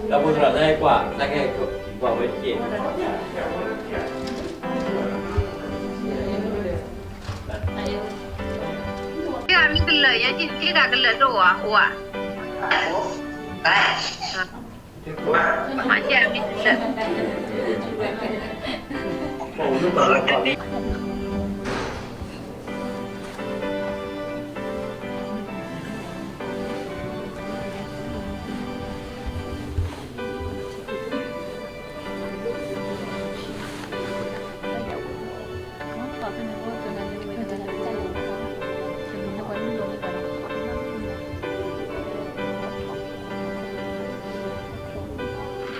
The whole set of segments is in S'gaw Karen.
တၢ်ဖိသရၣ် တၢ်ကွၢ် တၢ်ကဲကွၢ်ဝဲတက့ၢ်. မ့ၢ်ကလၢာ် ယဲဒၣ်ကလၢာ်ဒိၣ်ဧါ အိၣ်ဧါ. မ့ၢ်ကလၢာ်.မ့ၢ်မၤတမ့ၢ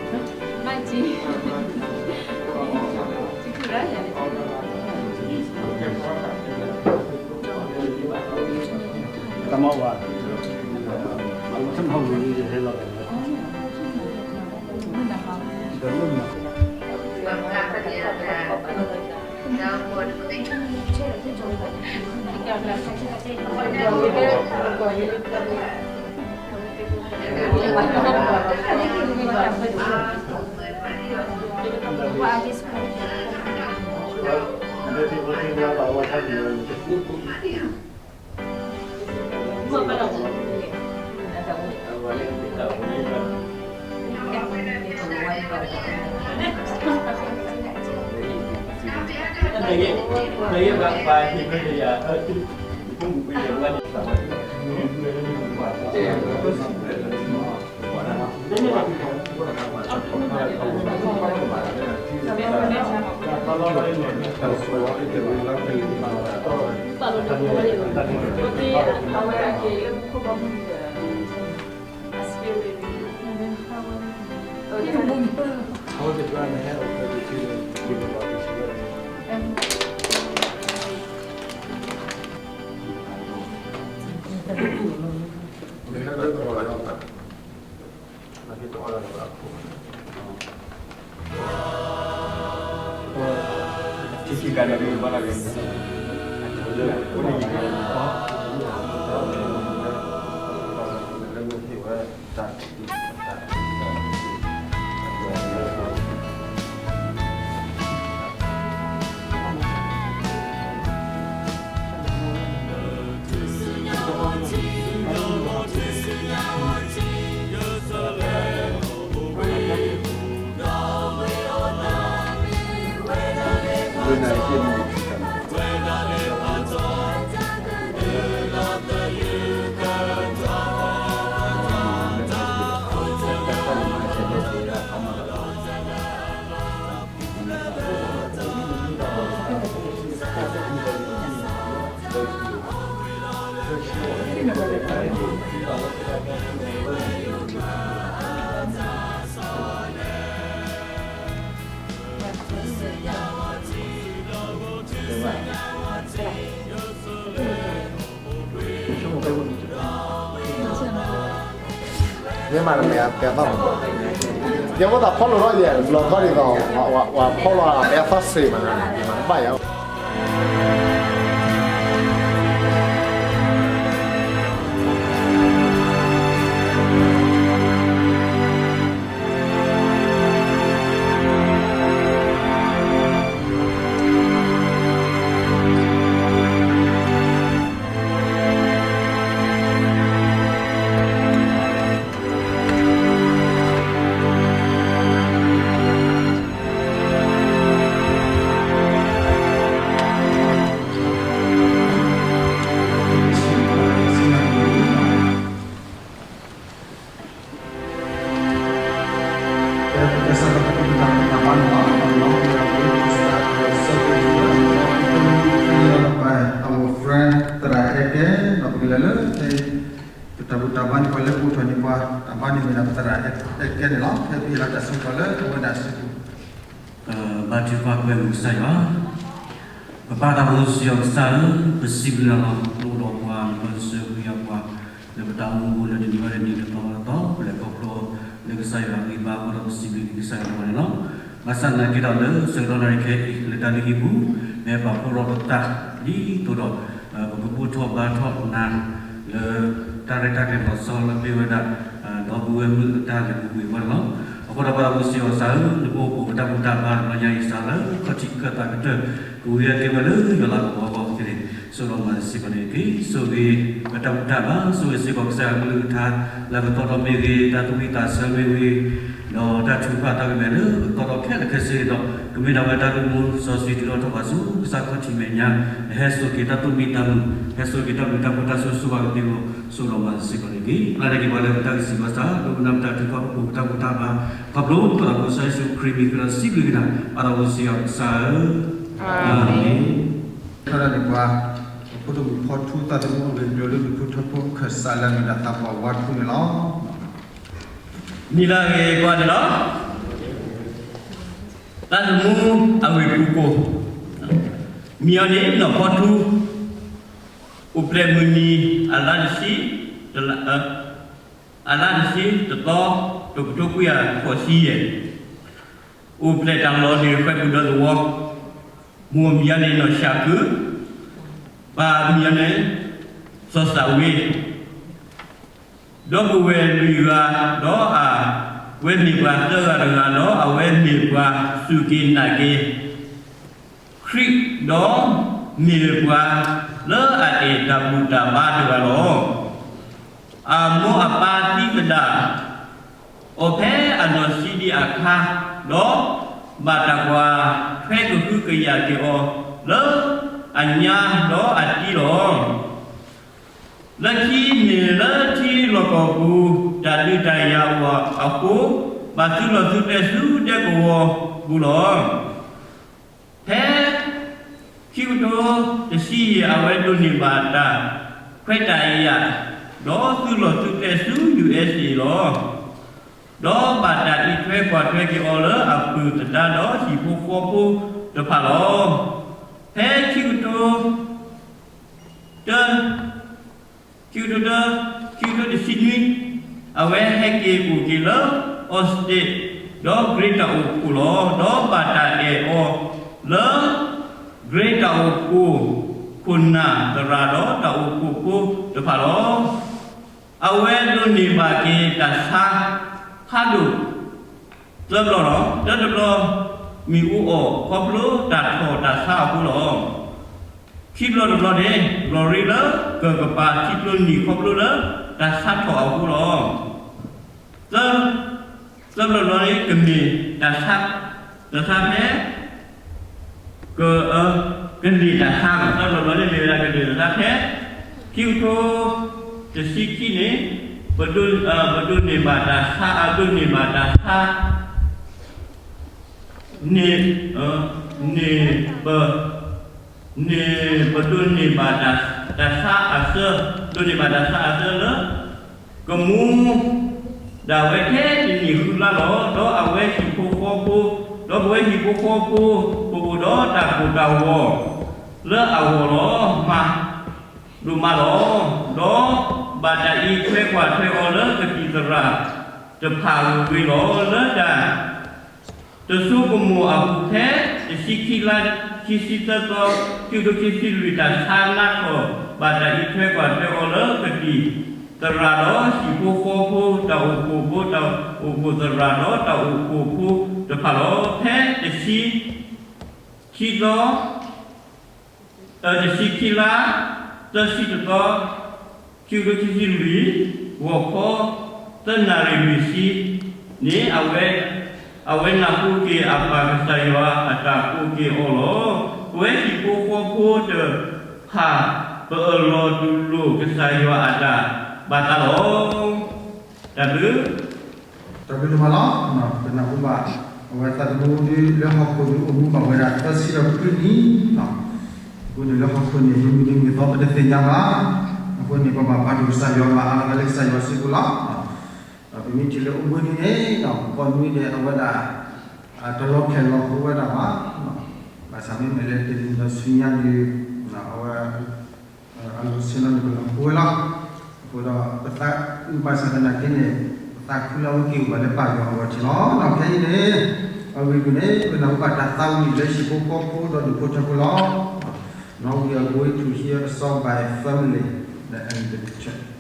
်အတဲသီၣ်, ယဲဖိသၣ်ဖီလိာ်ထီၣ်ယဲ လီၤထီၣ်ဒ်သိး ပှၤဖီလိာ်အတဲသီၣ်စ့မး, မၤတဘၣ်ယၤ. မ့ၢ် ကစၢ်ဒီးပတၢ်မ့ၢ်တၢ်တီန့ၣ်လီၤ. ဒီးပကစၢ်ကစၢ် ပကစၢ် ပကစၢ် ပကစၢ် ပကစၢ် သရၣ်အဲၣ်ကဲ ဒီးပကလဲၤလၢ ပတၢ်ဘူၣ်တၢ်ဘါန့ၣ် ပှၤလၢပအိၣ်ထီၣ်န့ၣ် ပှၤတၢ်ဘါန့ၣ်မ့ၢ်ဒၣ်ပသရၣ်အဲၣ်ကဲန့ၣ်လီၤ. ဖဲပဟ့ၣ်လီၤတၢ်ဆၢကတီၢ်လၢပဝဲဒၣ်ဆၢကတီၢ် ဘါထုကဖၣ်ကွဲမုာ်ကစၢ်ယွၤ, ပပၢ်သးဘိစီဆှံယွၤကစၢ်ဧၢ, ပစံးဘျုးနၤလီၤ. နအိၣ်ဒီးပှၤ နဘၣ်ဆိၣ်ဂ့ၤပှၤ လၢပတၢ်အိၣ်မူပူၤလၢတနံၤဘၣ်တနံၤ တသီဘၣ်တသီ ပလဲၤခီဖျိလၢကစၢ်ယွၤအဂံၢ်ဘါအဃိဒီး ပစံးဘျုးကစၢ်ယွၤန့ၣ်လီၤ. ဘၣ်ဆၣ်သနာ်က့ဒီး လၢဆၢကတီၢ်နၣ်ရံၣ်ခဲအံၤ လၢတၢ်လုၢ်ဟံၣ်ပူၤ မ့ၢ်ပာ်ဖှိၣ်ထီၣ်ပသး ဒ်သိးဒီး ပကဘူၣ်ထီၣ်ဘါထီၣ်နၤ လၢ တၢ်ရဲၣ်တၢ်ကျဲၤလီၤဆီလၢမ့ၢ်ဝဲဒၣ် ဒီပုၢ်ဝဲၢ်မုၣ်အတၢ်လဲၤပူၤကွံာ်အဂီၢ်န့ၣ်လီၤ. အဃိဒီးပၢ်သးဘိစီဆှံယွၤကစၢ်ဧၢ, နအိၣ်ဒီးပတၢ်ဘူၣ်တၢ်ဘါတဘျီညါအံၤ စးလၢခီၣ်ထံးခၢၣ်သးကတၢၢ် ကဝံၤအက့ၤဝဲလၢယွၤလၤကပီၤအဂီၢ်န့ၣ် ဆိၣ်ဂ့ၤလီၤမၢ်စ့ၢ်ကီးန့ၣ်တက့ၢ်. ဆိၣ်ဂ့ၤပတၢ်ဘူၣ်တၢ်ဘါ, ဆိၣ်ဂ့ၤစ့ၢ်ကီးကစၢ်ယွၤကလုၢ်ကထါ လၢအကသီထီၣ်မ့ၢ်ဂ့ၤ, တၢ်သူၣ်ဝံၣ်သးဆၢမ့ၢ်ဂ့ၤ, ဒီးတၢ်ထုကဖၣ်တၢ်ကမၣ်လၢအကသီထီၣ်ခဲလၢာ်ခဲဆ့ဒီး ကမ့ၢ်ဒၣ်ဝဲတၢ်အိၣ်မူစီဆှံတုၤလီၤထီၣ်ပှၤဆူကစၢ်ခီၣ်ထံးမဲာ်ညါ, ဟဲစိာ်က့ၤတၢ်သူၣ်မံသးမုာ်, ဟဲစိာ်က့ၤတၢ်ဘျုးတၢ်ဖှိၣ်တၢ်ဆိၣ်ဂ့ၤဆိၣ်ဝါကသ့အဂီၢ် ဆိၣ်ဂ့ၤလီၤမၢ်စ့ၢ်ကီးန့ၣ်တက့ၢ်. ပျၢ်န့ၢ်က့ၤပှၤလၢပတၢ်ဂံၢ်စၢ်ဘါစၢ် ဒိကနၣ်ပတၢ်ထုကဖၣ် ပပူၤပတၢ်ဘူၣ်တၢ်ဘါ ခီဖျိပသးဘိစီဆှံယ့ၣ်ၡူးခရံာ်မံၤ ဃ့ဒီးစံးဘျုးက့ၤနၤ ပၢ်သးဘိစီဆှံယွၤကစၢ်ဧၢ, အၤမ့ၣ်. ထီဒါန့ၣ်ပှၤ ပဖိဒိၣ်မုၣ်ဖီထူသးသမူအဂ့ၢ်အကျိၤလၢဒူၣ်ဖိထၢဖိခၢၣ်စးလၢအမ့ၢ်ဒၣ်သးပှၢ်ဝါထူန့ၣ်လီၤ. မံၤလၢအဂ့ၤကိးဂၤဒဲးလီၤ. သးသမူအဂ့ၢ်ပူၤကိၣ်, မံၤအီၤန့ၣ်နီၢ်ဖီထူ, အိၣ်ဖျဲၣ်မုၢ်နံၤ အလါတဆံ, အလါတဆံတသီ, တကထိခွံကယၤဃိးဆံယဲၢ်, အိၣ်ဖျဲၣ်တၢ်လီၢ်န့ၣ် ဃဲပူၤဒီသဝီ, မိၢ်မံၤအီၤန့ၣ်နီၢ်ၡးကု, ပၢ်မံၤအီၤန့ၣ် စီၤစၢ်ဝ့, ဒီပုၢ်ဝဲၢ်လွံၢ်ဂၤ, ဒီးအဝဲမ့ၢ်ပှၤသၢဂၤ, တဂၤဒီးအဝဲမ့ၢ်ပှၤစူၢ်က့ၤနာ်က့ၤခရံာ်, ဒီးမ့ၢ်ပှၤလၢအအဲၣ်တၢ်ဘူၣ်တၢ်ဘါတဂၤလီၤ. အမိၢ်အပၢ်သံသဒၣ်အီၤဖဲအနီၢ်ဆံးဒံးအခါ, ဒီးဘၣ်တၢ်ကွၢ်ထွဲကဟုကယာ်က့ၤအီၤလၢအညါဒီးအတံလီၤ. လၢခံန့ၣ်လၢထံလီၢ်ကီၢ်ပူၤ တၢ်ဒုးတၢ်ယၤအိၣ်အဃိ, ဘၣ်သုးလီၢ်သုးကျဲဆူဒဲကဝီၤပူၤလီၤ. ဖဲခံကထိတဆံယဲၢ် အဝဲဒိးန့ၢ်ဘၣ်တၢ်ခွဲးတၢ်ယာ် ဒီးသုးလီၢ်သုးကျဲဆူ ယူႇအ့စ့ၣ်အ့ လီၤ. ဒီးဘၣ်တၢ်အံးထွဲကွၢ်ထွဲက့ၤအီၤလၢအပုၢ်သဒါဒီးဟံၣ်ဖိဃီဖိတဖၣ်လီၤ. ဖဲခံကထိ တ ခံကထိတ ခံကထိတဆံနွံ အဝဲဟဲက့ၤအိၣ်က့ၤလၢ Austin ဒီး Grace တၢ်အိၣ်ဖှိၣ်လီၤ. ဒီးဘၣ်တၢ်အဲၣ်အီၤလၢ Grace တၢ်အိၣ်ဖှိၣ် ခိၣ်နၢ်သရၣ်ဒီးတၢ်အိၣ်ဖှိၣ်ဖိတဖၣ်လီၤ. အဝဲဒိးန့ၢ်ဘၣ်က့ၤတၢ်ဆါဖးဒိၣ် သၢဘျီလီၤ. တၢတဘျီ မ့ၣ်အူအီၣ်ခီဖျိတၢ်ထီၣ်တၢ်ဆါအဃိလီၤ. ခံဘျီတဘျီန့ၣ် လီၤရ့လၢကကပၤထံကျိနံၤခီဖျိလၢတၢ်ဆါထီၣ်အဃိလီၤ. သၢ သၢဘျီတဘျီန့ၣ် ကမ့ၢ်တၢ်ဆါ တၢ်ဆါဖဲ က ကန့ၢ်တၢ်ဆါလီၤ. သၢဘျီတဘျီန့ၣ် မ့ၢ်ဝဲဒၣ်ကန့ၢ်တၢ်ဆါဖဲ ခံကထိတဆံခံန့ၣ် ပဒိး ပဒိးန့ၢ်ဘၣ်တၢ်ဆါ အဒိးန့ၢ်ဘၣ်တၢ်ဆါ န့ၢ် န့ၢ်ပ န့ၣ် ပဒိးန့ၢ်ဘၣ်တၢ်ဆါအဆၢ ဒိးန့ၢ်ဘၣ်တၢ်ဆါအဆၢလၢ ကမူ ဒၣ်ဝဲထဲတနံၣ်ဃုလါလီၤ. ဒီးအဝဲဟံၣ်ဖိဃီဖိ ဒီးပဝဲဟံၣ်ဖိဃီဖိ ပအိၣ်ဒီးတၢ်ကိၢ်တၢ်ဂီၤလၢအဂီၢ်လီၤ. မၤ ဒိၣ်မးလီၤ. ဒီးဘၣ်တၢ်အံးထွဲကွၢ်ထွဲအီၤလၢကသံၣ်သရၣ်တဖၣ်ဂ့ၤဂ့ၤလီၤ. လၢတၢ် တစိကမီၤအပူၤဖဲ တဆံခံလါ ခံဆံသၢသီ ခံကထိခံဆံလွံၢ် တၢ်ဆါနါထီၣ် ဘၣ်တၢ်အံးထွဲကွၢ်ထွဲအီၤလၢကသံၣ်သရၣ်ဒီးဟံၣ်ဖိဃီဖိ တၢ်အိၣ်ဖှိၣ်ဖိ တၢ်အိၣ်ဖှိၣ်ဖိတဖၣ်လီၤ. ဖဲတဆံ ခံသီ တဆံခံလါ သၢဆံတသီ ခံကထိခံဆံလွံၢ် ဂီၤခီ သၢနၣ်ရံၣ်လွံၢ်ဆံန့ၣ် အဝဲ အဝဲနၢ်ဟူက့ၤအပၢ်ကစၢ်ယွၤအတၢ်ကိးက့ၤအီၤလီၤ. ပဝဲဟံၣ်ဖိဃီဖိတဖၣ် ပအၢၣ်လီၤတူၢ်လိာ်ကစၢ်ယွၤအတၢ်ဘၣ်သးလီၤ. တၢ်ဘျုး တၢ်ဘျုးဒိၣ်မးလီၤ. ပနၢ်ဟူဘၣ် အဝဲသးသမူဒုးလၢဟီၣ်ခိၣ်ဒုးအိၣ်မူဘၣ်ဝဲဒၣ်သၢဆံဒီးခွံနံၣ်လီၤ. အဃိန့ၣ်လၢဟီၣ်ခိၣ်န့ၣ် မ့ၢ်မုၢ်နံၤမုၢ်သီပတသ့ၣ်ညါဘၣ်. အဃိန့ၣ် ပဘၣ်ပာ်ဒိၣ်ကစၢ်ယွၤ မၤအါဂၤလၢကစၢ်ယွၤစုပူၤလီၤ. ဒီးပမ့ၢ်ထံၣ်လၢအိၣ်ဘှံးနံၤန့ၣ် ပကိးနွံဒဲးအဝဲဒၣ် တလီၤဖျဲၣ်လီၤဃိဝဲဒၣ်ဘၣ်. ဘၣ်ဆၣ်မ့မ့ၢ်လၢတနံၤဒီးဆူညါဒုး အဝဲ အလီၢ်ဆ့လီၤန့ၣ် ပလီၤဃိဝဲလီၤ. အဃိဒီးပသးဘၣ်ဆၣ်သနာ်က့န့ၣ် ပသးခုလၢအဝဲက့ၤအိၣ်ဘၣ်လၢပၢ်ယွၤအဂီၢ်ထံးလီၤ. ဒီးခဲအံၤန့ၣ် အဂ့ၢ်ဒ်န့ၣ် ပနၢ်ဟူဘၣ်တၢ်သးဝံၣ်လၢဟံၣ်ဖိဃီဖိဒီးဒူၣ်ဖိထၢဖိလီၤ. Now we are going to hear a song by family and the church.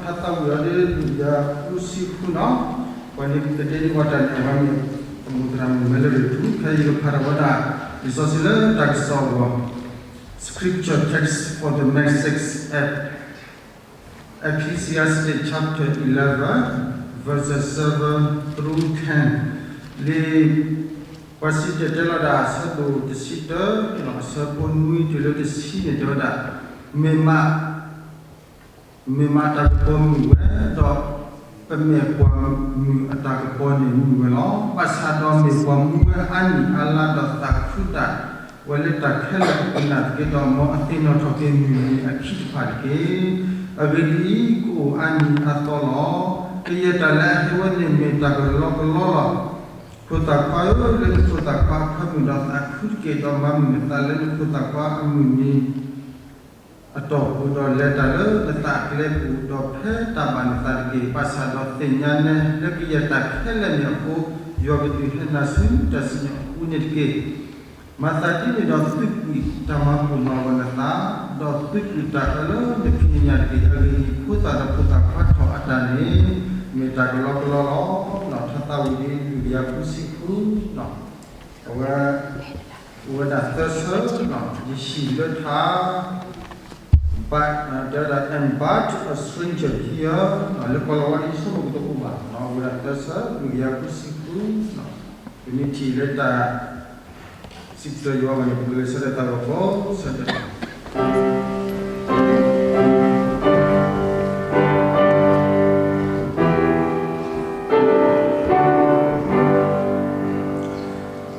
ထါသးဝံၣ်အီၤဒ် ယၤဃုဆံဃုနီၤ, ပှၤန့ၣ်ကတဲဒ်ဝဲတၢ်န့ၣ် အဝဲမ့ၢ် သမူသရၣ်မုၣ် Mary ထူ ခဲအံၤယကဖးထီၣ်ဝဲဒၣ် လံာ်စီဆှံလၢတၢ်ကစီၣ်အဂီၢ်, Scripture text for the May sixth, Ecclesiastes chapter eleven, verses seven through ten, လံာ် ပှၤစံၣ်တဲၤတဲလီၤဒၣ်အဆၢဒိၣ်တဆံတၢ, အဆၢဖိနွံတုၤလၢတဆံန့ၣ် တဲဝဲဒၣ်, မ့ၢ်မး မ့ၢ်မးတၢ်ကပီၤမုာ်ဝဲ, ဒီးပမဲာ်ပှၤမုာ်အတၢ်ကပီၤန့ၣ်မုာ်ဝဲလီၤ. ဘၣ်ဆၣ်ဒီးမ့ၢ်ပှၤမူဝဲအါနံၣ်အါလါဒီးသးခုဒၣ်ဝဲလၢတၢ်ခဲလၢာ်အပူၤနာ်သက့ဒီး မ်အသ့ၣ်နီၣ်ထီၣ်က့ၤမုၢ်နံၤအခံတဖၣ်တက့ၢ်. အဂ့ၢ်ဒ်အံၤ, ကအိၣ်အါနံၣ်အါသီလီၤ. ကယဲၢ်တၢ်လၢအဟဲဝဲန့ၣ်မ့ၢ်တၢ်ကလီကလီလီၤ. ဖိသၣ်ခွါဧၢ, လၢနဖိသၣ်ခွါအခၢမုၢ်ဒီးသးခုတက့ၢ်, ဒီးမၤမုာ်နသးလၢနဖိသၣ်ခွါအမုၢ်နံၤ အတီၢ်ပူၤဒီးလဲၤတၢ်လၢနသးအကျဲပူၤ, ဒီးဖဲတၢ်ဘၣ်နသးတက့ၢ်. ဘၣ်ဆၣ်ဒီးသ့ၣ်ညါနဲလၢကယဲၢ်တၢ်ခဲလၢာ်န့ၣ်အဃိ, ယွၤကဒုးဟဲနၤဆူတၢ်စံၣ်ညီၣ်အပူၤန့ၣ်တက့ၢ်. မၤသးဒ်န့ၣ်ဒီးသုးကွံာ်တၢ်မၤပူၤမၤဂီၤနသး, ဒီးသုးကွံာ်တၢ်အၢလၢနဖံးနညၣ်တက့ၢ်. အဂ့ၢ်ဒ်အံၤ, ဖိသၣ်ဒီးဖိသၣ်ခွါထီၣ်အတၢ်န့ၣ် မ့ၢ်တၢ်ကလီကလီလီၤ. ထါသးဝံၣ်ဒ်လွံၢ်ကယၤဃုဆံဃု, အဝဲ အိၣ်ဝဲဒၣ်သၢဆၢ, ယဟံၣ်လၢထါ, တဲဝဲဒၣ် and but a stranger here, လၢကီၢ်လီၤဝါဒ်ယဆိကမိၣ်ကတအိၣ်ဘၣ်, အိၣ်ဝဲဒၣ်သၢဆၢ, လွံၢ်ကယၤဃုဆံဃု, ပမ့ၢ်ထံၣ်လၢတၢ်စံးပတြၢၤယွၤအဂီၢ်န့ၣ် ပကဂဲၤဆၢထၢၣ်တၢ်ဂီၤဖိ,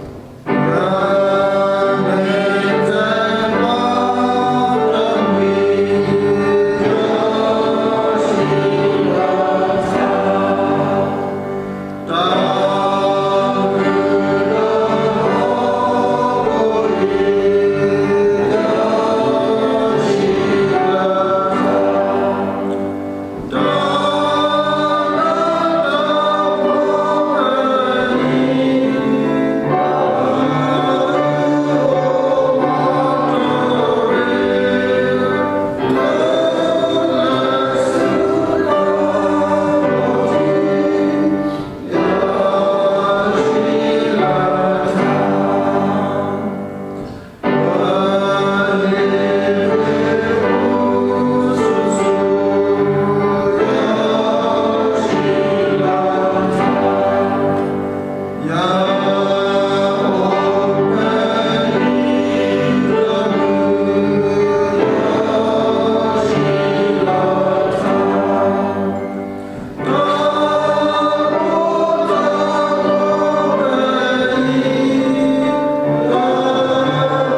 ဆၢထၢၣ် တၢ်ဘျုးဒိၣ်မး, ဖဲအံၤန့ၣ်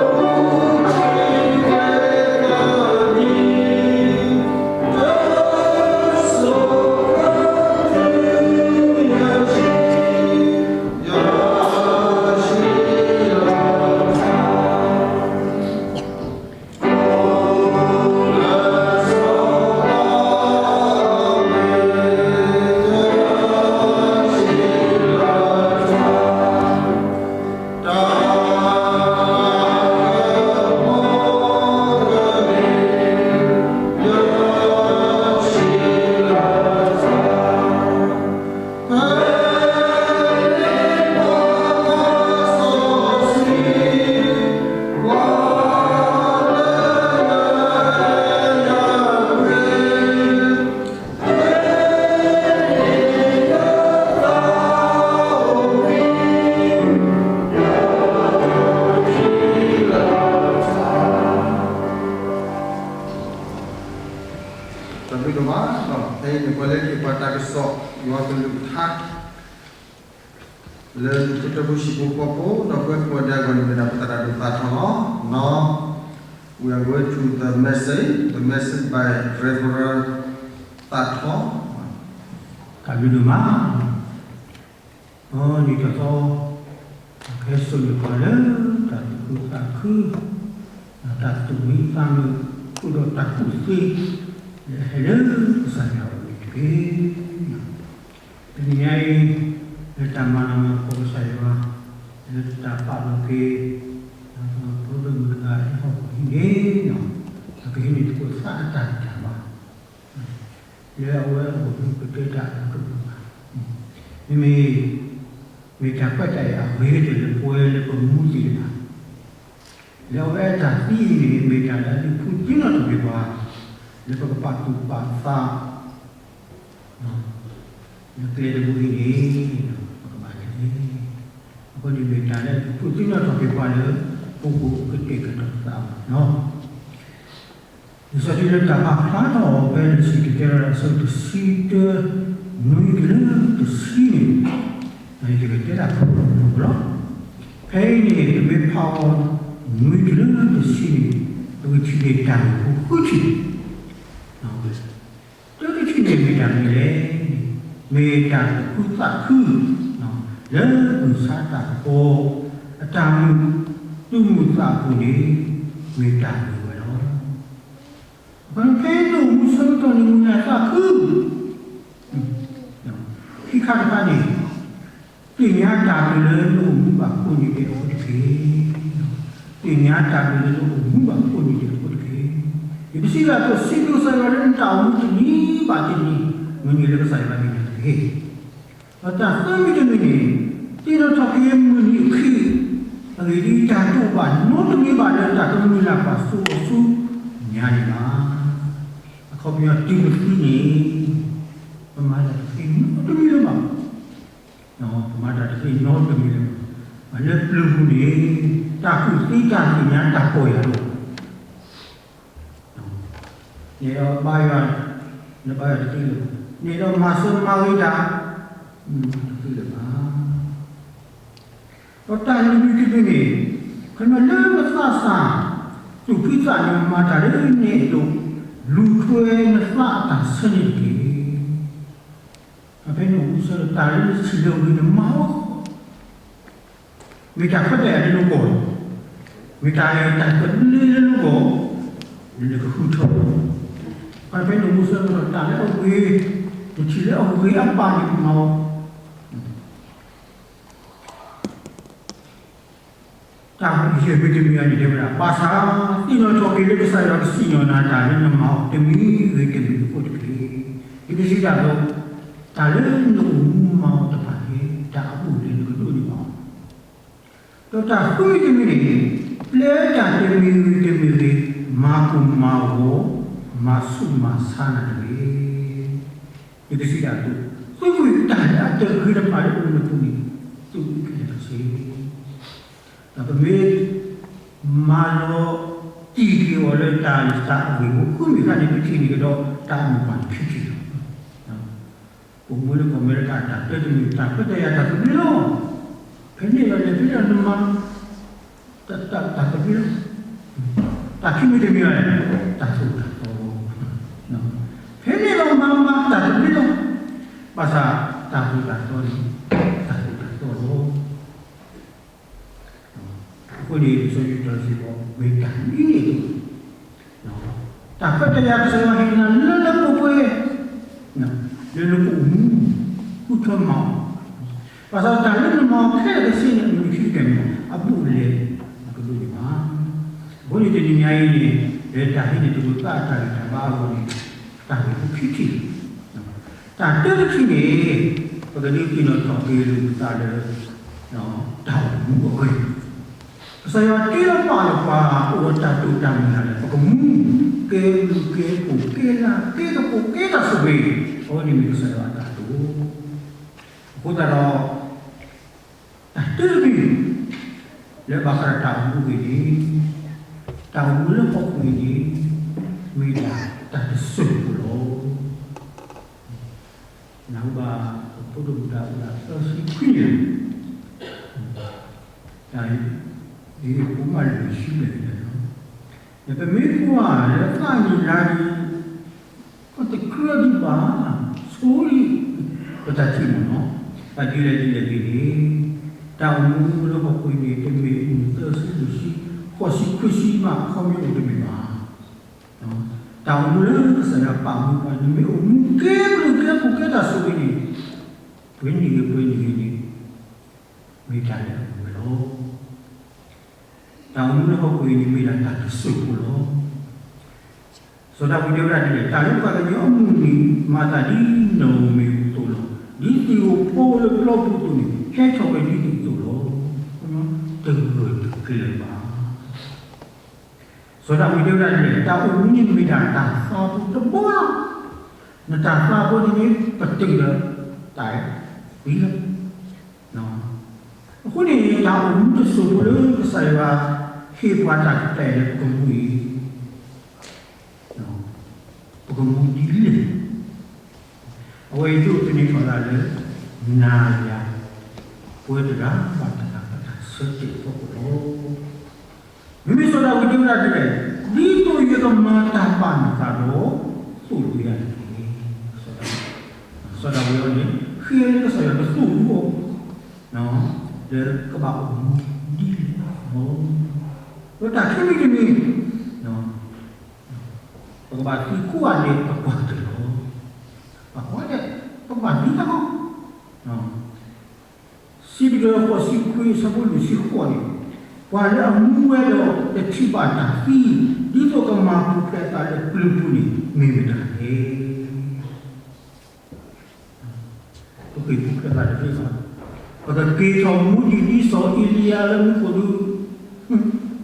ပှၤလဲၤက့ၤပှၤတၢ်ကစီၣ် ယွၤကလုၢ်ကထါ လၢလံာ်ဖိတၢ်ဖိဆံးဖိဃီဖိ ဒီးကွဲးကိးဂၤဒဲးအဂီၢ်န့ၣ် မ့ၢ်ဒၣ်ပသရၣ်ဒိၣ်သးထီၣ်လီၤ. Now, we are going to the message, the message by Reverend သးထီၣ်, တၢ်ဘျုးဒိၣ်မး, အီၤ ဒ်သိးသိး ကဟဲစိာ်န့ၢ်ပှၤလၢတၢ်သူၣ်ခုသးခု, ဒီးတၢ်သူၣ်မံသးမုာ်, အိၣ်ဒီးတၢ်ကူၣ်သ့, လၢဟဲလၢကစၢ်ယွၤအအိၣ်န့ၣ်တက့ၢ်. တနံၤညါအံၤ လၢတၢ်မၤလၤမၤကပီၤကစၢ်ယွၤ, လၢတၢ်ပာ်လီၤက့ၤ ပဖိဒိၣ်မုၣ်တဂၤအဟီၣ်ကဝီၤအံၤန့ၣ်, ပကဟံးန့ၢ်သကိးသးအတၢ်တၢ်ဘၣ် လၢအဝဲအအိၣ်ဒီးပတဲတၢ်အတၢ်ကပူၤဘၣ်. မ့မ့ၢ် မ့ၢ်တၢ်ခွဲးတၢ်ယာ်အဂ့ၤကတၢၢ် လၢပဝဲလၢပမူသ့ၣ်တဖၣ်, လၢအဝဲအတၢ်သံအံၤန့ၣ် မ့ၢ်တၢ်လၢအဒုးသ့ၣ်နီၣ်ထီၣ်က့ၤပှၤ လၢပကပာ်သူၣ်ပာ်သး လၢကျဲတဘိအံၤန့ၣ် ပကဘၣ်လဲၤန့ၣ်, အဃိန့ၣ်မ့ၢ်တၢ်လၢအဒုးသ့ၣ်နီၣ်ထီၣ်က့ၤပှၤလၢ ပကကတဲာ်ကတီၤသးအဂီၢ်လီၤ. လံာ်စီဆှံလၢတၢ်ပာ်ဖျါထီၣ်အီၤဖဲ စံၣ်တဲၤတဲလီၤတၢ်အဆၢတဆံတၢ နွံတုၤလၢတဆံန့ၣ်, ယကတဲဒၣ်ဖုၣ်ဖုၣ်လီၤ. ဖဲအံၤန့ၣ် ပမ့ၢ်ဖးအီၤ နွံတုၤလၢတဆံန့ၣ် ပကထံၣ်န့ၢ်တၢ်ဂ့ၢ်ဖိဃုထံၣ် တၢတထံၣ်န့ၣ်မ့ၢ်တၢ်မနုၤလဲၣ်န့ၣ်, မ့ၢ်တၢ်သူၣ်ခုသးခု လၢမုၢ်ဆါတၢ်ကပီၤ အတၢ်မုာ်သူၣ်မုာ်သးအပူၤန့ၣ် မ့ၢ်တၢ်ဂ့ၢ်ဝဲလီၤ. ဖဲနအိၣ်မူဆၢကတီၢ်န့ၣ် မုၢ်နၤသးခု, ခံခါတခါန့ၣ်, သ့ၣ်ညါတၢ်ဘျုးလၢနအိၣ်မူဘၣ်ကိးနံၤဒဲးအဃိတက့ၢ်. သ့ၣ်ညါတၢ်ဘျုးလၢနအိၣ်မူဘၣ်ကိးနံၤဒဲးအဃိတက့ၢ်. ယတစံးဘၣ်အသိး စံးဘျုးကစၢ်ယွၤလၢနတၢ်အိၣ်မူတနံၤဘၣ်တနံၤ, မ့ၢ်နုၤလၢကစၢ်ယွၤန့ၣ်တက့ၢ်. ဒီးတၢ်သၢမံၤတမံၤန့ၣ်, သ့ၣ်နီၣ်ထီၣ်က့ၤမုၢ်နံၤအခံ, အဂ့ၢ်ဒ်အံၤ, တၢ်တအိၣ်ဘၣ်နီတမံၤဘၣ်လၢတၢ်ကမုၢ်လၢ်ပာ်စိအီၤဆူညါန့ၣ်ဘၣ်. အခီပညီတုၤပသံန့ၣ်, ပမၤတၢ်တသ့နီတမံၤလၢၤဘၣ်. ပမၤတၢ်တသ့နီတမံၤလၢၤဘၣ်. လၢပျုၤပူၤန့ၣ်, တၢ်ကူၣ်သ့တၢ်သ့ၣ်ညါတၢ်ကီၢ်ယၤလီၤ. န့ၣ်ဒီးဘါယွၤ, နဘါယွၤတသ့လၢၤဘၣ်. န့ၣ်ဒီးမၤစၢၤမၤဂ့ၤတၢ်, တသ့လၢၤဘၣ်. ဒီးတၢ်လွံၢ်မံၤတမံၤန့ၣ်, ခီဖျိလၢနသးစၢ်, သူၣ်ဖှံသးညီမၤတၢ်လၢန့ၣ်အလိၤ, လူၤထွဲနသးအတၢ်ဆၢန့ၣ်တက့ၢ်. ဖဲနအိၣ်မူဆၢကတီၢ် တၢ်လၢနထံၣ်လၢအဂ့ၤန့ၣ်မၤအီၤ, မ့ၢ်တၢ်ခွဲးတၢ်ယာ်လၢနဂီၢ်, မ့ၢ်တၢ်အဲၣ်တၢ်သဘျ့လၢနဂီၢ်, နကဃုထၢအီၤ. ဖဲနအိၣ်မူဆၢကတီၢ် တၢ်လၢအဂ့ၤ, နထံၣ်လၢအဂ့ၤအဘၣ်န့ၣ်မၤအီၤ. တၢ်ယဲၢ်မံၤတမံၤအံၤန့ၣ် တဲဝဲဒၣ်, ဘၣ်ဆၣ်, သ့ၣ်နီၣ်ထီၣ်က့ၤလၢကစၢ်ယွၤကစံၣ်ညီၣ်နၤတၢ်လၢနမၤအီၤတမံၤဂ့ၤတမံၤအဃိတက့ၢ်. ယကစံးတၢ်ဒီး, တၢ်လၢနအိၣ်မူမၤအီၤတဖၣ်န့ၣ် တၢ်အဘူးအလဲနကဒိးန့ၢ်ဘၣ်အီၤ. ဒီးတၢ်ဃုမံၤတမံၤန့ၣ်, ပျဲတၢ်တမံၤဂ့ၤတမံၤဂ့ၤ, မၤကိၢ်မၤဂီၤ, မၤဆူးမၤဆါနၤတဂ့ၤ. ယကစံးတၢ်အသိး, သုးကွံာ်တၢ်လၢအတဂ့ၤတဖၣ်လၢအိၣ်နပူၤန့ၣ်, သုးကွံာ်ခဲလၢာ်ခဲဆ့ ဒီးပမ့ၢ်, မၤလီၤတံၢ်က့ၤအီၤလၢတၢ်လၢတၢ်အဂ့ၢ်အဃိ မ့ၢ်ဃၣ်န့ၣ် ပထံၣ်န့ၢ်ကဒီးတၢ်အမုာ်ပှၤခံထံၣ်လီၤ. ပအိၣ်မူလၢကီၢ်အမဲရကၤ တၢ်တၢတမံၤ တၢ်ခွဲးတၢ်ယာ်တၢ်သဘျ့လီၤ. ဖဲန့ၣ်လီၤန့ၣ် ဖဲလၢနမၤ တၢ်သဘျ့လီၤ. တၢ်ခံမံၤတမံၤလီၤန့ၣ် တၢ်သိၣ်တၢ်သီလီၤ. ဖဲန့ၣ်လီၤမၤမၤတၢ်သဘျ့လီၤ. ဘၣ်ဆၣ် တၢ်သိၣ်တၢ်သီန့ၣ် တၢ်သိၣ်တၢ်သီလီၤ. အဃိန့ၣ် လံာ်စီဆှံတဲစ့ၢ်ကီး မ့ၢ်တၢ်ဒ်န့ၣ်အသိး, တၢ်ခွဲးတၢ်ယာ်ကစၢ်ယွၤဟ့ၣ်နၤလၢလၢပှဲၤပှဲၤ, လၢနကအိၣ်မူ, ဃုထၢမၤအီၤ, ဘၣ်ဆၣ်တၢ်လၢနမၤအီၤခဲလၢာ်ခဲဆ့န့ၣ် အမုာ်ခံကတၢၢ်န့ၣ် အဘူးအလဲ နကဒိးန့ၢ်ဘၣ်. အဃိန့ၣ်တနံၤညါအံၤန့ၣ် လၢတၢ်ဟံးန့ၢ်သကိးသးအတၢ်ဂံၢ်တၢ်ဘါအဂီၢ်န့ၣ် တၢ်ဂ့ၢ်ဖိခံထံၣ်လီၤ. တၢ်တၢတထံၣ်န့ၣ် ပကဒုးသ့ၣ်နီၣ်ထီၣ်က့ၤလိာ်ပသးလၢ တၢ်အိၣ်မူအဂ့ၢ်, ကစၢ်ယွၤတ့လီၤပာ်လီၤပှၤ အိၣ်ဒီးတၢ်တိာ်တၢ်မုၢ်လၢ်လၢ ပကမူ ကဲဘျုးကဲဖှိၣ် ကဲလၢ် ကဲကပီၤ ကဲတၢ်ဆိၣ်ဂ့ၤ, အဝဲန့ၣ်မ့ၢ်ကစၢ်ယွၤအတၢ်တိာ်. အဃိသတးဒီး တၢ်တၢတမံၤ လၢဘၣ်ဃးဒီးတၢ်အိၣ်မူအဂ့ၢ်န့ၣ်, တၢ်အိၣ်မူလၢဟီၣ်ခိၣ်အံၤန့ၣ် မ့ၢ်ဒၣ်တၢ်တစိၢ်ဖိလီၤ. နၢ်ဟူဘၣ်ပဖိဒိၣ်မုၣ်တၢ်အိၣ်ဒၣ်သၢဆံခွံနံၣ်, တၢ်အံၤ ယဖိမုၣ်လွံၢ်ဆံဘျဲၣ်န့ၣ်လီၤ. ဒီးပမ့ၢ်ကွၢ်လၢသးနံၣ်လါဒီး ကတကြၢးဒံးဘၣ်, ဆိလံ, ပတၢ်ထံၣ်မ့ၢ်နီၤ, ဘၣ်ဒ်လဲၣ်ဒ်လဲၣ်ဂ့ၤန့ၣ်, တၢ်အိၣ်မူလၢဟီၣ်ခိၣ်အံၤန့ၣ် တမ့ၢ်အနံၣ်သၢဆံလွံၢ်ဆံ ဃိးဆံခွံဆံမး အခီပညီအိၣ်တမ့ၢ်ဘၣ်. တၢ်အိၣ်မူလၢကစၢ်ယွၤပာ်မူပှၤ နမ့ၢ်အိၣ်မူကဲဘျုးကဲဖှိၣ်ကဲတၢ်ဆိၣ်ဂ့ၤန့ၣ်, ပှဲၤနံၣ်ဂ့ၤပှဲၤနံၣ်ဂ့ၤန့ၣ် မ့ၢ်တၢ်လၢအမုာ်လီၤ. တၢ်အိၣ်မူလၢဟီၣ်ခိၣ်အံၤန့ၣ် မ့ၢ်ဒၣ်တၢ်တစိၢ်ဖိလီၤ. စီၤဒၤဝံးတဲဝဲဒၣ်ဒ်လဲၣ်, တၢ်လၢပှၤကညီအမုၢ်နံၤ မၤသးဒ်နၤဧိၤမ့ၤအသိးလီၤ. ဒ်သ့ၣ်ဧိၤဖိလၢပျီပူၤအသိးန့ၣ် ဟဲထီၣ်ဝဲဒ်န့ၣ်အသိးလီၤ. တဂၢၢ်တကျၢၤဘၣ်. စီၤဒၤဝံးတဲဝဲဒၣ်ဒ်လဲၣ်, တၢ်အိၣ်မူန့ၣ်မ့ၢ်ဒၣ်တၢ်သးဖိတဘိလီၤ. နတၢ်သးဖိန့ၣ်မ့ၢ်ပတုာ်ဒီး တၢ်အဲၣ်လီၤ. အဃိန့ၣ် တၢ်အိၣ်မူတစိၢ်ဖိလၢကစၢ်ယွၤဟ့ၣ်ပှၤတၢ်ခွဲးတၢ်ယာ်လၢပကမူအံၤ ပကမူဒ်လဲၣ်. အဝဲအံၤဒိးသန့ၤထီၣ်သးလၢ နၤယၤ ပှဲၤတဂၤဘၣ်တဂၤအတၢ်ဆၢတဲာ်ဖီခိၣ်လီၤ. မ့မ့ၢ်စီၤဒၤဝံးတဲဝဲဒၣ်ဒ်လဲၣ်, ဒ်သိးယကမၤတၢ်ပာ်နသးဒီး သိၣ်လိယၤတက့ၢ်. စီၤဒၤဝံးအံၤန့ၣ် ဃ့လၢကစၢ်ယွၤကသိၣ်လိအီၤ လၢကဘၣ်အိၣ်မူဒ်လဲၣ်လီၤ. ဒီးတၢ်ခံမံၤတမံၤ ပ ပကဘၣ်သံကိးဂၤဒဲးပပှၤကလုာ်လီၤ. ပှၤကိးဂၤဒဲး ပကဘၣ်သံတၢ်လီၤ. စံးပတြၢၤ ဃိးဆံခွံ အဆၢဖိလွံၢ်ဆံဃိးန့ၣ်, ပှၤလၢအမူဝဲဒီးတထံၣ်ဘၣ်တၢ်သံ, ဒ်သိးကမၤပူၤဖျဲးအသးလၢပျုၤပူၤန့ၣ် မ့ၢ်မတၤလဲၣ်. ပက့ၤပူၤဖျဲးသးတသ့ဘၣ်. ပကက့ၤထီၣ်မူဒံးဒ်စီၤအ့လံယၤလၢမူခိၣ်ဒူ တ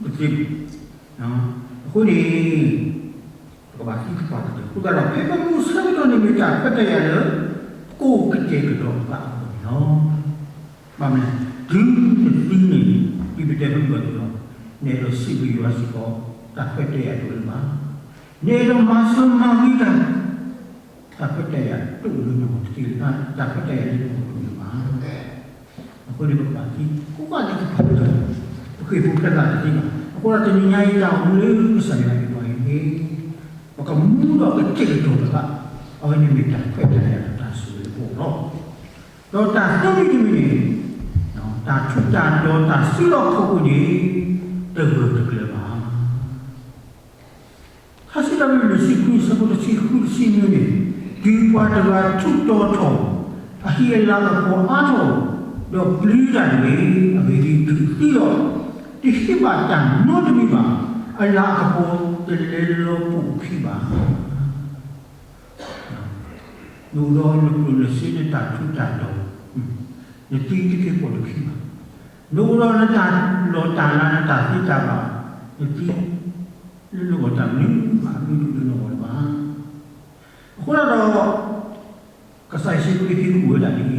သ့ဘၣ်. အဃိန့ၣ် ပကဘၣ်သံပပှၤကလုာ်အဃိသတးဒီး ဖဲပမူအဆၢကတီၢ်န့ၣ် မ့ၢ်တၢ်ခွဲးတၢ်ယာ်လၢ ကိးကတဲာ်ကတီၤပသးအဂီၢ်န့ၣ်လီၤ. ဘၣ်မနုၤလဲၣ်, တုၤနသံန့ၣ် ဒ်ပတဲဖဲမုၢ်ဂီၤန့ၣ်လီၤ, နအဲၣ်ဒိးစံးဘျုးယွၤစ့ၢ်ကီး တၢ်ခွဲးတၢ်ယာ်တအိၣ်လၢၤဘၣ်. နအဲၣ်ဒိးမၤစၢၤမၤဂ့ၤတၢ် တၢ်ခွဲးတၢ်ယာ်တအိၣ်လၢနဂီၢ်တသ့လၢၤဘၣ်, တၢ်ခွဲးတၢ်ယာ်လၢနဂီၢ်တအိၣ်လၢၤဘၣ်. အဃိန့ၣ် ပကဘၣ်သံကိးဂၤဒဲးပပှၤကလုာ်, ပဃ့ၢ်ပူၤဖျဲးသးတသ့ဘၣ်. အဃိဒီးတနံၤညါအံၤ တၢ်အိၣ်မူလၢကစၢ်ယွၤဟ့ၣ်ပှၤအံၤန့ၣ် ပကမူဒီးကတဲာ်ကတီၤပသး, အဝဲန့ၣ်မ့ၢ်တၢ်ခွဲးတၢ်ယာ်ဒီးတၢ်ဆိၣ်ဂ့ၤအဖီခိၣ်လီၤ. ဒီးတၢ်သၢမံၤတမံၤန့ၣ် တၢ်ထူးတၢ်တီၤတၢ်စုလီၢ်ခီၣ်ခိၣ်န့ၣ် တဂၢၢ်တကျၢၤဘၣ်. ခါဆူညါ လွံၢ်ဆံခွံ အဆၢဖိတဆံဃု တဆံနွံန့ၣ်, တုၤပှၤတဂၤထူးတီၤထီၣ် အဟံၣ်အလၤကပီၤအါထီၣ်, ဒီးပျံၤတၢ်တဂ့ၤ, အဂ့ၢ်ဒ်အံၤ, တုၤအသံလီၤ, တဟ့ၣ်ဘၣ်တၢ်နီတမံၤဘၣ်, အလၤကပီၤတလဲၤလီၤပိာ်အခံဘၣ်. နအိၣ်ဒီးနကျိၣ်နစ့ နတၢ်ထူးတၢ်တီၤ, နသံတက့ၤပိာ်တခံဘၣ်. နအိၣ်ဒီးနတၢ်လီၢ်တၢ်လၤ နတၢ်သံတၢ်ဘၣ်, နသံလၢနဂီၢ်တၢ်မနုၤဘၣ် မ့ၢ်ဒိၣ်လၢနဂီၢ်တဘၣ်. အဃိသတးဒီး ကစၢ်ယ့ၣ်ၡူးခရံာ်ဟ့ၣ်ကူၣ်ဝဲဒၣ်ဒ်အံၤ,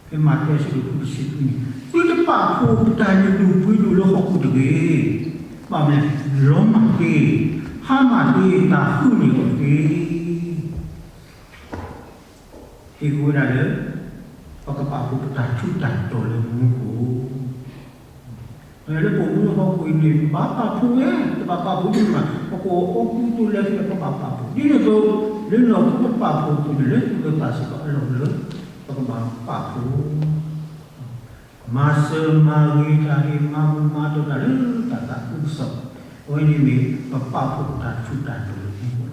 ဖဲမးသဲ အဆၢဒိၣ်ဃု တဆံဃုန့ၣ်, သုတပာ်ဖှိၣ်ပတၢ်လုၢ်ဒိၣ်ပှ့ၤဒိၣ်လၢဟီၣ်ခိၣ်တဂ့ၤ. ဘၣ်မနုၤလဲၣ်, လီၤမၢ်သ့, ဟါမၢ်သ့, တၢ်ဃုန့ၢ်အီၤသ့. ဟ့ၣ်ကူၣ်ဝဲဒၣ်လၢ ပကပာ်ဖှိၣ်ပတၢ်ထူးတၢ်တီၤလၢမူခိၣ်, လၢပအိၣ်မူလၢဟီၣ်ခိၣ်အံၤန့ၣ် ဘၣ်ပာ်ဖှိၣ်ဝဲ, တဘၣ်ပာ်ဖှိၣ်ဒ်န့ၣ်ဘၣ်, ပကအိၣ်အီကူသိးလဲၤသ့ၣ် ပဘၣ်ပာ်ဖှိၣ်. ဒ်န့ၣ်အသိး လၢနီၢ်ခိပပာ်ဖှိၣ်အသိးန့ၣ် လၢသူၣ်လၢသးစ့ၢ်ကီးအလီၢ်လၢ ပကဘၣ်ပာ်ဖှိၣ် မၤစၢၤမၤဂ့ၤတၢ်န့ၣ် မၤဘူၣ်မၤတီၢ်တၢ်လၢတၢ်သးခုကစီၣ်, အဝဲန့ၣ်မ့ၢ် ပပာ်ဖှိၣ်ပတၢ်ထူးတၢ်တီၤလၢမူခိၣ်လီ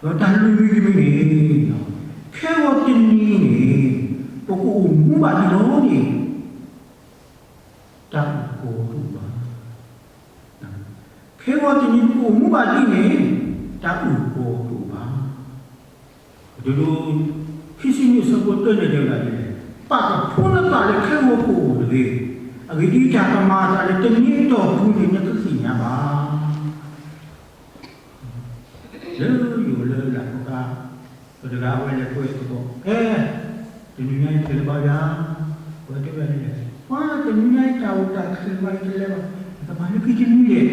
ၤ. ဒီးတၢ်လွံၢ်မံၤတမံၤန့ၣ်, ခဲဂီၤတနံၤန့ၣ် ပကအိၣ်မူဘၣ်ဒံးလီၤန့ၣ် တၢ်အုၣ်ကီၤတအိၣ်ဘၣ်. ခဲဂီၤတနံၤပကအိၣ်မူဘၣ်ဒ်န့ၣ် တၢ်အုၣ်ကီၤတအိၣ်ဘၣ်. ကတိၤဒိ ခံဆံနွံ အဆၢဖိတၢန့ၣ်တဲဝဲဒၣ်ဒ်လဲၣ်, ပာ်ကဖိနသးလၢခဲဂီၤကအိၣ်တဂ့ၤ. အဂ့ၢ်ဒ်အံၤ, တၢ်ကမၤအသးလၢတနံၤအတီၢ်ပူၤန့ၣ် နတသ့ၣ်ညါဘၣ်. လၢယအိၣ်လၢလၢ်ကီကါ, ပှၤတဂၤအဝဲလဲၤကွဲသကိး, အဲ, တနံၤညါအံၤတလဲၤဘါယွၤ, အဝဲတဲဝဲဒ်လဲၣ်, ပှၤတနံၤညါအံၤတၢ်အိၣ်တၢ်ကလဲၤဘါယွၤတလဲၤဘၣ်, တမၤလၢခံတနံၤလဲၣ်.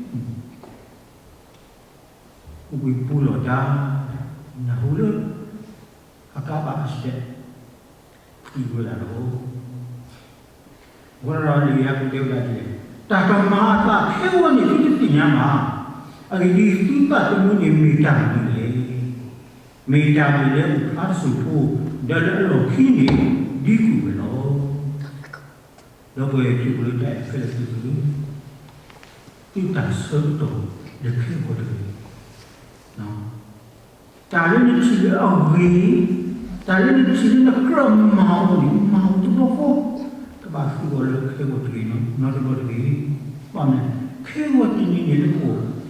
အိၣ်ဘှံးပူၤလီၤတၢ်, နၢ်ဟူလၢ အကါဘၣ်အစဲး ဖှံဝဲဒၣ်လီၤ. အဃိဒီးလံာ်ယၤကိာ်တဲဝဲဒၣ်ဒ်လဲၣ်, တၢ်ကမၤအသးခဲဂီၤန့ၣ် သုတသ့ၣ်ညါဘၣ်. အဂ့ၢ်ဒ်အံၤ, သုသးသမူန့ၣ်မ့ၢ်တၢ်မနုၤလဲၣ်. မ့ၢ်တၢ်မနုၤလဲၣ် အိၣ်ဖျါတစိၢ်ဖိ, ဒီးလၢအလီၢ်ခံန့ၣ် ဒံကွံာ်ဝဲလီၤ. ဒီပုၢ်ဝဲၢ်ခရံာ်ဖိလၢတၢ်အဲၣ်ခဲလၢာ်သ့ၣ်ဧၢ, သုတၢ်ဆၢကတီၢ်လၢခဲဂီၤတဂ့ၤ. တၢ်လၢနထံၣ်လၢအဂ့ၤ, တၢ်လၢနထံၣ်လၢနကြၢးမၤအီၤန့ၣ် မၤအီၤတဘျီဃီ, တဘၣ်ဃုအီၤလၢခဲဂီၤတဂ့ၤ, နီတဘျီတဂ့ၤ. ဘၣ်မနုၤလဲၣ်, ခဲဂီၤတနံၤန့ၣ်လၢပဂီၢ် တၢ်ကီၤ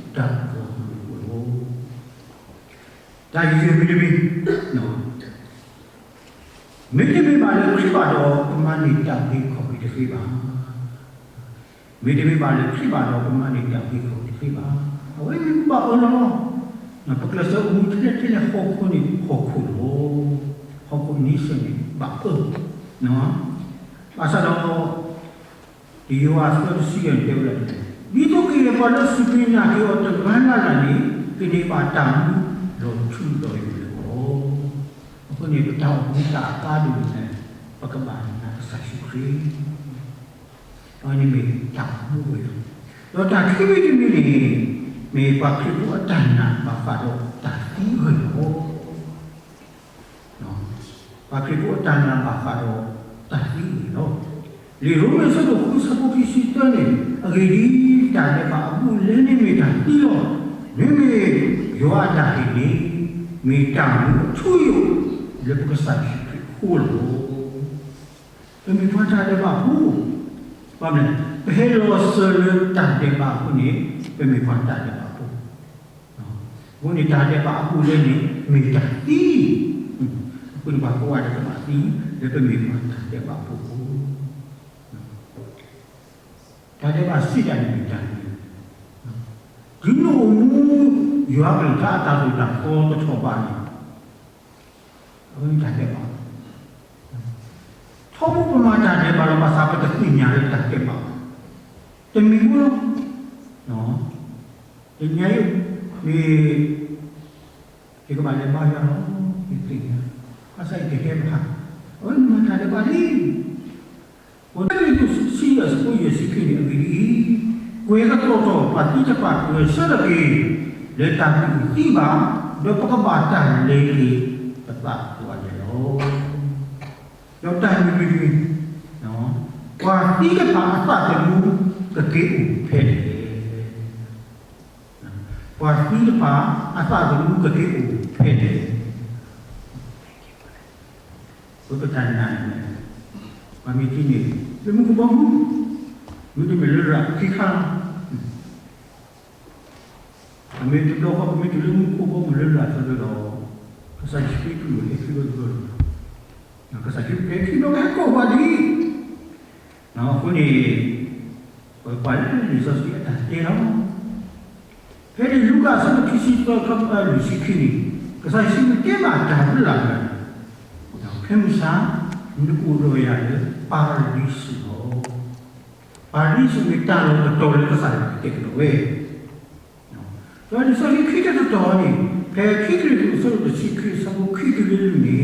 တအိၣ်လီၤ. တၢ်ယံာ်ယံာ်မံၤတမံၤ, မ့တမ့ၢ်ဘၣ်လၢခရံာ်ဘၣ်ဒီး ပမၤန့ၢ်တၢ်ဂ့ၤခီၣ်ဂ့ၤတသ့ဘၣ်. မ့တမ့ၢ်ဘၣ်လၢခရံာ်ဘၣ်ဒီး ပမၤန့ၢ်တၢ်ဂ့ၤခီၣ်ဂ့ၤတသ့ဘၣ်. အဝဲမ့ၢ်ပဘၣ်အၢၣ်လီၤလီၤ, ပကျဲးစၢးအိၣ်မူထဲလဲၣ်ထဲလဲၣ် ဟီၣ်ခိၣ်န့ၣ် ဟီၣ်ခိၣ်လီၤ. ဟီၣ်ခိၣ်န့ဆၢၣ်န့ၣ် ဘၣ်အၢၣ်, ဘၣ်ဆၣ်ဒီး ယိၤဟၣ်သၢ တဆံယဲၢ်န့ၣ် တဲဝဲဒၣ်ဒ်လဲၣ်, ဒ်သိးကယဲၢ်ပှၤလၢအစူၢ်က့ၤနာ်က့ၤအီၤတဂၤလၢ်လၢ်န့ၣ် ကန့ၢ်ဘၣ်တၢ်မူလီၤထူလီၤယိာ်လၢအဂီၢ်. အဃိန့ၣ် ပတၢ်အိၣ်မူတၢ်အကါဒိၣ်န့ၣ် ပကဘၣ်နာ်ကစၢ်ယ့ၣ်ၡူးခရံာ်, အဝဲန့ၣ်မ့ၢ်တၢ်အိၣ်မူဝဲလီၤ. ဒီးတၢ်ခံမံၤတမံၤန့ၣ် မ့ၢ်ပှၤခရံာ်ဖိအတၢ်နာ်ဘၣ်ဃးဒီးတၢ်သံအဂ့ၢ်လီၤ. ပှၤခရံာ်ဖိအတၢ်နာ်ဘၣ်ဃးဒီးတၢ်သံအဂ့ၢ်လီၤ. လံာ်ရိမ့ၤအဆၢဒိၣ်ဃုအဆၢဖိခံဆံသၢန့ၣ်, အဂ့ၢ်ဒ်အံၤ, တၢ်ဒဲးဘးအဘူးအလဲန့ၣ်မ့ၢ်တၢ်သံလီၤ. မ့မ့ၢ်ယွၤအတၢ်ဟ့ၣ်န့ၣ် မ့ၢ်တၢ်မူအထူအယိာ် လၢပကစၢ်ယ့ၣ်ၡူးခရံာ်အဃိလီၤ. ပမ့ၢ်ပှၤတၢ်ဒဲးဘးဖိ, ဘၣ်မနုၤလဲၣ်, ပဟဲလီၤစၢၤလၢတၢ်ဒဲးဘးအဃိန့ၣ်, ပမ့ၢ်ပှၤတၢ်ဒဲးဘးဖိ. အဃိန့ၣ် တၢ်ဒဲးဘးအဘူးအလဲန့ၣ် မ့ၢ်တၢ်သံ, အဃိန့ၣ် ပှၤကိးဂၤဒဲးကဘၣ်သံ လၢပမ့ၢ်ပှၤတၢ်ဒဲးဘးဖိအဃိ. တၢ်ဒဲးဘးစံးတၢ်န့ၣ်မ့ၢ်တၢ်သံ, တုၤနအိၣ်မူ ယွၤအကလုၢ်ကထါအတၢ်သိၣ်တၢ်သီတထီၣ်ဘးန့ၣ်, အဝဲမ့ၢ်တၢ်ဒဲးဘး. ထီဘိပမၤတၢ်ဒဲးဘးလီၤ ဘၣ်ဆၣ်ပတသ့ၣ်ညါလၢတၢ်ဒဲးဘးဘၣ်. တမံၤဃီလီၤ. တနံၤအံၤ မ့ၢ် ယကဘၣ်လဲၤဘါယွၤလီၤ, ယသ့ၣ်ညါ, ဘၣ်ဆၣ်ယတဟဲဘၣ်. အဝဲမ့ၢ်တၢ်ဒဲးဘးလံ. အဃိန့ၣ် လံာ်စီဆှံအဆၢဖိယဲၢ်ဆံခံန့ၣ် အဂ့ၢ်ဒ်အံၤ, ကွဲးကတီၢ်ထီၣ်ပှၤသံတဖၣ် ဂဲၤဆၢထၢၣ်က့ၤ လၢတၢ်ကူၣ်သံဘၣ်, ဒီးပကဘၣ်တၢ်လဲၤက့ၤ ပသးကိးဂၤဒဲးလီၤ. ဒီးတၢ်မုၢ်တနံၤ, ပှၤသံတဖၣ်အသးသမူကက့ၤအိၣ်ဖဲလဲၣ်. ပှၤသံတဖၣ်အသးသမူကက့ၤအိၣ်ဖဲလဲၣ်. ပကတၢ်နာ်န့ၣ်, ပမ့ၢ်ထံၣ်န့ၣ် လၢမူခိၣ်ဘီမုၢ်, မ့တမ့ၢ်လၢလရာ်ခံခါလီၤ. အမ့ၢ်တဘျီဃီ ပမ့ၢ်တုၤလၢမူခိၣ်ဘီမုၢ်လၢလရာ်သၢဘျီဒီး ကစၢ်ယ့ၣ်ၡူးခရံာ်ဟဲခံဘျီတဘျီလီၤ. ကစၢ်ယ့ၣ်ၡူးခရံာ်ဟဲခံဘျီ ကဟဲကိးပှၤဒ်အံၤ. အဃိန့ၣ် ပပှၤလၢလံာ်စီဆှံအတၢ်တဲလီၤ. ဖဲလံာ်လူၤကၣ်အဆၢဒိၣ်ခံဆံသၢ အဆၢဖိလွံၢ်ဆံခံန့ၣ်, ကစၢ်ယ့ၣ်ၡူးခရံာ်တဲဘၣ်တၢ်လၢလၢ်လၢ်, ဖဲမုၢ်ဆါ နအိၣ်ဒီးယၤလၢပၤရဒံစူးလီၤ. ပၤရဒံစူးမ့ၢ်တၢ်လီၢ်တတီၤလၢကစၢ်ယွၤတဲကဒီးဝဲ ဒီးလံာ်စီဆှံခံတတီၤန့ၣ်, ဖဲခံကရံၣ်သူး အဆၢဒိၣ်တဆံခံ အဆၢဖိခံတုၤလၢလွံၢ်န့ၣ်,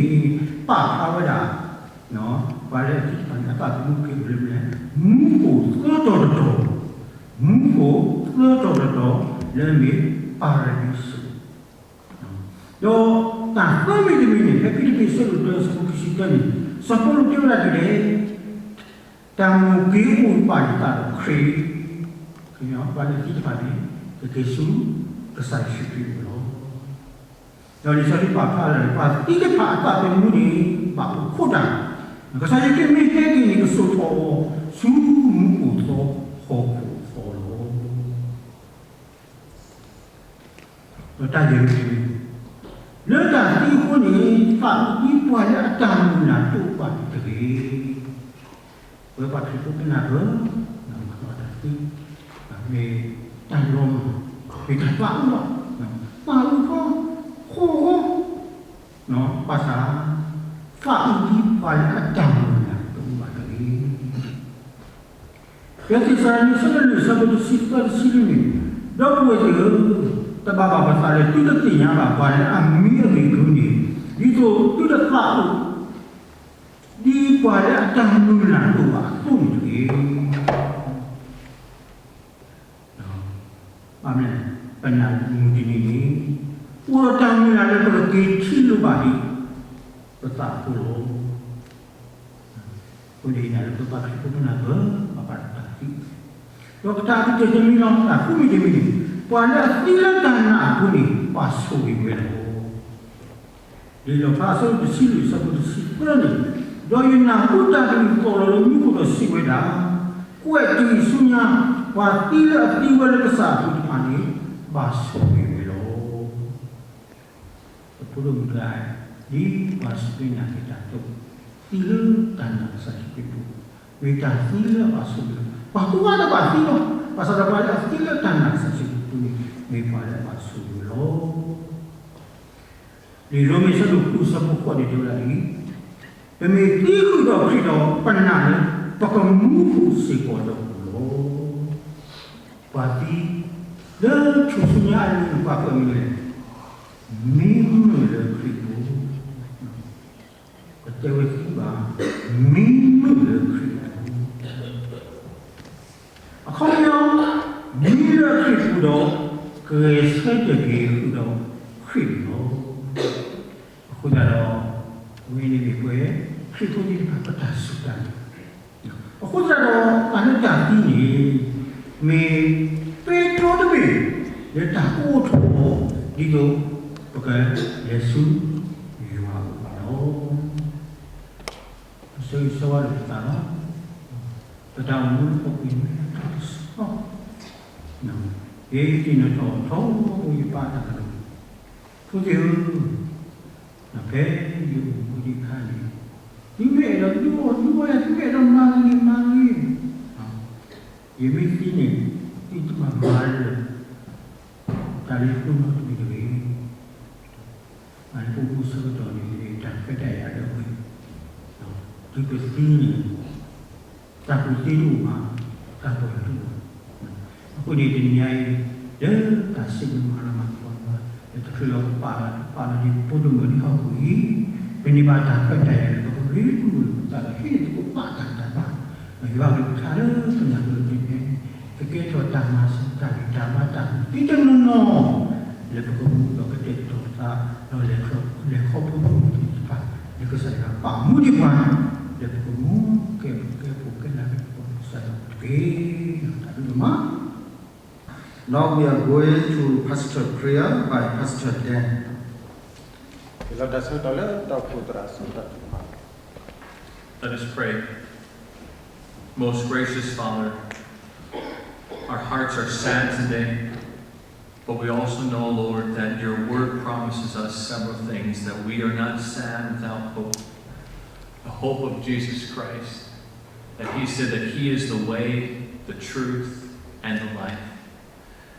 ပာ်ဖျါဝဲဒၣ် ပှၤလၢအသံတဖၣ်န့ၣ် အသးသမူက့ၤအိၣ်လၢမနုၤလဲၣ်, မူခိၣ်သၢတီၤတတီၤ, မူခိၣ်သၢတီၤတတီၤ လၢအမ့ၢ်ပၤရဒံစူး ဒီးတၢ်သၢမံၤတမံၤန့ၣ် ဖဲဖံလံးပံး အဆၢဒိၣ်တၢ အဆၢဖိခံဆံသၢန့ၣ် စီၤပီလူးတဲဝဲဒၣ်ဒ်လဲၣ်, တၢ်မိၣ်က့ၤအိၣ်ဘၣ်ယသးဒီးခရံာ်, ပှၤလၢအသံတဖၣ်န့ၣ် ကက့ၤဆူကစၢ်ယ့ၣ်ၡူးခရံာ်အအိၣ်လီၤ. ဒီးလံာ်စီဆှံပာ်ဖျါလၢ ပှၤသံတဖၣ်အသးသမူန့ၣ် ဘၣ်အိၣ်ခိးတၢ်, ကစၢ်ယ့ၣ်ၡူးခရံာ်မ့ၢ်ဟဲက့ၤန့ၣ် ကစိာ်ထီၣ်အီၤဆူမူခိၣ်သၢဟီၣ်ခိၣ်အသီလီၤ. ဒီးတၢ်ယဲၢ်မံၤတမံၤ, လၢတၢ်သံအဃိန့ၣ် သးအုးဒ်ပှၤလၢအတၢ်မုၢ်လၢ်တအိၣ်ဘၣ်န့ၣ်တဂ့ၤ. ပဝဲပှၤခရံာ်ဖိပနၢ်ပၢၢ် မၤတၢ်သံ မ့ၢ်တၢ်လီၤမၢ်, မ့ၢ်တၢ်သးအုးလီၤ, သးအုးဃီ, ဃိာ်ဃီ, ဘၣ်ဆၣ် သးအုးဒ်ပှၤလၢအတၢ်မုၢ်လၢ်တအိၣ်ဘၣ်တဂ့ၤ. ဖဲသ့းစၤလနံ အဆၢဒိၣ်လွံၢ် အဆၢဖိတဆံသၢ တဆံလွံၢ်န့ၣ်, ဒီပုၢ်ဝဲၢ်သ့ၣ်ဧၢ, တဘၣ်ဘၣ်ပသးလၢသုတသ့ၣ်ညါဘၣ်ပှၤလၢအမံအဂ့ၢ်အကျိၤန့ၣ်, ဒ်သိးသုတသးအုး ဒ်ပှၤလၢအတၢ်မုၢ်လၢ်တအိၣ်ဘၣ်အသိးန့ၣ်တဂ့ၤ. ဘၣ်မနုၤလဲၣ်, ပနၢ်မုၢ်တနံၤန့ၣ် အိၣ်ဒီးတၢ်မုၢ်လၢ်လၢပကက့ၤထံၣ်လိာ်ဘၣ်ဒံး ပသးအဃိလီၤ. အဃိန့ၣ် ယနာ်လၢပပှၤခရံာ်ဖိပနၢ်ပၢၢ် ဘၣ်ပာ်တၢ်သံ, ဒီးကတၢၢ်တမံၤလီၤ, တၢ်ဃုမံၤတမံၤန့ၣ်, ပှၤလၢအသံလၢတၢ်နာ်အဃိန့ၣ် ပာ်ဆိၣ်ဂ့ၤဝဲလီၤ. လံာ်လီၣ်ဖျါ အဆၢဒိၣ်တဆံလွံၢ် အဆၢဖိတဆံသၢန့ၣ်, ဒီးယနၢ်ဟူတၢ်ကလုၢ်သီၣ်လီၤလၢမူခိၣ်ဒီးစံးဝဲဒၣ်, ကွဲးတဂ့ၤဆူညါ, ပှၤသံလၢအသံဝဲလၢကစၢ်အပူၤတဖၣ်န့ၣ် ဘၣ်ဆိၣ်ဂ့ၤဝဲလီၤ. ပဖိဒိၣ်မုၣ်တဂၤ, ဒ်ပှၤစူၢ်က့ၤနာ်က့ၤတၢ်အသိး, သံလၢတၢ်နာ်ကစၢ်ယ့ၣ်ၡူးခရံာ်အပူၤ, မ့ၢ်တၢ်သံလၢအဘၣ်ဆိၣ်ဂ့ၤလီၤ. ပှၤကိးဂၤဒဲးဘၣ်သံလီၤ. ဘၣ်ဆၣ်ဒီးပှၤလၢအသံလၢတၢ်နာ်ကစၢ်ယ့ၣ်ၡူးခရံာ်အပူၤန့ၣ် မ့ၢ်ပှၤလၢအဘၣ်ဆိၣ်ဂ့ၤလီၤ. လံာ်ရိမ့ၤ အဆၢဒိၣ်ဃု အဆၢဖိဃိးန့ၣ် တဲဝဲဒၣ်ဒ်အံၤ, ပမ့ၢ်သံဃုာ်ဒီးခရံာ်ဒီး ပနာ်လၢ ပကမူဃုာ်စ့ၢ်ကီးဒီးပူၤလီၤ. ပှၤသံလၢထူၣ်စုညါအနံၤန့ၣ် ပှၤကွဲးမနုၤလဲၣ်, မံမုာ်လၢခရံာ်အပူၤ, ပတဲဝဲသံဘၣ်, မံမုာ်လၢခရံာ်အပူၤ. အခီပညီ, မံလၢခရံာ်အပူၤဒီး ကဂဲၤဆၢထၢၣ်က့ၤဃုာ်ဒီးခရံာ်န့ၣ်လီၤ. အဃိသတးဒီး အဝဲန့ၣ်မ့ၢ်ပဝဲ ခရံာ်ဖိသ့ၣ်တဖၣ်ပတၢ်စူၢ်တၢ်နာ်လီၤ. အဃိသတးဒီး တၢ်လၢတၢ်သံန့ၣ် မ့ၢ်ပဲတြီတဘ့ၣ် လၢတၢ်ကအိၣ်ထီၣ် ဒ်သိးပကလဲၤဆူယွၤအအိၣ်ဘၣ်လီၤ. ပဆိၣ်ဂ့ၤဆိၣ်ဝါလိာ်ပသးလီၤ. ပတၢ်အိၣ်မူလၢဟီၣ်ခိၣ်အံၤ မ့ၢ်တၢ်တဆီဘၣ်. ယသ့ၣ်နီၣ်ထီၣ်ထီဘိယပၢ်တၢ်ကလုၢ်, ဖိသ့ၣ်ဧၢ, ဖဲယအိၣ်မူဒံးအခါန့ၣ် သုမ့ၢ်အဲၣ်ဒိးဒုးအီၣ်ဒုးအီယၤ, သုမ့ၢ်အဲၣ်ဒိးမၤဂ့ၤန့ၣ်မၤဂ့ၤ, ယမ့ၢ်သံန့ၣ် သုတဘၣ်မၤလၢ တၢ်လၢယဃုနီတမံၤတဂ့ၤ. အဃိပအိၣ်မူဆၢကတီၢ်န့ၣ် တၢ်ခွဲးတၢ်ယာ်လၢအဝဲ သုကသံန့ၣ် တၢ်ကူၣ်သ့တအိၣ်ဘၣ်, တၢ်ပှၢ်တအိၣ်ဘၣ်. အဃိန့ၣ်တနံၤညါအံၤ လၢတၢ်စံးဘျုးမၤလၤမၤကပီၤပှၤ လၢတချုးလၢပပာ်လီၤ ပပာ်လီၤဒ်ပဖိဒိၣ်မုၣ်ဒ်ဟီၣ်ခိၣ်အံၤ ပန့ၢ်ဘၣ်တၢ်ခွဲးတၢ်ယာ်လၢပကဂ့ၤမုာ်လိာ်ပသးဒီး ဟံးန့ၢ်သကိးဘၣ်တၢ်တၢ်ဘၣ် ဒီးယွၤကလုၢ်ကထါလၢပနၢ်ပၢၢ်တဖဲန့ၣ် ကကဲထီၣ်တၢ်မၤစၢၤ တၢ်ဂံၢ်တၢ်ဘါ တၢ်ကူၣ်သ့တနီၤနီၤ လၢပကမူဒီးကတဲာ်ကတီၤသး ဒီးလဲၤခီဖျိပအိၣ်မူသ့ၣ်တဖၣ် လၢကစၢ်ယွၤပာ်မူဒံးပှၤ လၢပကမူကဲ ကဲပူၤကဲလၢ်ကဲပှၤကစၢ်ယွၤတက့ၢ်. တၢ်ဘျုးဒိၣ်မး. Now we are going to pastor prayer by Pastor Dan. လီၤတၢ်ဆၢကတီၢ်လၢတၢ်အိၣ်ဖှိၣ်သရၣ်စီၤတၢ်ထုကဖၣ်. Let us pray. Most gracious Father, our hearts are sad today, but we also know, Lord, that your word promises us several things, that we are not sad without hope. The hope of Jesus Christ, that he said that he is the way, the truth, and the life.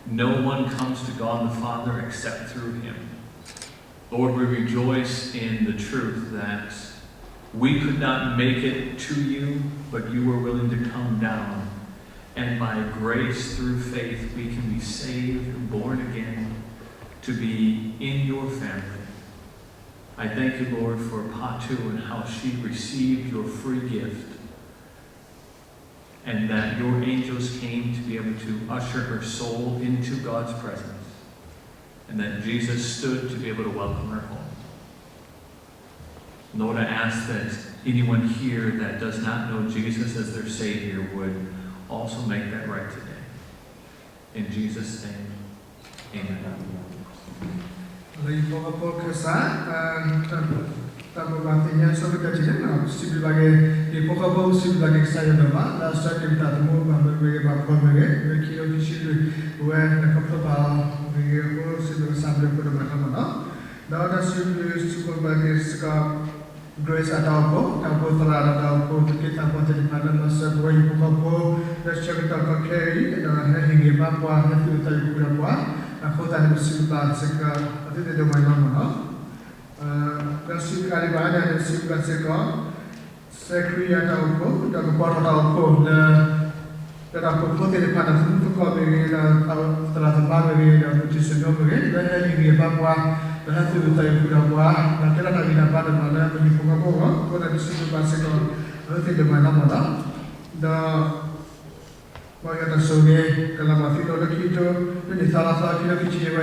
No one comes to God the Father except through him. Lord, we rejoice in the truth that we could not make it to you, but you were willing to come down. And by grace through faith, we can be saved, born again, to be in your family. I thank you, Lord, for Patu and how she received your free gift. And that your angels came to be able to usher her soul into God's presence, and that Jesus stood to be able to welcome her home. Lord, I ask that anyone here that does not know Jesus as their Savior would also make that right today. In Jesus' name, amen. လၢယဖိဃီဖိခၢၣ်စး တၢ်ဘိးဘၣ်သ့ၣ်ညါဆိကတၢၢ်တထံၣ်န့ၣ် စံးဘျုးဘၣ်က့ၤ ယဖိဃီဖိ စံးဘျုးဘၣ်က့ၤကစၢ်ယွၤဒိၣ်မး လၢအဆှၢက့ၤပသးသမူ ဘၣ်မုာ်မ့ၢ်ဂ့ၤ ဘၣ်ဖှီၣ်မ့ၢ်ဂ့ၤ လၢခံကထိခံဆံလွံၢ် ပဝဲလဲၤခီဖျိဘၣ်အီၤမ့ၢ်ဂ့ၤအဃိ စံးဘျုးကစၢ်ဘျုးဖှိၣ်ဒိၣ်မးလီၤမးနီၤ. ဒီးတၢ်စံးဘျုးစံးဖှိၣ်ဘၣ်က့ၤစ့ၢ်ကီး Grace အတၢ်အိၣ်ဖှိၣ် တၢ်အိၣ်ဖှိၣ်သရၣ်ဒီးတၢ်အိၣ်ဖှိၣ်သူၣ်က့သးပှၢ်သ့ၣ်တဖၣ် လၢမၤစၢၤပဝဲဟံၣ်ဖိဃီဖိ လၢဆၢကတီၢ်ခဲအံၤ ဒီးဟဲဟ့ၣ်ဂံၢ်ဘါပှၤ ဟဲသူၣ်အသးသမူဒီးပှၤ အဃိသတးန့ၣ် ပစံးဘျုးဘၣ်စ့ၢ်ကီး အဝဲသ့ၣ်ဒိၣ်မးလီၤမးနီၤ. ဒီးစံးဘျုးဘၣ်န့ၣ် ပစံးဘျုးဘၣ်စ့ၢ်ကီး စဲးခရံာ်အတၢ်အိၣ်ဖှိၣ် ဒီးကပီၤထီၣ်တၢ်အိၣ်ဖှိၣ်လၢ ဒီးတၢ်အိၣ်ဖှိၣ်ဖိသ့ၣ်တဖၣ် တၢ်သူၣ်မူသကိးမ့ၢ်ဂ့ၤ ဒီးသရၣ်သမါမ့ၢ်ဂ့ၤ ဒီးမုၢ်ထံၣ်စံၣ်ညီၣ်မ့ၢ်ဂ့ၤ လၢဟဲဟ့ၣ်ဂံၢ်ဘါပှၤ ဒီးဟဲသူၣ်အသးသမူဒီးပှၤ ဒီးကဲထီၣ်တၢ်ဂံၢ်တၢ်ဘါဒိၣ်မးလၢပဟံၣ်ဖိဃီဖိအဂီၢ် အဃိသတးန့ၣ် ပစံးဘျုးဘၣ်စ့ၢ်ကီး အဝဲသ့ၣ်ဒိၣ်မးလီၤမးနီၤ. ဒီး မ်ယွၤတၢ်ဆိၣ်ဂ့ၤ ကလီၤဘၣ်သုဒီးလၢခံကထိ လၢနံၣ်သီလါသီခံကထိခံဆံယဲၢ်ဝဲအံၤ ပဆၢမုၢ်လၢတၢ်ဆိၣ်ဂ့ၤဆိၣ်ဝါကလီၤဘၣ်လၢသုဒီး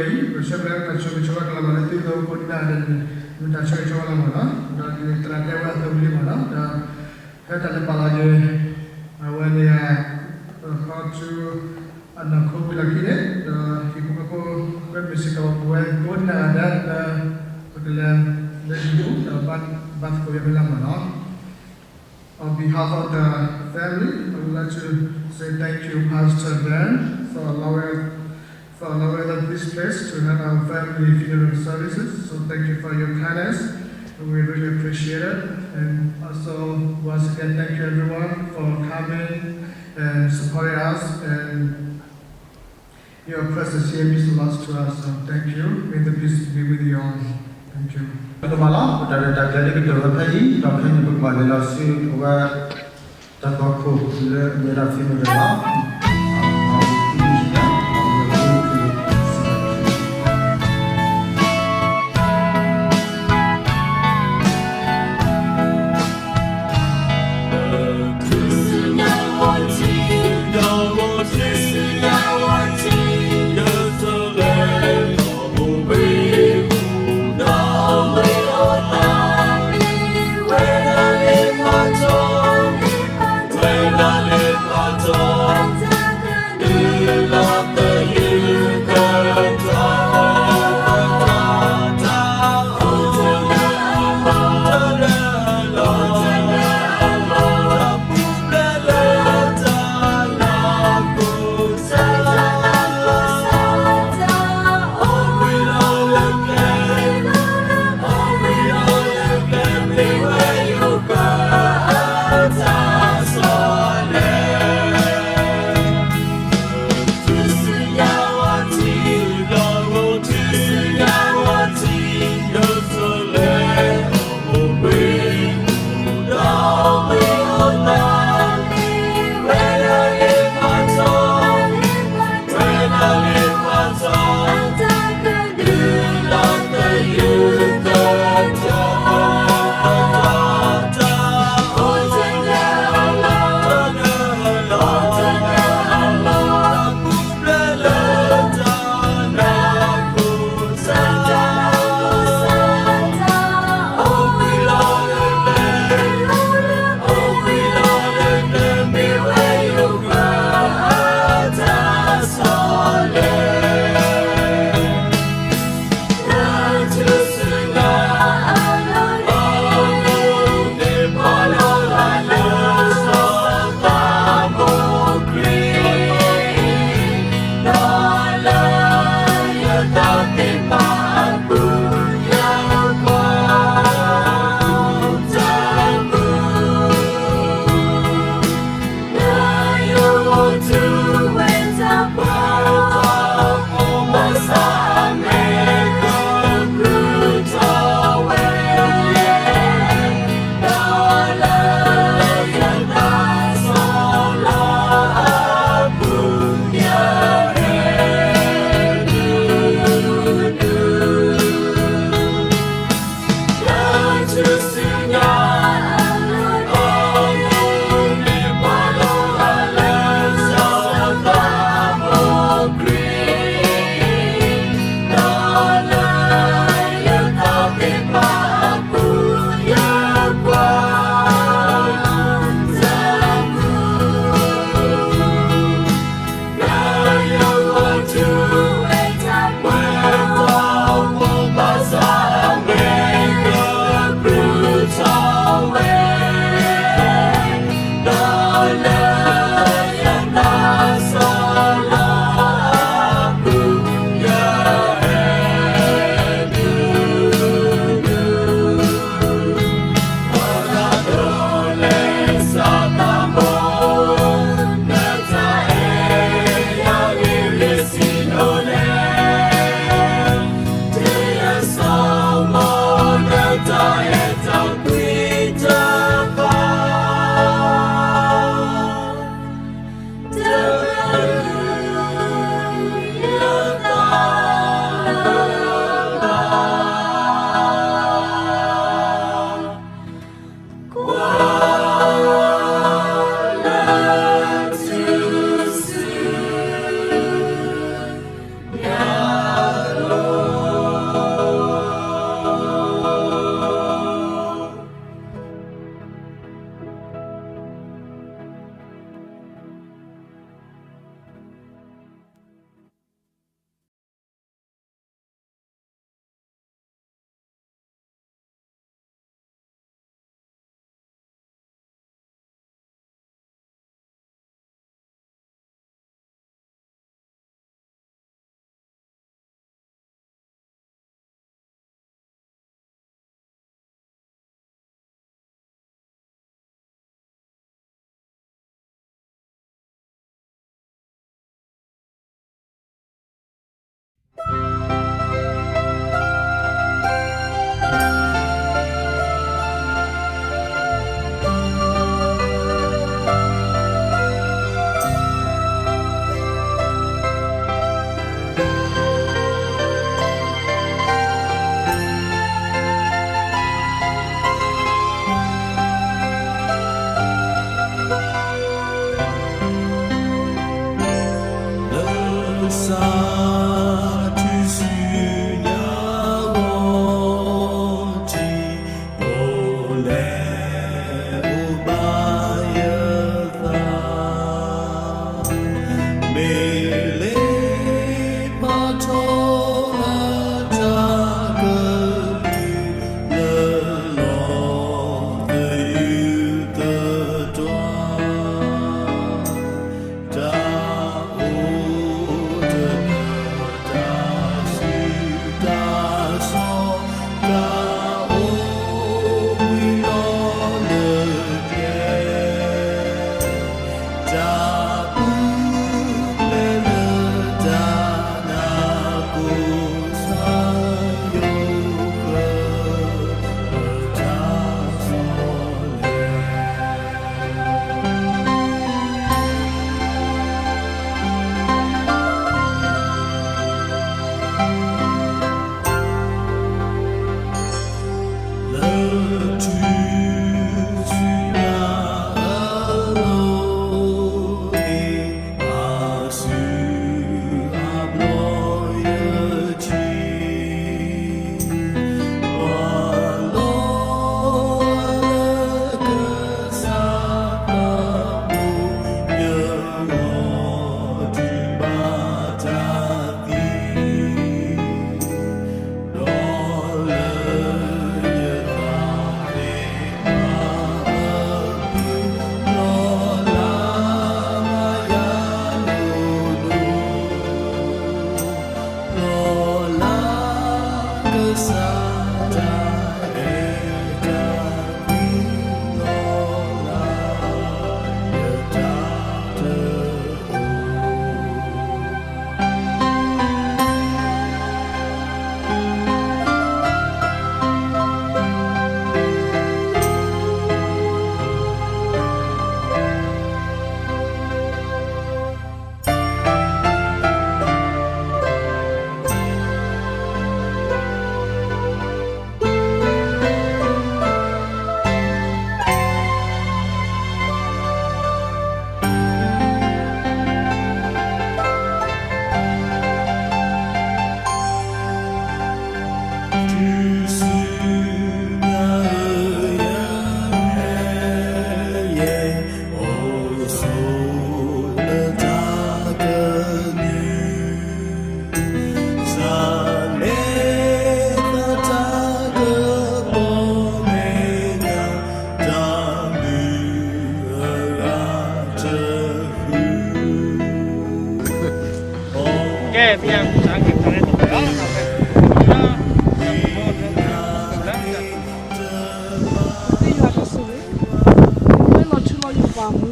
ကိးဂၤဒဲးန့ၣ် မ့ၢ်တၢ်ဆိၣ်ဂ့ၤဆိၣ်ဝါလီၤမးနီၤ ဒီးဒ်န့ၣ်သရၣ်တဲဝဲအသိးလံမးနီၤ ဒီး ဖဲတၢ်လဲၤပာ်လီၤက့ၤ အဝဲန့ၣ် ခီဆူ အနီၢ်ခိဝံၤလီၢ်ခံန့ၣ် ဒီးဟံၣ်ဖိဃီဖိ ကွဲမုာ်စ့ၢ်ကီးပဝဲကိးဂၤဒဲးလၢ ပကလဲၤလၢဟံၣ်ပူၤ ဒီးဘါသကိးယဲၢ်ဖဲလၢမးနီၤ. On behalf of the family, I would like to say thank you, Pastor Dan, for allowing, for allowing us this place to have our family funeral services. So thank you for your kindness, and we really appreciate it. And also, once again, thank you everyone for coming and supporting us. And Your presence here means a lot to us, so thank you. May the peace be with you all. Thank you. ကမၤလီၤ ပတၢ်ရဲၣ်တၢ်ကျဲၤလၢကတၢၢ်ဝဲဖဲအံၤ ဒီးခဲအံၤန့ၣ် ပကဘၣ်လဲၤလီၤဆူအဝဲ တၢ်သွၣ်ခိၣ်လၢအမ့ၢ်ဒၣ် funeral လီၤ.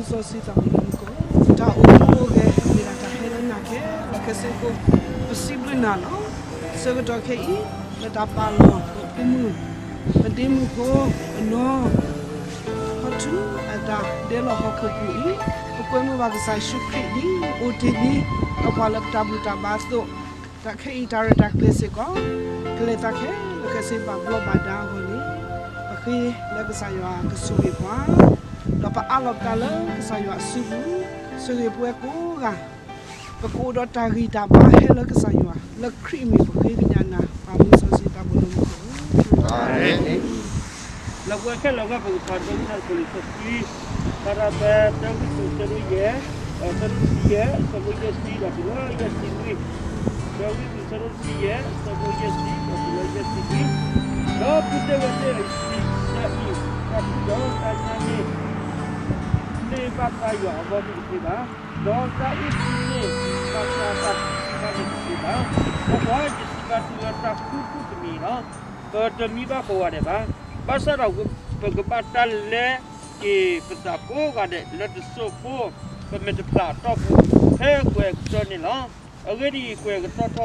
စီဆှံသးဘိလၢမူခိၣ်, တၢ်အိၣ်မူအိၣ်ဂဲၤ မ့ၢ်ဒၣ်တၢ်ဟဲလၢနၤခဲလၢာ်ခဲဆ့အဃိ, ပစံးဘျုးနၤလီၤ. ဆၢကတီၢ်ခဲအံၤ လၢတၢ်ပာ်လီၤပဖိမုၣ်, ပဒ့မုၣ်ဖိ, ပနီၢ် ခီထူအတၢ်ဒဲးလီၤဟီၣ်ခိၣ်ပူၤအံၤ, ပကွဲမုာ်ဘၣ်ကစၢ်ယ့ၣ်ၡူးခရံာ်ဒ်အိၣ်တ့ၢ်လံ, ဒီးပှၤလၢပတၢ်ဘူၣ်တၢ်ဘါအသိး, တၢ်ခဲအံၤတၢ်ရဲၣ်တၢ်ကျဲၤစ့ၢ်ကီး, ကလဲၤသးခဲလၢာ်ခဲဆ့ဘၣ်ဘျီးဘၣ်ဒါအဂီၢ်န့ၣ်, ပဃ့လၢကစၢ်ယွၤကဆိၣ်ဂ့ၤပှၤ, ဒီးပအးလီၤပသးလၢကစၢ်ယွၤအစုပူၤ, ဆိၣ်ဂ့ၤပဝဲကိးဂၤ ပကအိၣ်ဒီးတၢ်ဂံၢ်တၢ်ဘါဟဲလၢကစၢ်ယွၤ, လၢခရံာ်အမံၤပဃ့ကညးနၤ, ပၢ်မုၢ်စီဆှံသးဘိလၢမူခိၣ်. လၢပဝဲခဲလၢာ်အဂီၢ် ပကဖးဒီးတၢ်ကတိၤလံာ်စီဆှံ, ဖးဒၣ်ဖဲတၢဂံၢ်စူး ဆၢဒိၣ်ယဲၢ်, ဆၢဒိၣ်တဆံယဲၢ်, ဆၢဖိယဲၢ်ဆံ ဒီးတုၤလၢယဲၢ်ဆံနွံ, တၢဂံၢ်စူး ဆၢဒိၣ်တဆံယဲၢ်, ဆၢဖိယဲၢ်ဆံ ဒီးတုၤလၢယဲၢ်ဆံနွံ, ဒီးဖုတဲဝဲလၢအံၤ, တၢ်အံၤ, တၢ်ထူဒီးတၢ်ညါန့ၣ် န့ၢ်ဘၣ်တၢ်ယွၤအဂီၢ်န့ၣ်တသ့ဘၣ်, ဒီးတၢ်အုၣ်သံန့ၣ် ဘၣ်တၢ်သံဘၣ်န့ၣ်တသ့ဘၣ်. တၢ်ပှၤယစံးဘၣ်သုလၢတၢ်ခူသူၣ်တမံၤလီၤ. ပတမံဘၣ်ကိးဂၤဒဲးဘၣ်. ဘၣ်ဆၣ်ဒီးပကဘၣ်တၢ်လဲက့ၤပသးကိးဂၤဒဲးလၢတစိၢ်ဖိ ပမဲာ်တဖျၢၣ်အတီၢ်ပူၤ ဖဲကွဲၤကတၢၢ်န့ၣ်လီၤ. အဂ့ၢ်ဒ်အံၤ, ကွဲၤကတီၢ်ထီၣ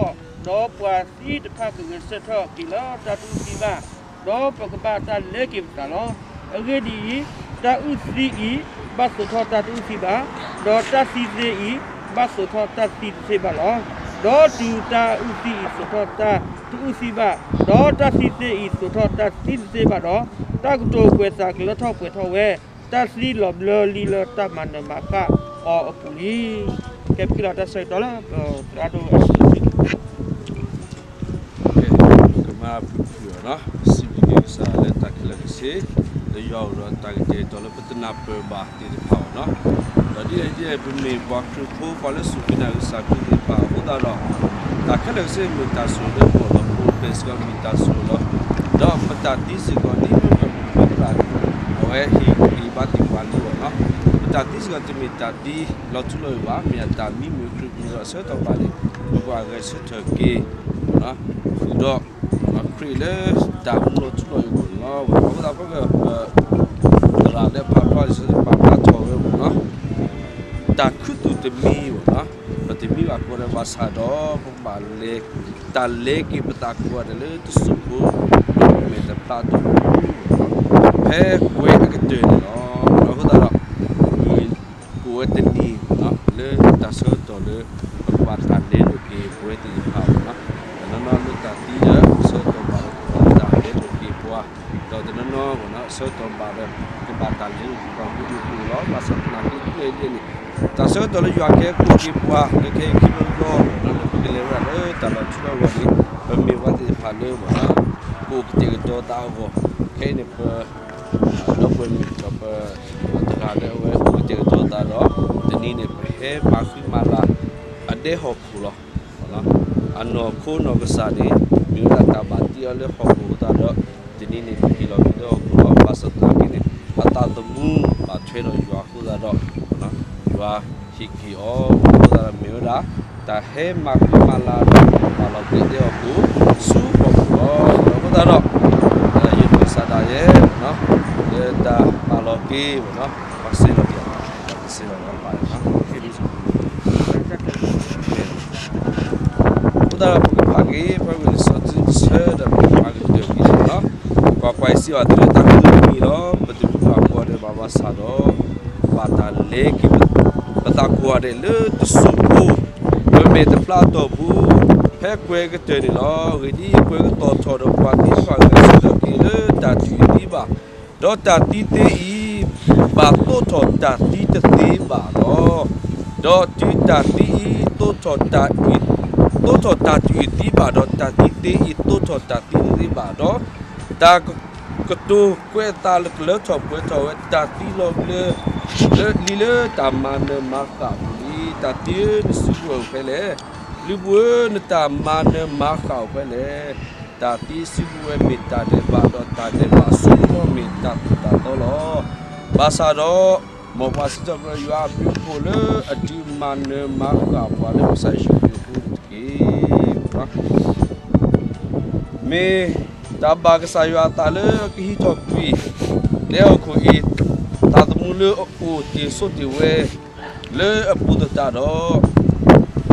်, ဒီးပှၤသံတဖၣ်ကဂဲၤဆၢထၢၣ်က့ၤလၢတၢ်တအုၣ်သံဘၣ်, ဒီးပကဘၣ်တၢ်လဲက့ၤပသးလီၤ. အဂ့ၢ်ဒ်အံၤ, တၢ်အုၣ်သံအံၤ ဘၣ်သိးထီၣ်တၢ်တအုၣ်သံဘၣ်, ဒီးတၢ်သံသ့အံၤ ဘၣ်သိးထီၣ်တၢ်သံတသ့ဘၣ်လီၤ. ဒီးတုၤတၢ်အုၣ်သံအံၤသိးထီၣ်တၢ်တအုၣ်သံဘၣ်, ဒီးတၢ်သံသ့အံၤ သိးထီၣ်တၢ်သံတသ့ဘၣ်ဒီး, တၢ်ကတိၤကွဲးသးကလၢထီၣ်ပှဲၤထီၣ်ဝဲ, တၢ်သံလီၤဘျၢလံလၢတၢ်မၤနၢၤမၤဃၣ်အီၤအပူၤလံ. ကဲပက့ၤလီၤတၢ်ဆၢကတီၢ်လၢ ပသရၣ်ဒိၣ်အစုပူၤ ကမၤဖုၣ်ဖုၣ်အီၤနီၤ, စံးဘျုးက့ၤကစၢ်လၢတၢ်ခဲလၢာ်ခဲဆ့, လၢယွၤအိၣ်ဒီးတၢ်ကတဲာ်ကတီၤလၢပတနၢ်ပၢၢ်ဘၣ်သ့ၣ်တဖၣ်အီၤနီၤ, ဒီးဒ်လဲၣ်ဒ်လဲၣ် ပမ့ၢ်ပှၤခရံာ်ဖိ ပှၤလၢစူၢ်က့ၤနာ်က့ၤကစၢ်ခရံာ်သ့ၣ်တဖၣ်အဃိသတးဒီး, တၢ်ခဲလၢာ်ခဲဆ့မ့ၢ်တၢ်ဆိၣ်ဂ့ၤလၢပဂီၢ်ဒီး ပအိၣ်ဖျဲၣ်စ့ၢ်ကီးမ့ၢ်တၢ်ဆိၣ်ဂ့ၤလီၤ. ဒီးပတၢ်သံစ့ၢ်ကီး ဒ်မ့ၢ်ပဖုသရၣ် အဝဲဟ့ၣ်ဂံၢ်ဘါသ့ၣ်ပှၤလံအီၤနီၤ, ပတၢ်သံစ့ၢ်ကီးတမ့ၢ်တၢ်သံလီၤထူလီၤယိာ်ဘၣ်, မ့ၢ်အတၢ်မံမုာ်ခရံာ်ပူၤဒီးအဆၢကတီၢ်ဘၣ်န့ၣ်, ပပှၤဂဲၤဆၢထၢၣ်က့ၤ ဃုာ်ဒီး ခရံာ်လၢတၢ်မူလီၤထူလီၤယိာ်အဂီၢ်န့ၣ်လီၤ. အဃိသတး ပသရၣ်လၢဖးဖျါလံာ်စီဆှံ ပာ်ဖျါထီၣ်ဝဲမ့ၢ်နီၤ, တၢ်ခူသူၣ်တမံၤမ့ၢ်နီၤ, ပတမံဘၣ်ကိးဂၤဒဲးဘၣ်ဆၣ်ဒီး ပကဘၣ်လဲၤ တၢ်လဲက့ၤပသးကိးဂၤဒဲးလၢတစိၢ်ဖိ ဒီးပမဲာ်တဖျါအတီၢ်ပူၤ ဖဲကွဲၤအကတၢၢ်န့ၣ်လီၤ. အဃိသတးဒီး မုၢ်ကိးဝဲတနံၤ လၢတၢ်ဆၢကတီၢ်လၢ ပကဘၣ်တၢ်လဲလိာ်က့ၤပဝဲသ့ၣ်တဖၣ်မ့ၢ်နီၤ, တနီၤနီၤလၢတၢ်သံဒီး ဆၢကတီၢ်ဘၣ်ဒီး ကဘၣ်တၢ်လဲလိာ်က့ၤပှၤ, ဒီးတနီၤနီၤ ဆၢကတီၢ်ဘၣ်ဒီး ကဘၣ်တၢ်လဲလိာ်က့ၤပှၤမ့ၢ်အိၣ်လီၤ. ဘၣ်ဆၣ်သနာ်က့ ဒ်လဲၣ်ဒ်လဲၣ်န့ၣ် တၢ်ဆၢကတီၢ်လၢယွၤကဟဲကိးက့ၤပှၤ လၢခဲအံၤခံဘျီတဘျီ လၢပကလဲၤဝဲဒၣ်လၢတၢ်လီၤထူလီၤယိာ်အဂီၢ်န့ၣ် ပမ့ၢ်ပှၤသ့ၣ်တဖၣ်လၢ ကအိၣ်ကတဲာ်ကတီၤသးအဂီၢ်, ခဲအံၤန့ၣ် ပ ဒီပုၢ်ဝဲၢ်မုၣ်ဒီးပ တဂၤလၢအဝဲအိၣ်ကတဲာ်ကတီၤသးဒီး တနံၤန့ၣ် ပဟဲမၤဃံမၤလၤ အဒဲဟီၣ်ခိၣ်လီၤ. အနီၢ်ခိနီၢ်ကစၢ်န့ၣ် မ့ၢ်ဝဲဒၣ်တၢ်ဘၣ်တ့အီၤလၢဟီၣ်ခိၣ်အဃိသတးဒီး တနံၤန့ၣ် ပဟ့ၣ်လီၤက့ၤလၢဟီၣ်ခိၣ်လီၤ. ဘၣ်ဆၣ်သနာ်က့န့ၣ် အသးသမူဘၣ်ထွဲဒီးယွၤအဃိသတးဒီး ယွၤဟ့ၣ်က့ၤအီၤအဃိသတးဒီး မ့ၢ်ဝဲဒၣ် တၢ်ဟဲမၤဃံမၤလၤဒီး ပာ်လီၤက့ၤဒဲဟီၣ်ခိၣ် ဆူဟီၣ်ခိၣ်လီၤ. အဃိသတးဒီး ယနီၢ်ကစၢ်ဒၣ်ယဲ လၢတၢ်ပာ်လီၤက့ၤ ပှၤစ့ၢ်ကီး ပှၤစ့ၢ်ကီး ပှၤဘၣ် အဃိသတးဒီး ပကဖးက့ၤ ဖဲဝံလံာ်စီဆှံတဆၢဒီး ပကမၤကတၢၢ်က့ၤန့ၣ်လီၤ. ကွၢ်ကွၢ် ယစံးဘၣ်သုလၢတၢ်ခူသူၣ်တမံၤလီၤ. ပတမံဘၣ်ကိးဂၤဒဲးဘၣ်ဆၣ်ဒီး ဘၣ်တၢ်လဲက့ၤ ပသးကိးဂၤဒဲးလၢတစိၢ်ဖိ ပမဲာ်တဖျါအတီၢ်ပူၤ ဖဲကွဲၤကတၢၢ်န့ၣ်လီၤ. အဂ့ၢ်ဒ်အံၤ, ကွဲၤကတီၢ်ထီၣ်ဒီးပှၤသံတဖၣ်ဂဲၤဆၢထၢၣ်က့ၤလၢတၢ်တအုၣ်သံဘၣ် ဒီးတၢ်သံသ့အံၤ ဘၣ်သိးထီၣ်တၢ်သံတသ့ဘၣ်လီၤ. ဒီးတုၤတၢ်သံအံၤ သိးထီၣ်တၢ်အုၣ်, သိးထီၣ်တၢ်တအုၣ်သံဘၣ်ဒီး တၢ်သံသ့အံၤ သိးထီၣ်တၢ်သံတသ့ဘၣ်ဒီး တၢ်ကတိၤကွဲးအသးလၢကလၢထီၣ်ပှဲၤထီၣ်ဝဲ တၢ်သံလီၤဘျၢ လၢလံလၢတၢ်မၤနၢၤမၤဃၣ်အပူၤလံ. တၢ်သံဧၢ, နစုကဝဲၤအိၣ်ဖဲလဲၣ်. လုၢ်ဘူၣ်ဧၢ, နတၢ်မၤနၢၤမၤဃၣ်အိၣ်ဖဲလဲၣ်. တၢ်သံစုကဝဲၤမ့ၢ်တၢ်ဒဲးဘးဒီးတၢ်ဒဲးဘးအစိကမီၤမ့ၢ်တၢ်သိၣ်တၢ်သီလီၤ. ဘၣ်ဆၣ်ဒီး မ်ပှၤစံးထီၣ်ပတြၢၤယွၤအဘျုးအဖှိၣ်လၢအတုၤမၤနၢၤမၤဃၣ်ပှၤလၢကစၢ်ယ့ၣ်ၡူးခရံာ်အဃိတက့ၢ်. မ့ၢ်တၢ်ဘၣ်ကစၢ်ယွၤအသးလၢကဟံးထီၣ်ကွံာ် ဒဲဟီၣ်ခိၣ်အံၤ သးသမူ မူလၢအအိၣ်တ့ၢ်ဆိတ့ၢ်ဝဲ လၢအပူၤသတးဒီး,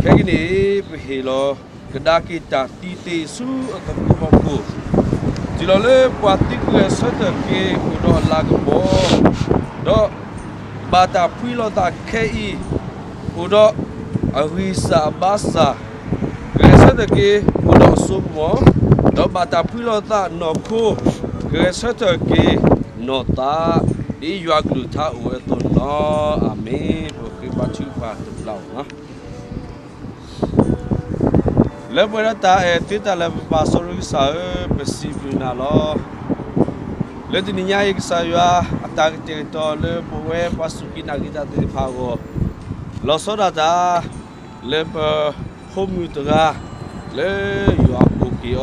ခဲကနံၣ်အံၤ ပဟ့ၣ်လီၤကဒါက့ၤတၢ်သံသ့ၣ်ဆူအကပူၤဟီၣ်ခိၣ်, တုၤလီၤလၢပှၤသံဂဲၤဆၢထၢၣ်က့ၤအိၣ်ဒီးအလၤကပီၤ, ဒီးဘၣ်တၢ်ဖှံလိာ်သးခဲအံၤ အိၣ်ဒီးအဂံၢ်စၢ်အဘါစၢ်, ဂဲၤဆၢထၢၣ်က့ၤအိၣ်ဒီးအစိကမီၤ, ဒီးဘၣ်တၢ်ဖှံလိာ်သးနီၢ်ခိ, ဂဲၤဆၢထၢၣ်က့ၤနီၢ်သး, ဒ်ယွၤကလုၢ်ကထါအိၣ်ဝဲအသိးန့ၣ်လီၤ. အၤမ့ၣ်. ပဃ့ဘါထုကဖၣ်တဘျီလီၤ. လၢပှဲၤဒီးတၢ်အဲၣ်သ့တၢ်လၢာ် ပပၢ်စီၤရ့ကစၢ်ဧၢ, ပစံးဘျုးနၤလီၤ. လၢတနံၤညါအံၤ ကစၢ်ယွၤအတၢ်ကတဲာ်ကတီၤလၢပဝဲပှၤစူၢ်က့ၤနာ်က့ၤတၢ်သ့ၣ်တဖၣ်အဂီၢ်, လီၤဆီဒၣ်တၢ် လၢပဖိမုၣ်တဂၤ လၢယွၤအိၣ်က့ၤအီၤ, ဒီး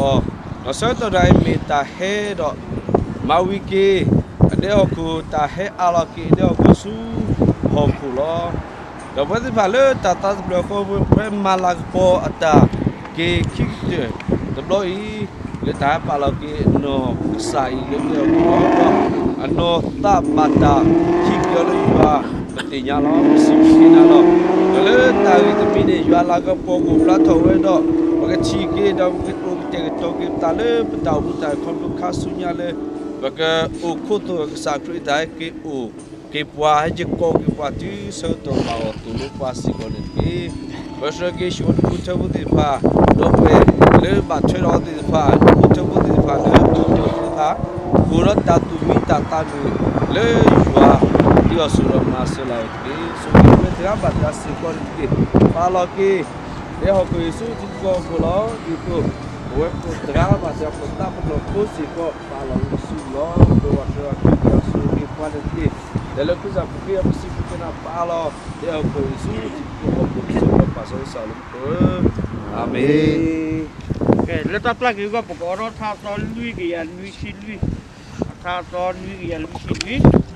ဆၢကတီၢ်တၢ်အံၤမ့ၢ်တၢ်ဟဲဒီး မၤဝံၤက့ၤ အဒဲဟီၣ်ခိၣ်, တၢ်ဟဲအးလီၤက့ၤအဒဲဟီၣ်ခိၣ်ဆူဟီၣ်ခိၣ်လီၤ. ဒီးပဝဲသ့ၣ်တဖၣ်လၢတၢ်သးသဘျ့အဃိ ပဝဲမၤလၤကပီၤအတၢ်က့ၤခံကတၢၢ်တဘျီအံၤ, လၢတၢ်ဟဲပာ်လီၤက့ၤအနီၢ်ကစၢ်အံၤလၢဒဲဟီၣ်ခိၣ်လီၤ. ဒီးအနီၢ်သးဘၣ်တၢ်ထံၣ်က့ၤအီၤလၢယွၤ ပသ့ၣ်ညါလီၤ, ပစံးဘျုးက့ၤနၤလီၤ. ဒီးလၢတၢ်ဂ့ၢ်တမံၤန့ၣ် ယွၤလၤကပီၤကအိၣ်ဖျါထီၣ်ဝဲဒီး ပကထံၣ်က့ၤ ဒီးပကအိၣ်ကတဲာ်ကတီၤက့ၤပသးလၢပတၢ်အိၣ်မူတၢ်ခီဖျိခါဆူညါလၢ ပကအိၣ်ခိးသကိးကစၢ်ခရံာ်အတၢ်ဟဲက့ၤအိၣ် က့ၤပှၤ ဟဲက့ၤကိးက့ၤပှၤတုၤဆၢကတီၢ်ဘၣ်အီၤသိၣ်လိပှၤစ့ၢ်ကီးန့ၣ်တက့ၢ်. ပဆှၢက့ၤဆူအဒူၣ်ဖိထၢဖိသ့ၣ်တဖၣ်, ဒီပုၢ်ဝဲၢ်လၢဘၣ်ထွဲဒီးအီၤသ့ၣ်တဖၣ်, ဒူၣ်ဖိထၢဖိသ့ၣ်တဖၣ်လၢအအိၣ်တ့ၢ်သ့ၣ်တဖၣ်, အိၣ်ဒီးတၢ်သူၣ်မံတၢ်သးမုာ်လၢယွၤ ဒ်အီၤဆိးဒီးမၤစၢၤလၢ်အီၤတက့ၢ်. ဆိၣ်ဂ့ၤဝဲတဂၤဘၣ်တဂၤစ့ၢ်ကီးန့ၣ်တက့ၢ်. ပာ်လီၤက့ၤ ဒဲဟီၣ်ခိၣ်အံၤဆူထံကီၢ်အဖီခိၣ်လီၤ. ဒ်သိး ပဝဲပှၤတဂၤဘၣ်တဂၤ ပသးပနီၣ်ဖိစ့ၢ်ကီး ပာ်လီၤဝဲဆူလီၤ. ပဝဲပှၤတဂၤ ဒ်သိးလၢခရံာ်စၢ်ပဃ့အီၤ ပစံးဘျုးက့ၤနၤ ပာ်လီၤ ဒဲဟီၣ်ခိၣ်အံၤဆူထံကီၢ်အဖီခိၣ် ပစံးဘျုးပၢ်စီၤအ့ၣ်စၢ်လၢမူခိၣ်ဧၢ, အၤမ့ၣ်. ကဲ လၢတၢ်ပျၢ်က့ၤအဂီၢ် ပကအီထီၣ်ထါသီလွံၢ်ကယၤ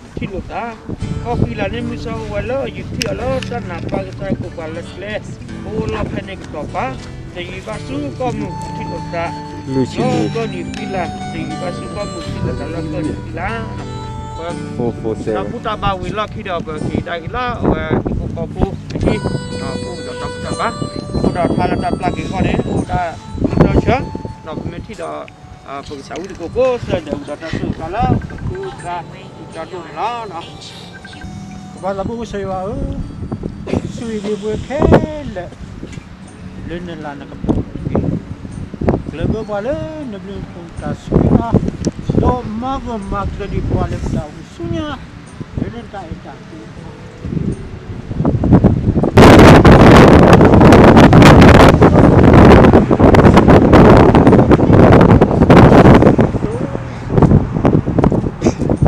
နွံဆံလွံၢ်, ထါသီနွံကယၤလွံၢ်ဆံနွံ, တယံာ်ဘၣ်ကထံၣ်လိာ်သး, ကီၢ်ဃံလၤန့ၣ် မုၢ်ဆၢဝဲလၢယထံၣ်အီၤလၢ တၢ်နးပၢ်ကစၢ်ကိးပှၤလၢကျဲ, အိၣ်လီၢ်ဖဲန့ၣ်ကတီၤပၤ, တယံာ်ဘၣ်ဆူကီၢ်မုၢ်ကထံၣ်လိာ်သး, လွံၢ်ဆံနွံ, ကီၢ်နံၤဃံလၤ, တယံာ်ဘၣ်ဆူကီၢ်မုၢ်ထံၣ်လိာ်သးလၢကီၢ်နံၤဃံလၤ, တၢ်ဘူၣ်တၢ်ဘါဝံၤလီၢ်ခံဒီး ပက့ၤဒၣ်က့ၤလၢအဝဲဟံၣ်ဖိဃီဖိအဟံၣ်, ဒီးအိၣ်ဒီးတၢ်ဘူၣ်တၢ်ဘါ, အိၣ်ဒီးထါလၢတၢ်ပျၢ်က့ၤအဂီၢ်န့ၣ် အိၣ်ဒၣ်တၢ်ဆၢ, ဒီးပမ့ၢ်ထံၣ်ဒီး ပကစၢ်ဝံသကိးကိးဆၢဒဲး ဝံၤဒီးတၢ်စူၢ်တၢ်နာ်လၢပခူပသး ကၠီဒိၣ်န့ၣ်လီၤ. ပပၢ်သးဘိကစၢ်ယွၤဧၢ, ဆိၣ်ဂ့ၤဒံးပဝဲခဲလၢာ် လၢနလၤနကပီၤတက့ၢ်. ကျၢၢ်ဘၢပှၤလၢနဘျုးနဖှိၣ်တၢ်ဆိၣ်ဂ့ၤအါ, ဒီးမၤဂၢၢ်မၤကျၢၤဒံးပှၤလၢ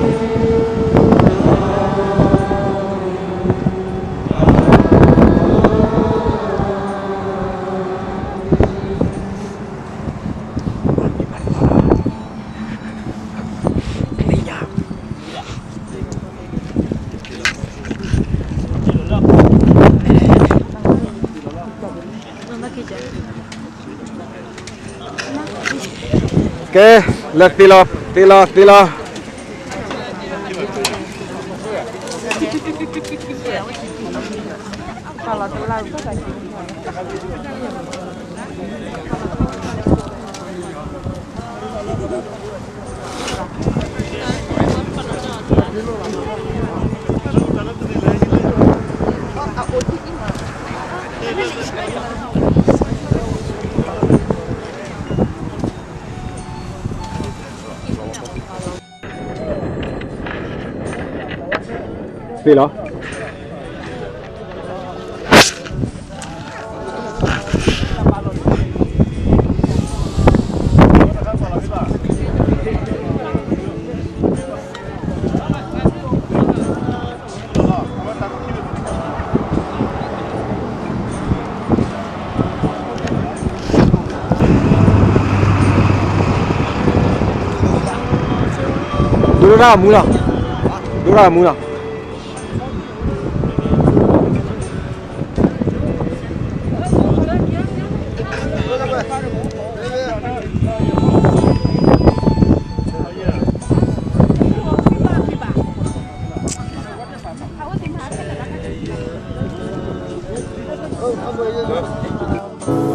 ပတၢ်အိၣ်မူဆူညါ လၢနတၢ်အဲၣ်တၢ်ကွံ ကဲ, လၢသ့လီၤ, သ့လီၤ, သ့လီၤ. သ့လီၤ. ဒိၣ်ဒိၣ်တၢ်မူလီၤ, ဒိၣ်တၢ်မူလီၤ. တၢ်ဝဲန့ၣ်နီၤ, ဒီးဒ်သိးလၢပှၤထူးပှၤလံၤဖိဃီဖိအဂီၢ် ဒီးပဝဲယွၤပှၤမုၢ်အဂီၢ်န့ၣ် ပကဝဲ ပကြၢးအဲၣ်ကဲ ဒီးဒ်သိးလၢပလီၤလၢပှၤဒီးကစၢ်ယွၤကလုၢ်ကထါ ပကဝဲ ပူၤဒ့သရၣ်ဒိၣ် အဲၣ်စိ ဒီးဒ်သိး လၢတၢ်ဆိၣ်ဂ့ၤပျၢ်ဃီန့ၣ် ဟ့ၣ်လီၤဟ့ၣ်ကီ လၢပဖုသရၣ်ဒိၣ်န့ၣ်လီၤ. ခဲအံၤလဲၤဆူတၢ်ထုကဖၣ်အီၤလီၤ. မ့ၢ်ဝံၤဒီး ပကသးအိၣ်ဆီၣ်ထွဲဒီး ကစၢ်ယွၤ, ကစၢ်ဒီးပယီၤဧၢ, စံးဘျုးနၤလီၤ. တနံၤညါအံၤ ပကွၢ်က့ၤကစၢ်ယွၤဒီး န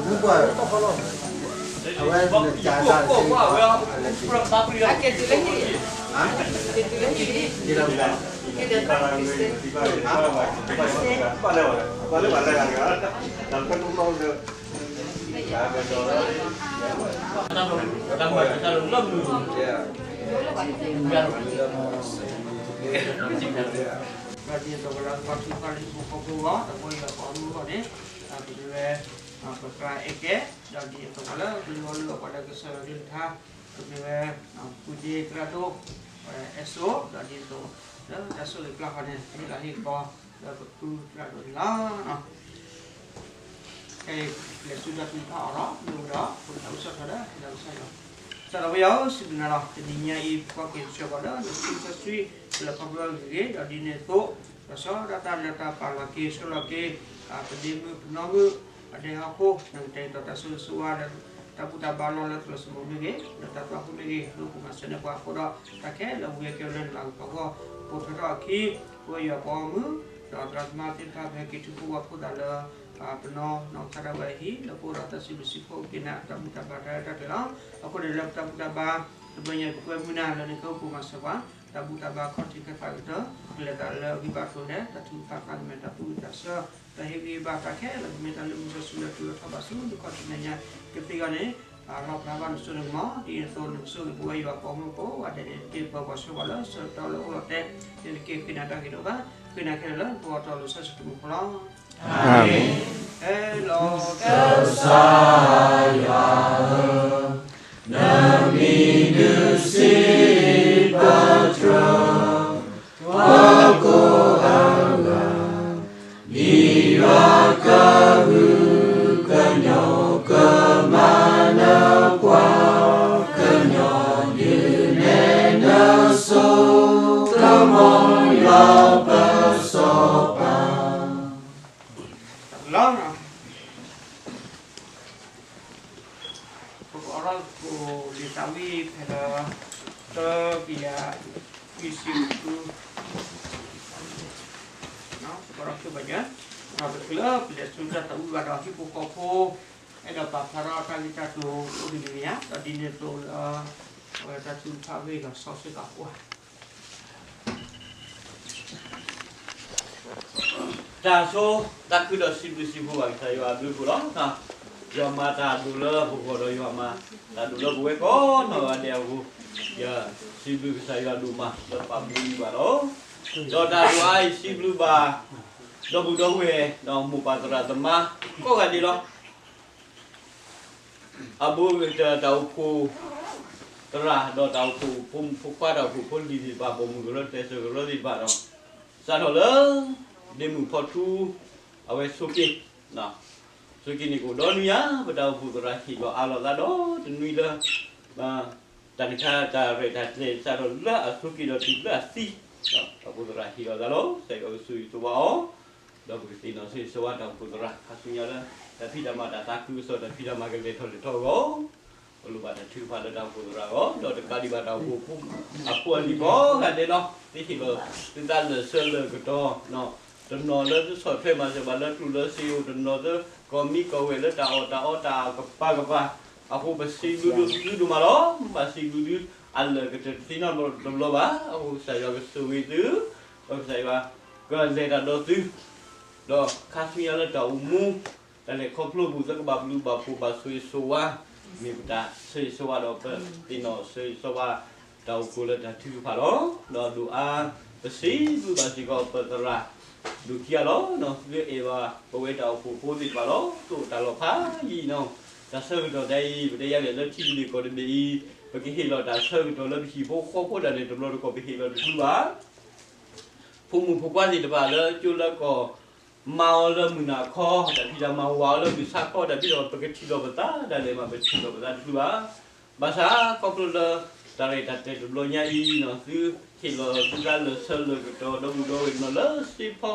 စုကဝဲၤတၢ်ဆိၣ်ဂ့ၤ လၢခီဖျိအဂ့ၢ်ဂ့ၤ ဒီးဒ်န့ၣ်အသိး လီၤဆီဒၣ်တၢ်လၢတၢ်ပာ်လီၤက့ၤဆှၢလီၤက့ၤ ပဒ့မုၣ်ပနီၢ်မုၣ် အဒဲဟီၣ်ခိၣ် နကတဲာ်ကတီၤတၢ်ဆိၣ်ဂ့ၤဆိၣ်ဝါလၢ တၢ်ဘူၣ်တၢ်ဘါလီၢ်လၢသရိာ်စမိၤမ့ၢ်ဂ့ၤ လၢတၢ်သွၣ်ခိၣ်မ့ၢ်ဂ့ၤ ဒိကမၤစၢၤန့ၢ်ပှၤအဃိဒီး တၢ်ခဲလၢာ်ဝံၤအကဲဝဲလၢနလၤကပီၤအဂီၢ် ပိာ်ထွဲထီၣ်အခံ ပဝဲယွၤပှၤဂီၢ်မုၢ် ဒီးသရၣ်သမါသ့ၣ်တဖၣ် ပဟဲက့ၤထုကဖၣ်ဖိသးလၢ ပနီၢ်နီၢ်ကစၢ်ဒၣ်ဝဲအဟံၣ် လၢပအိၣ်ဒီးတၢ်စံးဘျုးစံးဖှိၣ်က့ၤနၤ တၢ်ဘူၣ်တၢ်ဘါတၢ်ရဲၣ်တၢ်ကျဲၤလီၤ. အဃိန့ၣ်လၢပတၢ်ဘူၣ်တၢ်ဘါ တဘျီညါပကွဲမုာ်နၤလၢနကအိၣ်ပိာ်မၤစၢၤပှၤ တၢ်ဘူၣ်တၢ်ဘါခီၣ်ထံးခီၣ်သးကတၢၢ် ကလဲၤသးလၢဂံၢ်ဘါကျိၤဒဲး တၢ်ထုကဖၣ်သးကမဲာ်တၢ်သူၣ်ဝံၣ်သးဆၢ တၢ်ဟ့ၣ်ဂံၢ်ဟ့ၣ်ဘါတၢ်ခဲလၢာ် ကမ့ၢ်တၢ်လၢမူစီဆှံလၢသုထီၣ်ဘးဆူနခီၣ်ထံးမဲာ်ညါကသ့အဂီၢ်န့ၣ် လီၣ်ဖျါဘၣ်နစိနကမီၤ ဒ်သိးနကဆိၣ်ဂ့ၤ ပဝဲယွၤပှၤမုၢ်ဖိဝဲဒၣ်န့ၣ် တက့ၢ်ပှၤပှၤဆှၢပှၤလၢဆၢကတီၢ်လၢအိၣ်လီၤတဲာ် န့ၣ်တက့ၢ်ဃ့နၤတၢ်ဂ့ၤတအိၣ်ဘၣ် ဃ့နၤခဲလၢာ်လၢနဖိအတီအလိၤဆၢဆၢကမူၤဖိလီၤ. အၤမ့ၣ်. ဟဲလီၤကစၢ်ယွၤဧၢ, နမံၤဒုးစံးပတြၢၤ ပှၤကိးဂၤဒဲး, ဒ်ယွၤကဟုကညီၢ် ကမၤနၢၤပှၤကညီၢ် ဒုးနဲၣ်နစိကမီၤ ယွၤပစီၤပၤ ပကအိးထီၣ်သကိးလံာ်သးဝံၣ်ဖဲလၢ တကယၤခွံဆံဃု, ပကအိးထီၣ်ဖဲဘၣ်ညါ, ပတုၤလၢပလဲၤဆူတၢ်သးဝံၣ်ဘၣ်ဒီး ဟံၣ်ဖိဃီဖိ အဲၣ်ဒိးပာ်ဖျါထီၣ်တၢ်ဂ့ၢ်တၢ်ကျိၤအိၣ်ဒ်န့ၣ်မ့ၢ်ဧါ, ဒီးဒ်န့ၣ်အသိးလၢ အဝဲတၢ်ထုကဖၣ်ဂ့ၢ်လီၤဆီစ့ၢ်ကီးအိၣ်ဧါ. တၢ်ဆိ တၢ်ခုဒီးစံးဘျုးစံးဖှိၣ်ဘၣ်ကစၢ်ယွၤအဘျုးအဖှိၣ်လီၤ. ယွၤမၤတၢ်ဒိၣ်လၢပဂီၢ်ဒီးယွၤမၤတၢ်ဒိၣ်လၢပဝဲကိးနီၢ်ဂၤဒဲးအဂီၢ်, ယစံးဘျုးကစၢ်ယွၤဒိၣ်မးလၢပာ်ဘျုးယွၤလီၤ. ဒီးတၢ်ဒိၣ်အါအံၤစံးဘျုးဘၣ် ဒီပုၢ်ဒီဝဲၢ် ဒီးမိၢ်ပၢ်သရၣ်သမါ ကိးဂၤဒဲးလီၤ. အဘူးကတၢၢ်တၢ်အိၣ်ဖှိၣ်သရၣ် ဒီးတၢ်အိၣ်ဖှိၣ်ဖိမုၣ်ဖိခွါ တၢ်အိၣ်ဖှိၣ်ဖိလံၤသ့ၣ်တဖၣ် ပိာ်မုၣ်ကရၢ ကျဲးစၢးကရၢသ့ၣ်တဖၣ်ဒီး စးထီၣ်လၢ ဒ့မုၣ်ဖီထူ အဝဲဆိးက့, ဆိးက့န့ၣ် ကအိၣ်ဒီးနွံယၤ ပတၢ်အိၣ်ဖှိၣ်သရၣ်ဟ့ၣ်လီၤအးလီၤသးဒီးတနွံလၢ တၢ်တခါတၢ်ရဲၣ်တၢ်ကျဲၤ စးထီၣ်လၢအဆိးက့ဒီးတုၤလၢအသံ ဒီးပှၤဖိသရၣ်ဟ့ၣ်လီၤသးလီၤ, ကစၢ်ယွၤကဆိၣ်ဂ့ၤဆိၣ်ဝါအီၤ, ဒီးပကသ့ၣ်နီၣ်ဆိၣ်ဂ့ၤဆိၣ်ဝါတၢ်အိၣ်ဖှိၣ်သရၣ် ခါဆူညါလၢ တၢ်ဖံးတၢ်မၤတၢ်သးခုကစီၣ် တၢ်ဖံးတၢ်မၤကလဲၤထီၣ်လဲၤထီအဂီၢ် ပလိၣ်ဘၣ်တၢ်ထုကဖၣ်လၢတၢ်အိၣ်ဖှိၣ်သရၣ်အဂီၢ်, ဒီးတကးဒံးဘၣ်တၢ်အိၣ်ဖှိၣ်ဖိအဖိအလံၤကိးဂၤဒဲးလီၤ. သုဟ့ၣ်လီၤသုသးလၢာ်ဆၢလၢာ်ကတီၤ, တနီၤလၢသုဆီၣ်ထွဲမၤစၢၤဘၣ်လၢကျိၣ်လၢစ့ဧိၤ, တနီၤလၢကီၢ်မံကီၢ်ဝဲၢ်လၢတၢ်အီၣ်တၢ်အီတၢ်ကပၤကပၤ, အဃိပစံးဘျုးသုဒိၣ်မးလီၤ. ဘၣ်စံးဘျုးသုအလၢာ်ကတၢၢ်တသ့နီတဘျီဘၣ်. အဃိကစၢ်ယွၤကဆိၣ်ဂ့ၤသု, ဒီးကစၢ်ယွၤကလဲၤတၢ်ဒီးသု ဒီးခါဆူညါလၢတၢ်အိၣ်မူ တၢ်လဲၤခီဖျိပူၤ သုကဘၣ်ဘျုးဘၣ်ဖှိၣ်ဘၣ်ဆိၣ်ဂ့ၤဆိၣ်ဝါ, မ့ၢ်ပတၢ်ဆိၣ်ဂ့ၤဆိၣ်ဝါဒီးပသ့ၣ်နီၣ်ဆိၣ်ဂ့ၤဆိၣ်ဝါ တၢ်အိၣ်ဖှိၣ်လၢတၢ်ထုကဖၣ်လီၤ. ဒီးဒိၣ်အါ ပစံးဘျုးဘၣ်စ့ၢ်ကီးပသရၣ် ဒိၣ်ခံဂၤလီၤ. သုအဲၣ်ဘၣ်ပဝဲတၢ်အိၣ်ဖှိၣ်ဖိသ့ၣ်တဖၣ်လီၤ. တအိၣ်တၢ်လီၤဖးယံာ်နီၤ, တၢ်ဆၢကတီၢ်ဒ်အံၤ ပတဲယၤလဲၣ်လၢထံတဘ့ၣ်ကီၢ်တဘ့ၣ်အံၤ ပကဟ့ၣ်လီၤတၢ်ဆၢကတီၢ်လၢပဟံၣ်ဖိဃီဖိဒၣ်လဲာ်တဘျီတခီၣ် ပဟ့ၣ်လီၤတချုးဘၣ်. ဖိမုၣ်ဖိခွါသ့ၣ်တဖၣ်လၢကၠိလၢကီၢ် မၤအီၤလၢမုၢ်နၤခီ, တၢ်ဖံးတၢ်မၤဝၤအီၤလၢမုၢ်ဆါခီ, တၢ်ဖံးတၢ်မၤ ပကထံၣ်လီၤပသးဒၣ်လဲာ်မး ပထံၣ်လီၤပသးတချုးဘၣ်. ဘၣ်ဆၣ်ခီဖျိလၢ တၢ်ရဲၣ်တၢ်ကျဲၤတဘျီညါအံၤနီၤ သုဟ့ၣ်လီၤသုသးလၢာ်ဆၢလၢာ်ကတီၤ ဒီပုၢ်ဒီဝဲၢ်တနီၤလၢစ့ဖီ,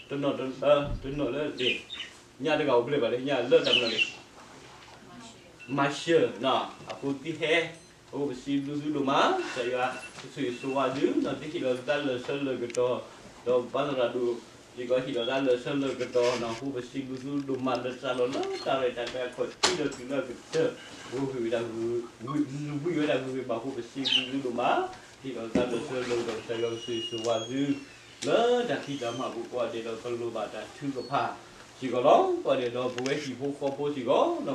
တနီၤ တနီၤလၢလ့ၣ်, ညါတဂၤအိၣ်ဖျဲၣ်ဘၣ်လဲၣ် ညါလၢတၢ်မနုၤလဲၣ် မၤရှၢၣ်နီၤ အဃိသုဟဲ အဃိပစံးဘျုးသုဒိၣ်မး, ကစၢ်ယွၤကဆိၣ်ဂ့ၤဆိၣ်ဝါသုနီၤ သုဟ့ၣ်လီၤသုသးလၢာ်ဆၢလၢာ်ကတီၤ, ဒီးပၢ်သရၣ်ဒိၣ်စ့ၢ်ကီးဟ့ၣ်လီၤသးလၢာ်ဆၢလၢာ်ကတီၤနီၤ အဃိပစံးဘျုးသုဒိၣ်မး လၢတၢ်လီၢ်လၢတၢ်ရဲၣ်တၢ်ကျဲၤအခီၣ်ထံးဒီးတုၤလၢအကတၢၢ် ဝံၢ်ဝဲဒၣ်ဂ့ၤဂ့ၤဘၣ်အဃိ ပစံးဘျုးသုဒိၣ်မး, ဟ့ၣ်လီၤသးလၢာ်ဆၢလၢာ်ကတီၤ ကစၢ်ယွၤကဆိၣ်ဂ့ၤဆိၣ်ဝါသု လၢတၢ်ဖံးတၢ်မၤပူၤကိးဂၤဒဲးဒီး ပလိၣ်ဘၣ်တၢ်ထုကဖၣ်စ့ၢ်ကီးလီၤ. ကိးဂၤဒဲးဒီး ပဝဲဟံၣ်ဖိဃီဖိစ့ၢ်ကီး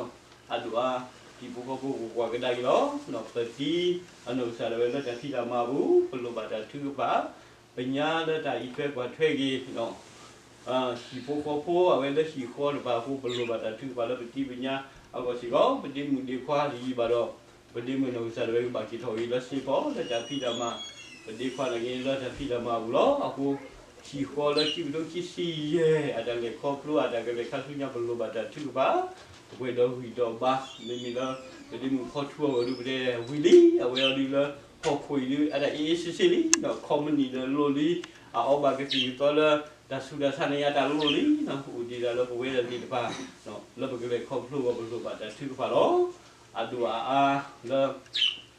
အဒိၣ်အါ ဟံၣ်ဖိဃီဖိကကွၢ်ကဒါက့ၤလီၤ. ပတံၤအနီၢ်ကစၢ်ဒၣ်ဝဲလၢတၢ်ဖံးတၢ်မၤအပူၤ ပလိၣ်ဘၣ်တၢ်ထုကဖၣ်, ပညါလၢတၢ်အံးထွဲကွၢ်ထွဲက့ၤ ဟံၣ်ဖိဃီဖိအဝဲလၢဟံၣ်ဃီတဖၣ်အဃိ ပလိၣ်ဘၣ်တၢ်ထုကဖၣ်လၢပတံၤပညါအဂီၢ်စ့ၢ်ကီး ပဒ့မုၣ်ဒ့ခွါတယံာ်ဘၣ်ဒီး ပဒ့မုၣ်နီၢ်ကစၢ်ဒၣ်ဝဲကဘၣ်က့ၤထီၣ်ဂ့ၤလၢစ့ဖီလၢတၢ်ဖံးတၢ်မၤ, ပဒ့ခွါနာ်က့လၢတၢ်ဖံးတၢ်မၤအပူၤလီၤ. အဃိ ဟံၣ်ဃီလၢခံကထိခံဆံယဲၢ် အတၢ်လဲၤခီဖျိအတၢ်ကလဲၤခါဆူညါ ပလိၣ်ဘၣ်တၢ်ထုကဖၣ်, ပှဲၤဒီးဂံၢ်ဒီးဘါ, မ့မ့ၢ်လၢ ပဒ့မုၣ်ဖီထူအဂီၢ်ဒုး ပတဲဝံၤလံ, အဝဲအီၤဒုးလၢ ဟီၣ်ခိၣ်အံၤဒုး အတၢ်အ့ၣ်အ့ၣ်ဆ့ဆ့လံ, ခီမနံၣ်ဒီးလိၣ်လံ, အအီၣ်ဘၣ်ကသံၣ်ကသီလၢ တၢ်ဆူးတၢ်ဆါန့ၣ် အတၢ်လိၣ်လံ, အိၣ်ဒံးဒၣ်လၢပဝဲဒၣ်သ့ၣ်တဖၣ် လၢပကလဲၤခီဖျိအဂီၢ် ပလိၣ်ဘၣ်တၢ်ထုကဖၣ်လီၤ. အဒိၣ်အါအါလၢ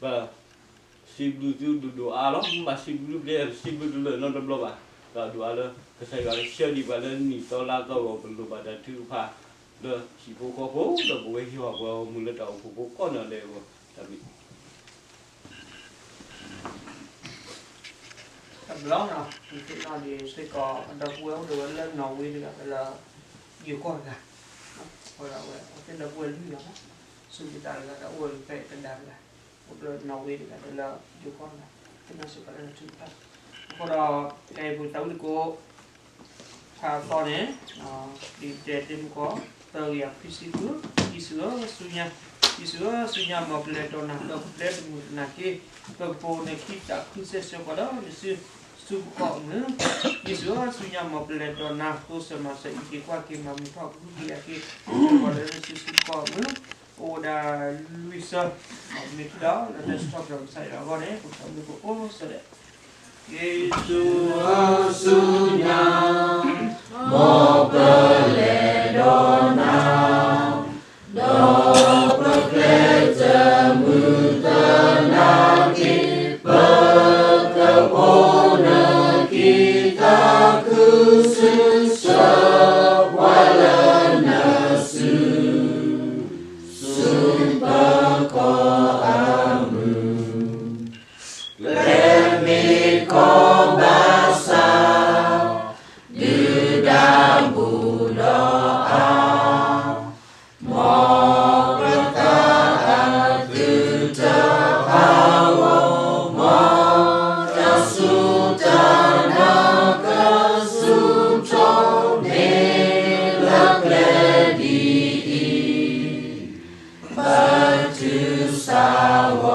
ပ စံးဘျုးသုဒိၣ်ဒိၣ်အါအါလီၤ. မ့ၢ်ဘၣ်စံးဘျုးတဘျီ စံးဘျုးတလၢာ်နီတဘျီဘၣ်. ဒီးအဒိၣ်အါလၢ ကစၢ်ယွၤကဆှၢဒံးပှၤလၢနံၣ်သီလါသီအဂီၢ် ပလိၣ်ဘၣ်တၢ်ထုကဖၣ် လၢဟံၣ်ဖိဃီဖိ ဒီးပဝဲဟံၣ်ဟီၣ်ပှၤဂီၢ်မုၢ်လၢတၢ်အိၣ်ဖှိၣ်ဖိကိးဂၤဒဲးအဂီၢ် တၢ်ဘျုး တဘျီနီၤ ယသ့ၣ်နီၣ်ဒံးစ့ၢ်ကီး ဒီပုၢ်ဝဲၢ်အိၣ်ဒီးဝဲလၢနီၣ်ဝ့တဂၤ လၢယိၤကီၢ်တဂၤ အဝဲသ့ၣ်ဒီပုၢ်ဝဲၢ်လွံၢ်ဂၤ ဆူယတၢ်တဂၤ ဒီပုၢ်ဝဲၢ်ဖဲတဒါတဂၤ အိၣ်ဒီးနီၣ်ဝ့တဂၤ လၢယိၤကီၢ်တဂၤ သ့ၣ်နီၣ်စ့ၢ်ကီးလၢနထုကဖၣ် အဃိဒီး ခဲအံၤပကသးဝံၣ်သကိး ဖးအသီန့ၣ် ဒ်ပတဲတ့ၢ်မုၢ်ကီး သၢကယၤခွံဆံဃု ယ့ၣ်ၡူးဧၢ ဆူညါ ယ့ၣ်ၡူးဧၢ ဆူညါ မ်ပလဲၤဒိးနၤ ဒီးပပျဲတမုာ်သနာ်က့ ပကပိာ်နခံတၢ်ခုစဲးဆၢကီးဒီး နစုဆူပကီၢ်အမုာ် ယ့ၣ်ၡူးဧၢ ဆူညါ မ်ပလဲၤဒိးနၤ တိစၢၤမၤစၢၤအံးက့ၤကွၢ်က့ၤ မၤမုာ်ထီၣ်ကဟုကယာ်က့ၤ ဆၢကီးဒီး နစုဆူပကီၢ်အမုာ် အိၣ်ဝဲဒၣ်လွံၢ်ဆၢ မ့ၢ်ခံဒီး လၢတၢ်စံးထီၣ်ပတြၢၤကစၢ်ယွၤအဂီၢ်န့ၣ် ပကသးဝံၣ်သကိးအိၣ်စ့ၢ်ကီး ယ့ၣ်ၡူးဧၢ ဆူညါ မ်ပလဲၤဒိးနၤ ဒီးပပျဲတမုာ်သနာ်က့ ပကပိာ်နခံတၢ်ခုစဲးဆၢ ပှၤလၢနစု ဆူပကီၢ်အမုာ် ကျဲမ့ၢ်ကီဘၣ်ဆၣ် ဒုၣ်ဒါဘူးဒီးအါ မ်ပသးအသုတဟးဂီၤ မ်တၢ်စူၢ်တၢ်နာ်ကစူၢ်ထီၣ် မ့ၢ်လၢကျဲဒ်အံၤ ပတုၤဆၢဂီၤထံး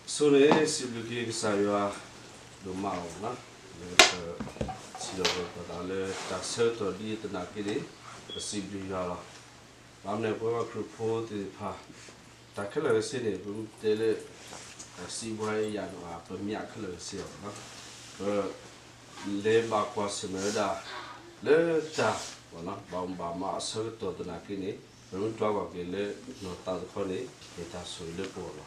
ဆိန့ၣ် စံးဘျုးက့ၤကစၢ်ယွၤ ဒိၣ်မးလီၤ, လၢပစံးထီၣ်ပတြၢၤပသးလၢတၢ်ဆၢကတီၢ်ဒ်အံၤသနာ်က့န့ၣ် ပစံးဘျုးယွၤလီၤ. ဘၣ်မနုၤပဝဲပှၤခရံာ်ဖိသ့ၣ်တဖၣ် တၢ်ခဲလၢာ်ကဆ့န့ၣ် ပတဲလၢ စံးဘှါယၤ ပမျးခဲလၢာ်ကစ့အီၤ, ပ လဲၤဘၣ်ကွၢ်ဆၢၣ်မဲာ်ဝဲဒၣ် လၢတၢ် ဘၣ်မူဘၣ်မးအဆၢကတီၢ်သနာ်က့န့ၣ် ပမ့ၢ်ဒွးကွၢ်က့ၤလၢနီၢ်သးတခီန့ၣ် မ့ၢ်တၢ်ဆိၣ်ဂ့ၤလၢပဂီၢ်လီၤ.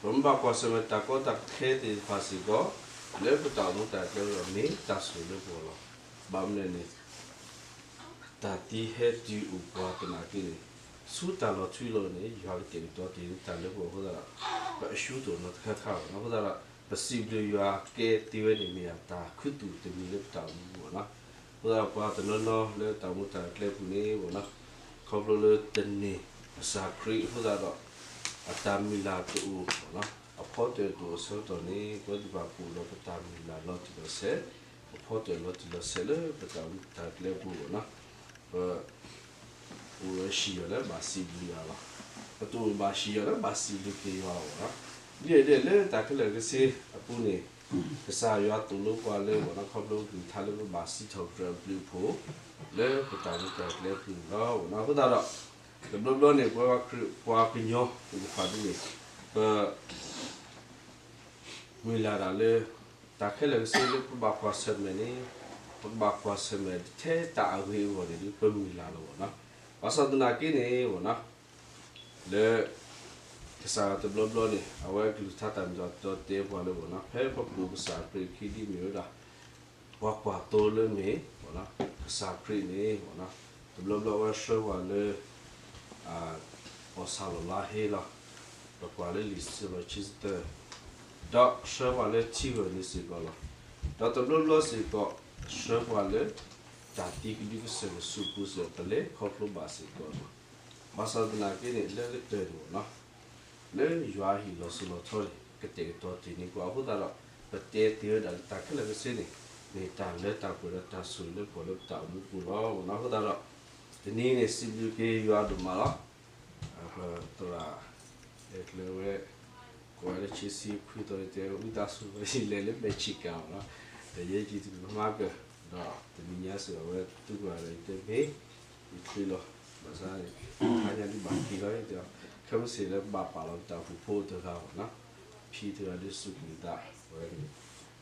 ပမ့ၢ်ဘၣ်ကွၢ်ဆၢၣ်မဲာ်တၢ်ကီတၢ်ခဲသ့ၣ်တဖၣ်စ့ၢ်ကီး လၢပတၢ်အိၣ်မူတၢ်ကျဲအဂီၢ် မ့ၢ်တၢ်ဆိၣ်ဂ့ၤလၢပဂီၢ်လီၤ. ဘၣ်မနုၤလဲၣ်န့ၣ် တၢ်သံဟဲတုၤအိၣ်ပှၤသနာ်က့န့ၣ် ဆူတၢ်လီၤထွံလီၤန့ၣ် ယွၤကတဲာ်ကတီၤတ့ၢ်တၢ်လၢပဂီၢ်အဃိသတးဒီး ပအၡူတအိၣ်နီတခါခါဘၣ်နီၤ. အဃိသတးဒီး ပစံးဘျုးယွၤကဲသ့ဝဲန့ၣ် မ့ၢ်ယတၢ်ခူသူၣ်တမံၤလၢပတၢ်အိၣ်မူအဂီၢ်နီၤ. အဃိသတးဒီးပှၤတနီၤနီၤလၢတၢ်အိၣ်မူတၢ်ကျဲပူၤန့ၣ် ခီဖျိလၢတန့ၢ်ကစၢ်ခရံာ်အဃိသတးဒီး အတၢ်မုၢ်လၢ်တအိၣ် အဖီတၢၣ်တအိၣ်အဆၢကတီၢ်န့ၣ် ပဝဲသ့ၣ်တဖၣ်ပအိၣ်ဒီးပတၢ်မုၢ်လၢ်လီၤတံၢ်လီၤဆဲး, အဖီတၢၣ်လီၤတံၢ်လီၤဆဲးလၢပတၢ်အိၣ်မူတၢ်ကျဲပူၤအဂီၢ်နီၤ. ပ အိၣ်ဝဲစံၣ်ယီၤလၢဘၣ်စံးဘျုးယွၤလီၤ. ပတအိၣ်ဘၣ်စံၣ်ယီၤလၢဘၣ်စံးဘျုးက့ၤယွၤအဂီၢ်လီၤ. ဒ်လဲၣ်ဒ်လဲၣ်လၢတၢ်ခဲလၢာ်ကဆ့အပူၤန့ၣ် ကစၢ်ယွၤသိၣ်လိပှၤလၢ ခီဖျိကလုၢ်ကထါလၢပဘၣ်စံးထီၣ်ပတြၢၤအဘျုးအဖှိၣ် လၢပတၢ်အိၣ်မူတၢ်ကျဲပူၤန့ၣ်လီၤ. အဃိသတးဒီး တဘျီဘျီန့ၣ် ပဝဲပှၤကညီသ့ၣ်တဖၣ်ဒ်န့ၣ် ပ မုၢ်လၢ်တၢ်လၢ တၢ်ခဲလၢာ်ကဆ့လၢပဘၣ်ကွၢ်ဆၢၣ်မဲာ်န့ၣ် ပကဘၣ်ကွၢ်ဆၢၣ်မဲာ်ထဲတၢ်အဂ့ၤအဂီၢ်န့ၣ်ဒီး ပမုၢ်လၢ်လီၤဘၣ်နီၤ. ဘၣ်ဆၣ်သနာ်က့န့ၣ်ဘၣ်နီၤ လၢ ကစၢ်တဘျီဘျီန့ၣ် အဝဲကလုၢ်ကထါတၢ်မ့ၢ်တၢ်တီတဲပှၤလၢဘၣ်နီၤ ဖဲပပိာ်ကစၢ်ခရံာ်အခံဒ်မ့ၢ်ဝဲဒၣ် ပှၤကွၢ်သိလၢမ့ၢ် ကစၢ်ခရံာ်န့ၣ် တဘျီဘျီအဝဲဆှၢပှၤလၢ အီၣ်ဆၣ်လီၤလါဟ့လီၤ. ပကွၢ်လၢလံာ်စံးထီၣ်ပတြၢၤခံဆံသၢ ဒီးဆှၢပှၤလၢထံဂၢၢ်န့ၣ်စ့ၢ်ကီးလီၤ. ဒီးတဘျီဘျီစ့ၢ်ကီး ဆှၢပှၤလၢ တၢ်သံကဒုကစၢၢ်ကဆူးပူၤစ့ၢ်ကီး ပလဲၤခီဖျိဘၣ်စ့ၢ်ကီးလီၤ. ဘၣ်ဆၣ်သနာ်က့န့ၣ် လၢကတၢၢ်န့ၣ်ဘၣ်နီၤ လၢယွၤဟ့ၣ်လီၤစိၤလီၤထီန့ၣ် ကတဲာ်ကတီၤတ့ၢ်န့ၢ်ပှၤအဃိသတးဒီး ပတဲသ့ဝဲဒၣ်လၢတၢ်ခဲလၢာ်ကဆ့န့ၣ် မ့ၢ်တၢ်လၢတၢ်ပှဲၤဒီးတၢ်ဆိၣ်ဂ့ၤလၢပဂီၢ်လၢပတၢ်အိၣ်မူပူၤလီၤ. အဃိသတးဒီး တနံၤအံၤန့ၣ် စံးဘျုးက့ၤယွၤဒိၣ်မးလီၤ. ပသရၣ် အဲၣ်ကျၢၤဝဲ ကိးဝဲလၢခံဆံခွံသီ တဲဝဲ ဝံသးစူၤ ယလဲၤလၢမဲာ်ဆံးကၤမးနီၤ ဒီးယဲယံၤတမ့ၢ်မၤကၢၢ် ဒီးတနံၤညါစ့ၢ်ကီး အဝဲသံကွၢ်ဒီး ယတဲမ့ၢ် ယချ့လီၤ ဘၣ်ဆၣ် တဟါညါဒ်ဘၣ်က့ၤလီၤ ယတဲ ခဲမုၢ်ဆ့ၣ်လၢဘၣ်ပာ်လီၤပတၢ်အိၣ်ဖှိၣ်ဖိတဂၤမးနီၤ ဖံတဂၤဒ်စူးကွံာ်သး ဝဲန့ၣ်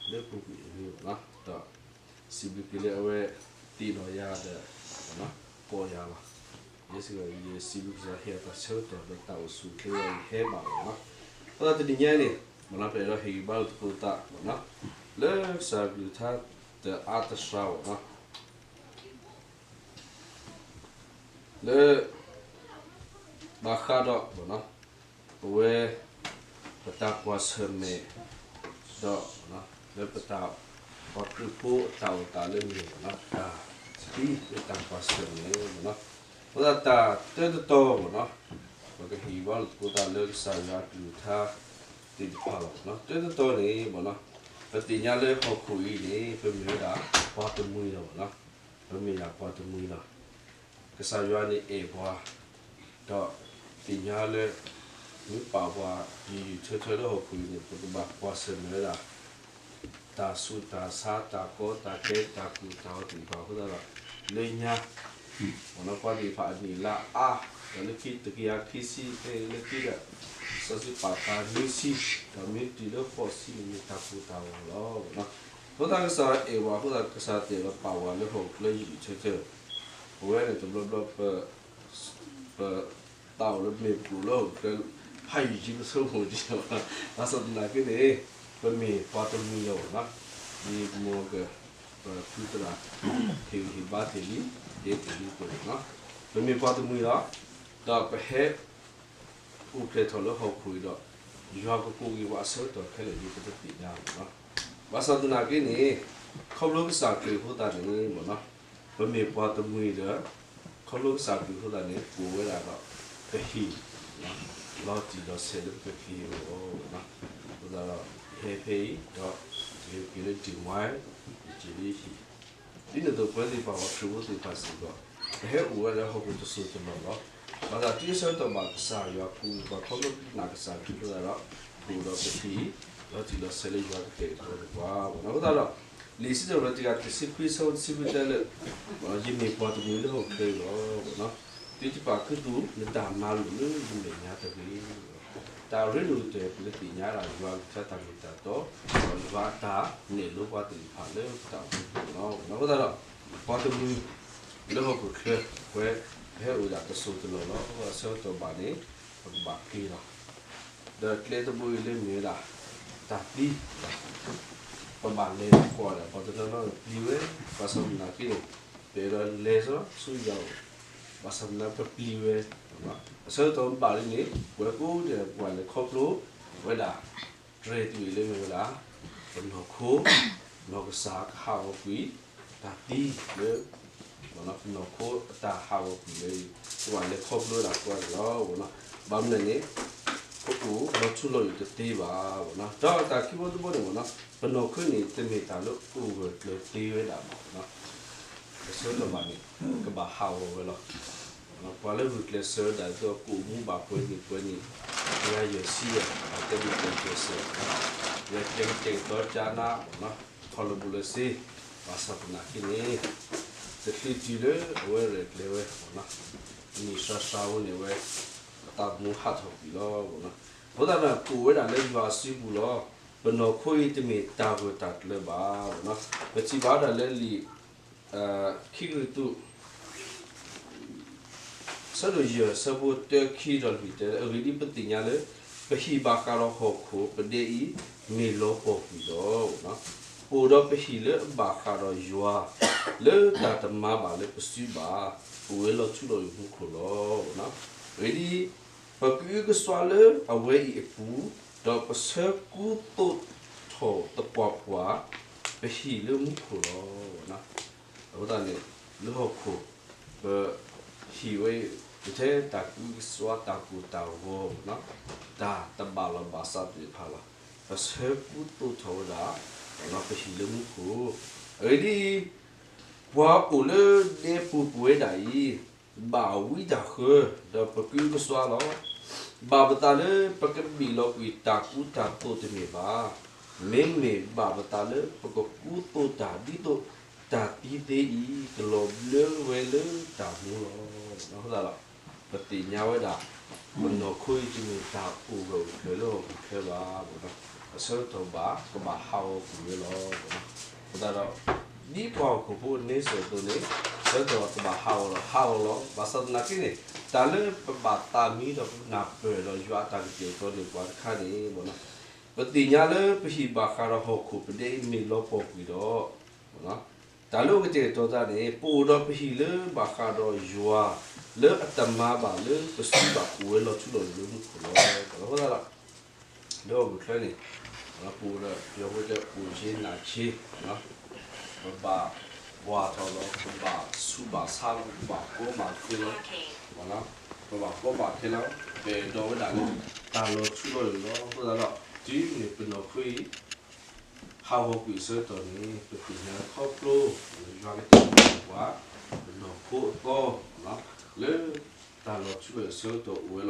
လၢပူၤကွံာ်အမံၤမးနီၤ ဒီး စံးဘျုးက့ၤလၢအဝဲ သ့ၣ်နီၣ်ယၤဒီး ကိးယၤလီၤ. ယဲစ့ၢ်ကီး ယစံးဘျုးကစၢ် ဟ့ၣ်အသးဆၢကတီၢ်ဒီးတၢ်အိၣ်ဆူၣ်အိၣ်ချ့ဝဲအံၤဟဲဘၣ်လီၤမးနီၤ. အဃိသတးတနံၤညါအံၤန့ၣ် မ့ၢ်နီၤ ပအဲၣ်ဒိးဟ့ၣ်ဂံၢ်ဘါလိာ်သကိးသးမးနီၤ လၢကစၢ်ကလုၢ်ကထါတအါတစှၤမးနီၤ လၢ ဘၣ်ဃးဒီးမးနီၤ ပဝဲ ပတၢ်ကွၢ်ဆၢၣ်မဲာ် ဒီး လၢပတၢ် ပှၤခရံာ်ဖိအတၢ်အိၣ်သးလၢမ့ၢ်မးနီၤ တၢ်သံလၢတၢ်ကွၢ်ဆၢၣ်မဲာ်မးနီၤ အဃိသတးတၢ်တၢတတီၤမးနီၤ ပကဟ့ၣ်ဂံၢ်ဘါလိာ်သကိးသးလၢကစၢ်ယွၤအကလုၢ်ကထါသ့ၣ်တဖၣ်လီၤမးနီၤ တၢတတီၤန့ၣ်မးနီၤ ပသ့ၣ်ညါလၢဟီၣ်ခိၣ်အံၤန့ၣ် ပမ့ၢ်ဝဲဒၣ်ပှၤတမှံၤလီၤမးနီၤ ပမ့ၢ်ဒၣ်ပှၤတမှံၤလီၤ ကစၢ်ယွၤန့ၣ်အဲၣ်ပှၤ ဒီးသ့ၣ်ညါလၢ မ့ၢ်ပာ်ပှၤ ယံာ်ယံာ်ထၢထၢလၢဟီၣ်ခိၣ်အံၤန့ၣ် ပကဘၣ်ကွၢ်ဆၢၣ်မဲာ်ဝဲဒၣ် တၢ်ဆူးတၢ်ဆါ တၢ်ကီတၢ်ခဲ တၢ်ကူၣ်တၢ်ဂီၤသ့ၣ်တဖၣ်အဃိသတးဒီး လၢညါ ပှၤသ့ၣ်တဖၣ်အနံၣ်လါအါ ဒီးလၢခံတကယၤခံဆံ လၢခံဒီး စီဆှံပာ်ဖျါနွံဆံ ဒီးမ့ၢ်တုၤလၢဃိးဆံန့ၣ်မ့ၢ်တၢ်ကူၣ်တၢ်ဂီၤလီၤ. အဃိသတးကစၢ်ယွၤအဲၣ်ပှၤအဃိသတး ကစၢ်ယွၤအဲၣ်ပှၤပာ်ပှၤလၢဟီၣ်ခိၣ်ချၢယံာ်ယံာ်ထၢထၢ ပဝဲန့ၣ်တဘျီဘျီ ပ ပသးအိၣ်လၢမ့ၢ်ပအိၣ်လၢဟီၣ်ခိၣ်ချၢ ဖးယံာ်ယံာ်ပဆိကမိၣ်ဒံးလီၤ. ဘၣ်ဆၣ်သနာ်က့န့ၣ် ပမ့ၢ်ပှၤတမှံၤလီၤမးနီၤ, ဒ်မိၢ်က ပဖုသရၣ် ဟ့ၣ်ဂံၢ်ဟ့ၣ်ဘါတ့ၢ်လံ တဲတ့ၢ်လံအသိးန့ၣ်လီၤ. ပမ့ၢ်ပှၤတမှံၤလီၤ, ဒီးပဟဲ အိၣ်ဖျဲၣ်ထီၣ်လၢဟီၣ်ခိၣ်အံၤဒီး ယွၤကကိးက့ၤပှၤအဆၢကတီၢ်ခဲလၢာ်လံ ပတသ့ၣ်ညါဘၣ်နီၤ. ဘၣ်ဆၣ်သနာ်က့န့ၣ် ခီဖျိကစၢ်ခရံာ်အဃိသတးန့ၣ်မးနီၤ, ပမ့ၢ်ပှၤတမှံၤဒီး ခီဖျိကစၢ်ခရံာ်အဃိသတးန့ၣ် ပအိၣ်ဝဲဒၣ်ဒီး ပဟံၣ် လီၤတံၢ်လီၤဆဲးလၢပကဟ့ၣ်အီၤ အဃိသတးဒီး ဟဲဖဲအံၤဒီး ကဟဲက့ၤလၢဒ့ၣ်ဝါ ယက့ၤလၢဟံၣ် ဒ်န့ၣ်အသိး ပဝဲသ့ၣ်တဖၣ်ပှၤခရံာ်ဖိသ့ၣ်တဖၣ်စ့ၢ်ကီး ပဟဲအိၣ်ဝဲလၢဟီၣ်ခိၣ်တစိၢ်တလီၢ်လီၤ. ဘၣ်ဆၣ်တုၤဆၢကတီၢ်ဘၣ်ကစၢ်ယွၤခူးပှၤခီဖျိနာ်ကစၢ်ခရံာ်အဃိသတးဒီး ပအိၣ်ဒီးပဟံၣ် လီၤတံၢ်လီၤဆဲးလၢယွၤကတဲာ်ကတီၤပှၤ အဃိသတးဒီး လံာ်စံးထီၣ်ပတြၢၤတကယၤတဆံခွံ ဆၢဖိတဆံခွံတဲလၢ ယမ့ၢ်ပှၤတမှံၤလၢဟီၣ်ခိၣ်ချၢအံၤလီၤ. သုတပာ်ခူသူၣ်နတၢ်မၤလိာ်လၢယမဲာ်ညါတဂ့ၤ. တၢ်ရ့လိာ်ကတၢၢ် ပကသ့ၣ်ညါဒၣ်ယွၤကလုၢ်ကထါတၢ်မ့ၢ်တၢ်တီ, ဒီးယွၤအတၢ်နဲၣ်လိပှၤသ့ၣ်တဖၣ်လၢပတၢ်အိၣ်မူပူၤလီၤ. အဃိသတးဒီး ပှၤတမှံၤ လၢဟီၣ်ခိၣ်ချၢ ပဝဲ ပဟဲအိၣ်ဒၣ်တစိၢ်တလီၢ်လီၤ. အဃိသတးဒီး အဆၢကတီၢ်ဘၣ်န့ၣ် ပကဘၣ်က့ၤလီၤ. ဒီးကျဲတဘိအံၤလၢမ့ၢ်ဝဲဒၣ် တၢ်သံ ပဘၣ်လဲၤလီၤကွၢ်ဒီး ပှၤတနီၤနီၤပျံၤဝဲ, ဘၣ်ဆၣ်သနာ်က့န့ၣ် ပအဲၣ်ဒိးလဲၤစီဆူယွၤအအိၣ်, ဘၣ်ဆၣ်သနာ်က့ပပျံၤဝဲ, အဆၢကတီၢ်ဘၣ်လံန့ၣ် ပဝဲကိးဂၤဒဲး ပဘၣ်လဲၤခီဖျိဝဲဒၣ် တြဲၤတဘ့ၣ်လၢမ့ၢ်ဝဲဒၣ် ပနီၢ်ခိ, နီၢ်ကစၢ်ကဟးဂီၤကွံာ် တၢ်သံလၢ ပနီၢ်ခိအတၢ်ဟးဂီၤကွံာ်လၢ ပဘၣ်လဲၤခီဖျိဝဲဒၣ်ကိးဂၤဒဲးလီၤ. ဘၣ်မနုၤလဲၣ်န့ၣ် ပအိၣ်လီၤထူလီၤယိာ်တသ့ဘၣ်. ဒီးတၢ်ခံဘီတဘီန့ၣ် ပနီၢ်ခိန့ၣ် တမ့ၢ်တၢ်လၢအိၣ်ဂၢၢ်ကျၢၤသ့ဝဲဒၣ်ဘၣ်. အဆၢကတီၢ်ဘၣ်န့ၣ် ကဘၣ်ဟးဂီၤဝဲလီၤ. ပှၤလၢဂုာ်ကျဲးစၢးဝဲဒၣ်ဒ်သိးကအိၣ်မူဘၣ်ပှဲၤနံၣ်ပှဲၤနံၣ်, ယၤယဲၢ်ဆံယဲၢ်, ပှၤတဲဒ်သိးယဲၢ်ဆံယဲၢ်, ယဲၢ်ဆံယဲၢ်ကတဲာ်ကတီၤကၠါနါ ခီၣ်လၢာ်ဘူးလၢာ်စ့, ဘၣ်ဆၣ်သနာ်က့န့ၣ် တချုးတုၤလၢအဝဲရဲၣ်ကျဲၤဝဲ နံၣ်စှၤစှၤဝဲန့ၣ်ဝဲ အသးသမူဟးထီၣ်ကွံာ်လီၤ. အဃိသတးဒီး ပအိၣ်ဝဲဒၣ်လၢယွၤအစုပူၤလီၤ. ပနီၢ်ခိအံၤတမ့ၢ်တၢ်ဂၢၢ်တၢ်ကျၢၤဘၣ်. ပထံၣ်ဘၣ်ဝဲဒၣ်လၢလံာ် ခံကရံၣ်သူး ဆၢဒိၣ်ယဲၢ် ဆၢဖိတၢခံဒီးလွံၢ်တဲလၢ အဂ့ၢ်ဒ်အံၤ, ပသ့ၣ်ညါလၢ ပဟံၣ်ဘၣ်ဃးဒီးဟီၣ်ခိၣ်ပဒဲအံၤ မ့ၢ်လီၤပှီၢ်ကွံာ်ဒီး, ပအိၣ်ဒီးပဟံၣ်လၢအဘၣ်ဃးဒီးယွၤ လၢတၢ်တမၤဘၣ်လၢပစုဘၣ်, အိၣ်ဝဲလီၤထူလီၤယိာ်မူခိၣ်လီၤ. အဂ့ၢ်ဒ်အံၤ, ပကအုကစွါလၢအဝဲအံၤအပူၤ, ဒီးပဆၢကူသိးထီၣ်သပှၢ်ပှၢ် ပဟံၣ်လၢမူခိၣ်လီၤ. အဃိသတးန့ၣ် လၢဟီၣ်ခိၣ် ပဟံၣ်ဝဲအံၤ ထဲတၢ်ကအုကစွါတၢ်ကိၢ်တၢ်ဂီၤ, တၢ်တဘၣ်လီၢ်ဘၣ်စးသ့ၣ်တဖၣ်လီၤ. ပဆၢကူသိးထီၣ်ဝဲဒၣ် ပဟံၣ်လၢမူခိၣ်, အဂ့ၢ်ဒ်အံၤ, ပှၤအိၣ်လၢဒဲပူၤပဝဲဒၣ်အံၤ ဘၣ်ဝံတၢ်ဃၢ ဒီးပကအုကစွါလီၤ. ဘၣ်ပသးလၢပကဘ့ၣ်လီၤကွံာ်တၢ်ကူတၢ်သိးတမ့ၢ်ဘၣ်, မ့မ့ၢ်ဘၣ်ပသးလၢပကကူသိးတၢ်ဒ်သိးတၢ်သံသ့အံၤ ကလီၤဘျၢဝဲလၢတၢ်မူလီၤ. အဃိသတးဒီး ပသ့ၣ်ညါဝဲဒၣ် ပနီၢ်ခိအံၤတမ့ၢ်တၢ်အိၣ်ဂၢၢ်အိၣ်ကျၢၤလၢဟီၣ်ခိၣ်ချၢဘၣ်, အဆၢကတီၢ်ဘၣ်ကဘၣ်ဟးဂီၤကွံာ်ဝဲလီၤ. အဃိသတးဒီး ဒ်ပှၤဟီၣ်ခိၣ်ဖိန့ဆၢၣ်အသိးန့ၣ် ဆၢကတီၢ်ကဘၣ်ဟးဂီၤဒီးဟးဂီၤလီၤ. ဘၣ်ဆၣ်သနာ်က့န့ၣ် တၢ်လၢပဘၣ်သးမံဒီးပနၢ်ပၢၢ်ဒီးယွၤအတၢ်ကတဲာ်ကတီၤန့ၣ် ပှၤတခါန့ၣ် ပသ့ၣ်ညါလၢပဟံၣ်ဘၣ်ဃးဒီးဟီၣ်ခိၣ်ပဒဲအံၤမ့ၢ်လီၤပှီၢ်ကွံာ်ဒီး တၢ်လၢအကတဲာ်ကတီၤသးန့ၣ် ပအိၣ်ဒီးပဟံၣ်လၢဘၣ်ဃးဒီးယွၤ လၢအတမၤဘၣ်လၢပစုဘၣ် အိၣ်ဝဲလီၤထူလီၤယိာ်လၢမူခိၣ်လီၤ. အဃိသတးဒီး လၢဟီၣ်ခိၣ်ချၢန့ၣ် ပအိၣ်ဒီး ပယီၤဖိတဲ အိၣ်ဆ့နၢ်ဆ့, ပဘၣ်ပှၢ်ထီၣ်လီၤ, ပဘၣ်ဆူးဘၣ်ဆါလီၤ, ပဘၣ်ကီဘၣ်ခဲလီၤ, ပဘၣ်ကီဘၣ်ခဲလီၤ, ပအဲၣ်ဒိးဝဲဒၣ်လၢ တၢ်လီၤထူလီၤယိာ်လီၤ. အဃိသတးဒီး တုၤမ့ၢ်ပနီၢ်ခိအံၤ ဟးဂီၤကွံာ်အဆၢကတီၢ်န့ၣ် ပသ့ၣ်ညါခီဖျိ ယွၤကတဲာ်ကတီၤပှၤ ပနီၢ်ခိအသီ လၢတၢ်လီၤထူလီၤယိာ်အဆၢကတီၢ်အိၣ်ဝဲလီၤ. အဃိသတးဒီး လၢတၢ်သ့ၣ်တဖၣ်အဖီခိၣ်န့ၣ် ယွၤကလုၢ်ကထါတၢ်မ့ၢ်တၢ်တီအိၣ်ဝဲလီၤတံၢ်လီၤဆဲးအဃိသတး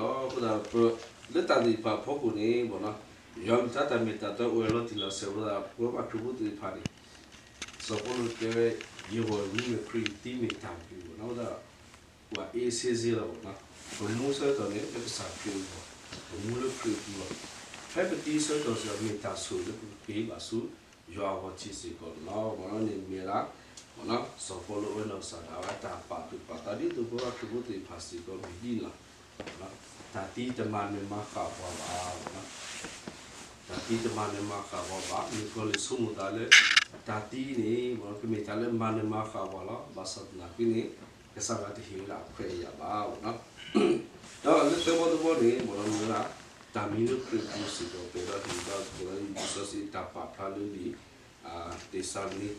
ဒီး ပဝဲဘၣ်ခရံာ်ဖိသ့ၣ်တဖၣ်န့ၣ် စီၤပီလူးတဲဝဲ ယဂီၢ်မ့ၢ်ခရံာ်အံၤ သုမ့ၢ်တၢ်ဘျုးဘၣ်. အဃိသတးဒီး ပှၤအ့စ့စ့လီၤဘၣ်နီၤ, ပမူဆၢကတီၢ်န့ၣ် လၢကစၢ်ခရံာ်အဂီၢ်, ပမူလၢခရံာ်အပူၤလီၤ. ဖဲပသံဆၢကတီၢ်စ့ၢ်ကီး မ့ၢ်တၢ်ဆိၣ်ဂ့ၤလၢပကက့ၤဘၣ်ဆူ ယွၤအဂီၢ်ထံးစ့ၢ်ကီးန့ၣ်လီၤ. မ်န့ၣ်မ့ၢ်ဒၣ် စီၤပီလူးအဝဲနီၢ်ကစၢ်ဒၣ်ဝဲတၢ်ပာ်သူၣ်ပာ်သး ဒ်သိးပဝဲခရံာ်ဖိသ့ၣ်တဖၣ်စ့ၢ်ကီးမ့ၢ်ဒ်န့ၣ်လီၤ. တၢ်သံတမၤနၢၤမၤဃၣ်ပှၤဘၣ် တၢ်သံတမၤနၢၤမၤဃၣ်ပှၤဘၣ်. မုၣ်ကီၤလံၢ်ဆိကမိၣ်သးလၢ တၢ်သံန့ၣ် ကမ့ၢ်တၢ်လၢမၤနၢၤမၤဃၣ်ပှၤလီၤ. ဘၣ်ဆၣ်သနာ်က့န့ၣ် ကစၢ်ယွၤတဟ့ၣ်ဝဲဒၣ်အခွဲးအယာ်ဘၣ်. ဒီးလၢသၢဘီတဘီန့ၣ် မ့ၢ်ဒၣ် တၢ်မံလၢခရံာ်အပူၤစ့ၢ်ကီး ပအဲၣ်ဒိးဟ့ၣ်ဒီး ပအဲၣ်ဒိးလံာ်စီဆှံတၢ်ပာ်ဖျါလၢလံာ် သ့းစၤလနံ,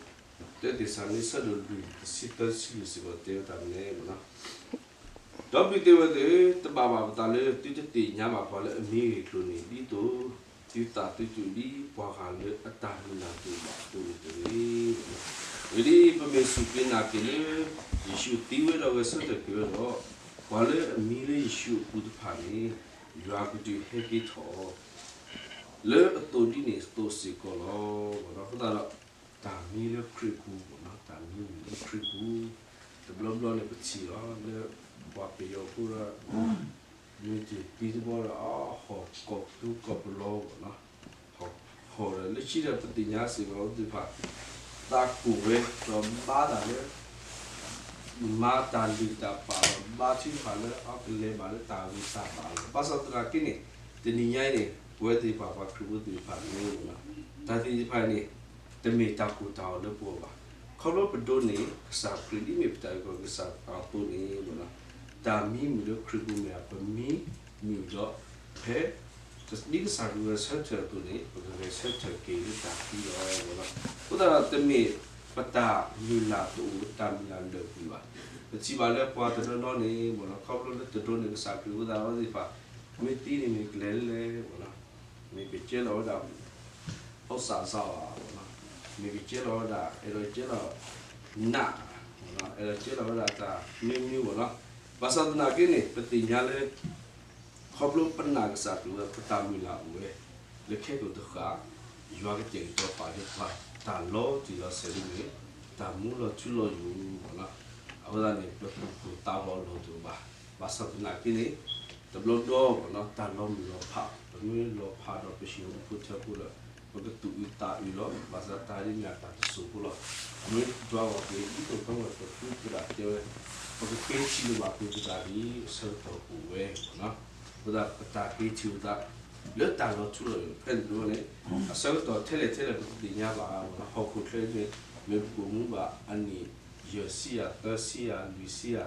တၢသ့းစၤလနံ ဆၢဒိၣ်လွံၢ် တဆံသၢ တဆံလွံၢ်စ့ၢ်ကီး တဲဝဲတၢ်မနုၤလဲၣ် ဒီးပျံၤတ့ၢ်ဝဲသ့ၣ်, တဘၣ်ဘၣ်ပသးလၢ သုတသ့ၣ်ညါဘၣ်ပှၤလၢအမံဂ့ၢ်အကျိၤန့ၣ် ဒ်သိးသုသးသုတုၤလံ ပှၤဂၤလၢအတၢ်မုၢ်လၢ်ဒိၣ်ဘၣ်အသိးန့ၣ်တဂ့ၤ. ဝံၤလံ ပမ့ၢ်စူၢ်က့ၤနာ်က့ၤလၢ ယ့ၣ်ၡူးသံဝဲဒီးဂဲၤဆၢထၢၣ်က့ၤဝဲဒီး ပှၤလၢအမံလၢယ့ၣ်ၡူးအပူၤတဖၣ်န့ၣ် ယွၤကဒုးဟဲက့ၤထီၣ်အီၤ လၢအသိးဒ်န့ၣ်အသိးစ့ၢ်ကီးလီၤ. အဃိသတးဒီး တၢ်မံလၢခရံာ်အပူၤ, တၢ်မံလၢခရံာ်အပူၤ, တဘျီဘျီန့ၣ် ပထံၣ်လီၤလၢ ပှၤပယီၤဖိဒီး မ့ၢ်တ့ၢ်ပံတဘီဒီး ဟီၣ်ကိးပသူကိးပလီဘၣ်နီၤ, ဟီၣ်ဒီးလၢခံဒီးပသ့ၣ်ညါစ့ၢ်ကီးသ့ၣ်တဖၣ်, သးကိၢ်ဝဲဒီးဘါတၢ်လၢ မၤတၢ်လုၢ်တၢ်ပာ်ဒီး ဘါထုကဖၣ်လၢအကလဲၤဘၣ်လၢတၢ်ဂ့ၤတၢ်ဘၣ်လီၤ. ဘၣ်ဆၣ်သနာ်က့န့ၣ်, တနံၤညါအံၤန့ၣ် ပဝဲသ့ၣ်တဖၣ်ပှၤခရံာ်ဖိသ့ၣ်တဖၣ်န့ၣ် တၢ်သ့ၣ်တဖၣ်န့ၣ် တမ့ၢ်တၢ်ကိၢ်တၢ်ဂီၤလၢပဂီၢ်ဘၣ်. ခီဖျိပဒိးန့ၢ်ကစၢ်ခရံာ် ဒ်မ့ၢ်ပတၢ်အုၣ်က့ၤခီၣ်က့ၤကစၢ်အသိးန့ၣ် တၢ်မံမုာ်လၢခရံာ်ပူၤမ့ၢ် ပမံမုာ်ဒီး ဖဲ ဒ်ကစၢ်ခရံာ်ဂဲၤဆၢထၢၣ်အသိးန့ၣ် ပကဂဲၤဆၢထၢၣ်က့ၤလၢတၢ်သံလီၤ. အဃိသတးဒီး တမ့ၢ်ပတၢ်မုၢ်လၢ်တအိၣ် တၢ်မုၢ်လၢ်လၢာ်ကွံာ်ဘၣ်. ပထံၣ်ဘၣ်လၢပှၤတနီၤနီၤန့ၣ် ခီဖျိလၢတဒိးန့ၢ်ကစၢ်ခရံာ်အဃိသတးဒီးသ့ၣ်တဖၣ်, မ့ၢ်သံန့ၣ်မ့ၢ်ကလဲၤလဲၣ် မ့ၢ်ကကဲလီၤဝဲဒၣ် အီၣ်စၣ်စၣ်အီၤ, မ့ၢ်ကကဲလီၤဝဲဒၣ် အဲၣ်ဒိးကဲလီၤ နး, အဲၣ်ဒိးကဲလီၤဝဲဒၣ်တၢ်မံမုာ်ဘၣ်နီၤ. ဘၣ်ဆၣ်သနာ်က့န့ၣ် ပသ့ၣ်ညါလၢ ခီဖျိပနာ်ကစၢ်ခရံာ်ဝဲ ပတၢ်မုၢ်လၢ်အိၣ်ဝဲ လၢခဲကိာ်တဃၣ်, ယွၤကတဲာ်ကတီၤပာ်လၢပှၤ တၢ်လီၤတံၢ်လီၤဆဲးလၢမ့ၢ် တၢ်မူလီၤထူလီၤယိာ်ဘၣ်နီၤ. အဃိသတးန့ၣ် ပသူၣ်ပိၢ်သးဝးအလီၢ်တအိၣ်ဘၣ်. ဘၣ်ဆၣ်သနာ်က့န့ၣ် တဘျီဘျီဘၣ်နီၤ တၢ်လီၤမုၢ်လီၤဖး ပမ့ၢ်လီၤဖးဒီးပဟံၣ်ဖိဃီဖိထၢဖိဒီး ပကသူၣ်အုးသးအုးလီၤ. ဘၣ်ဆၣ်တၢ်ဒ်န့ၣ်အတၢ်တစိၢ်ဖိလီၤ. မ့ၢ်ဒွးဂီၤက့ၤ ဒ်သိးပဝဲပဖုသရၣ်တဲဝဲ ပကက့ၤထံၣ်လိာ်ဘၣ်ကွံာ်ပသးဒ် အဆၢကတီၢ်အိၣ်ဝဲနီၤ. အဃိသတး ပတၢ်က့ၤထံၣ်လိာ်သး လၢတၢ်လီၤထူလီၤယိာ် ဖဲန့ၣ်တဘျီန့ၣ် အဆၢကတီၢ်ထဲလဲၣ်ထဲလဲၣ် ပကသ့ၣ်ညါဘၣ်နီၤ. ဟီၣ်ခိၣ်ချၢန့ၣ် မ့ၢ်ပကိာ်မူဘၣ်အနံၣ် ယဲၢ်ဆံယၤ သၢဆံယၤ လွံၢ်ဆံယၤ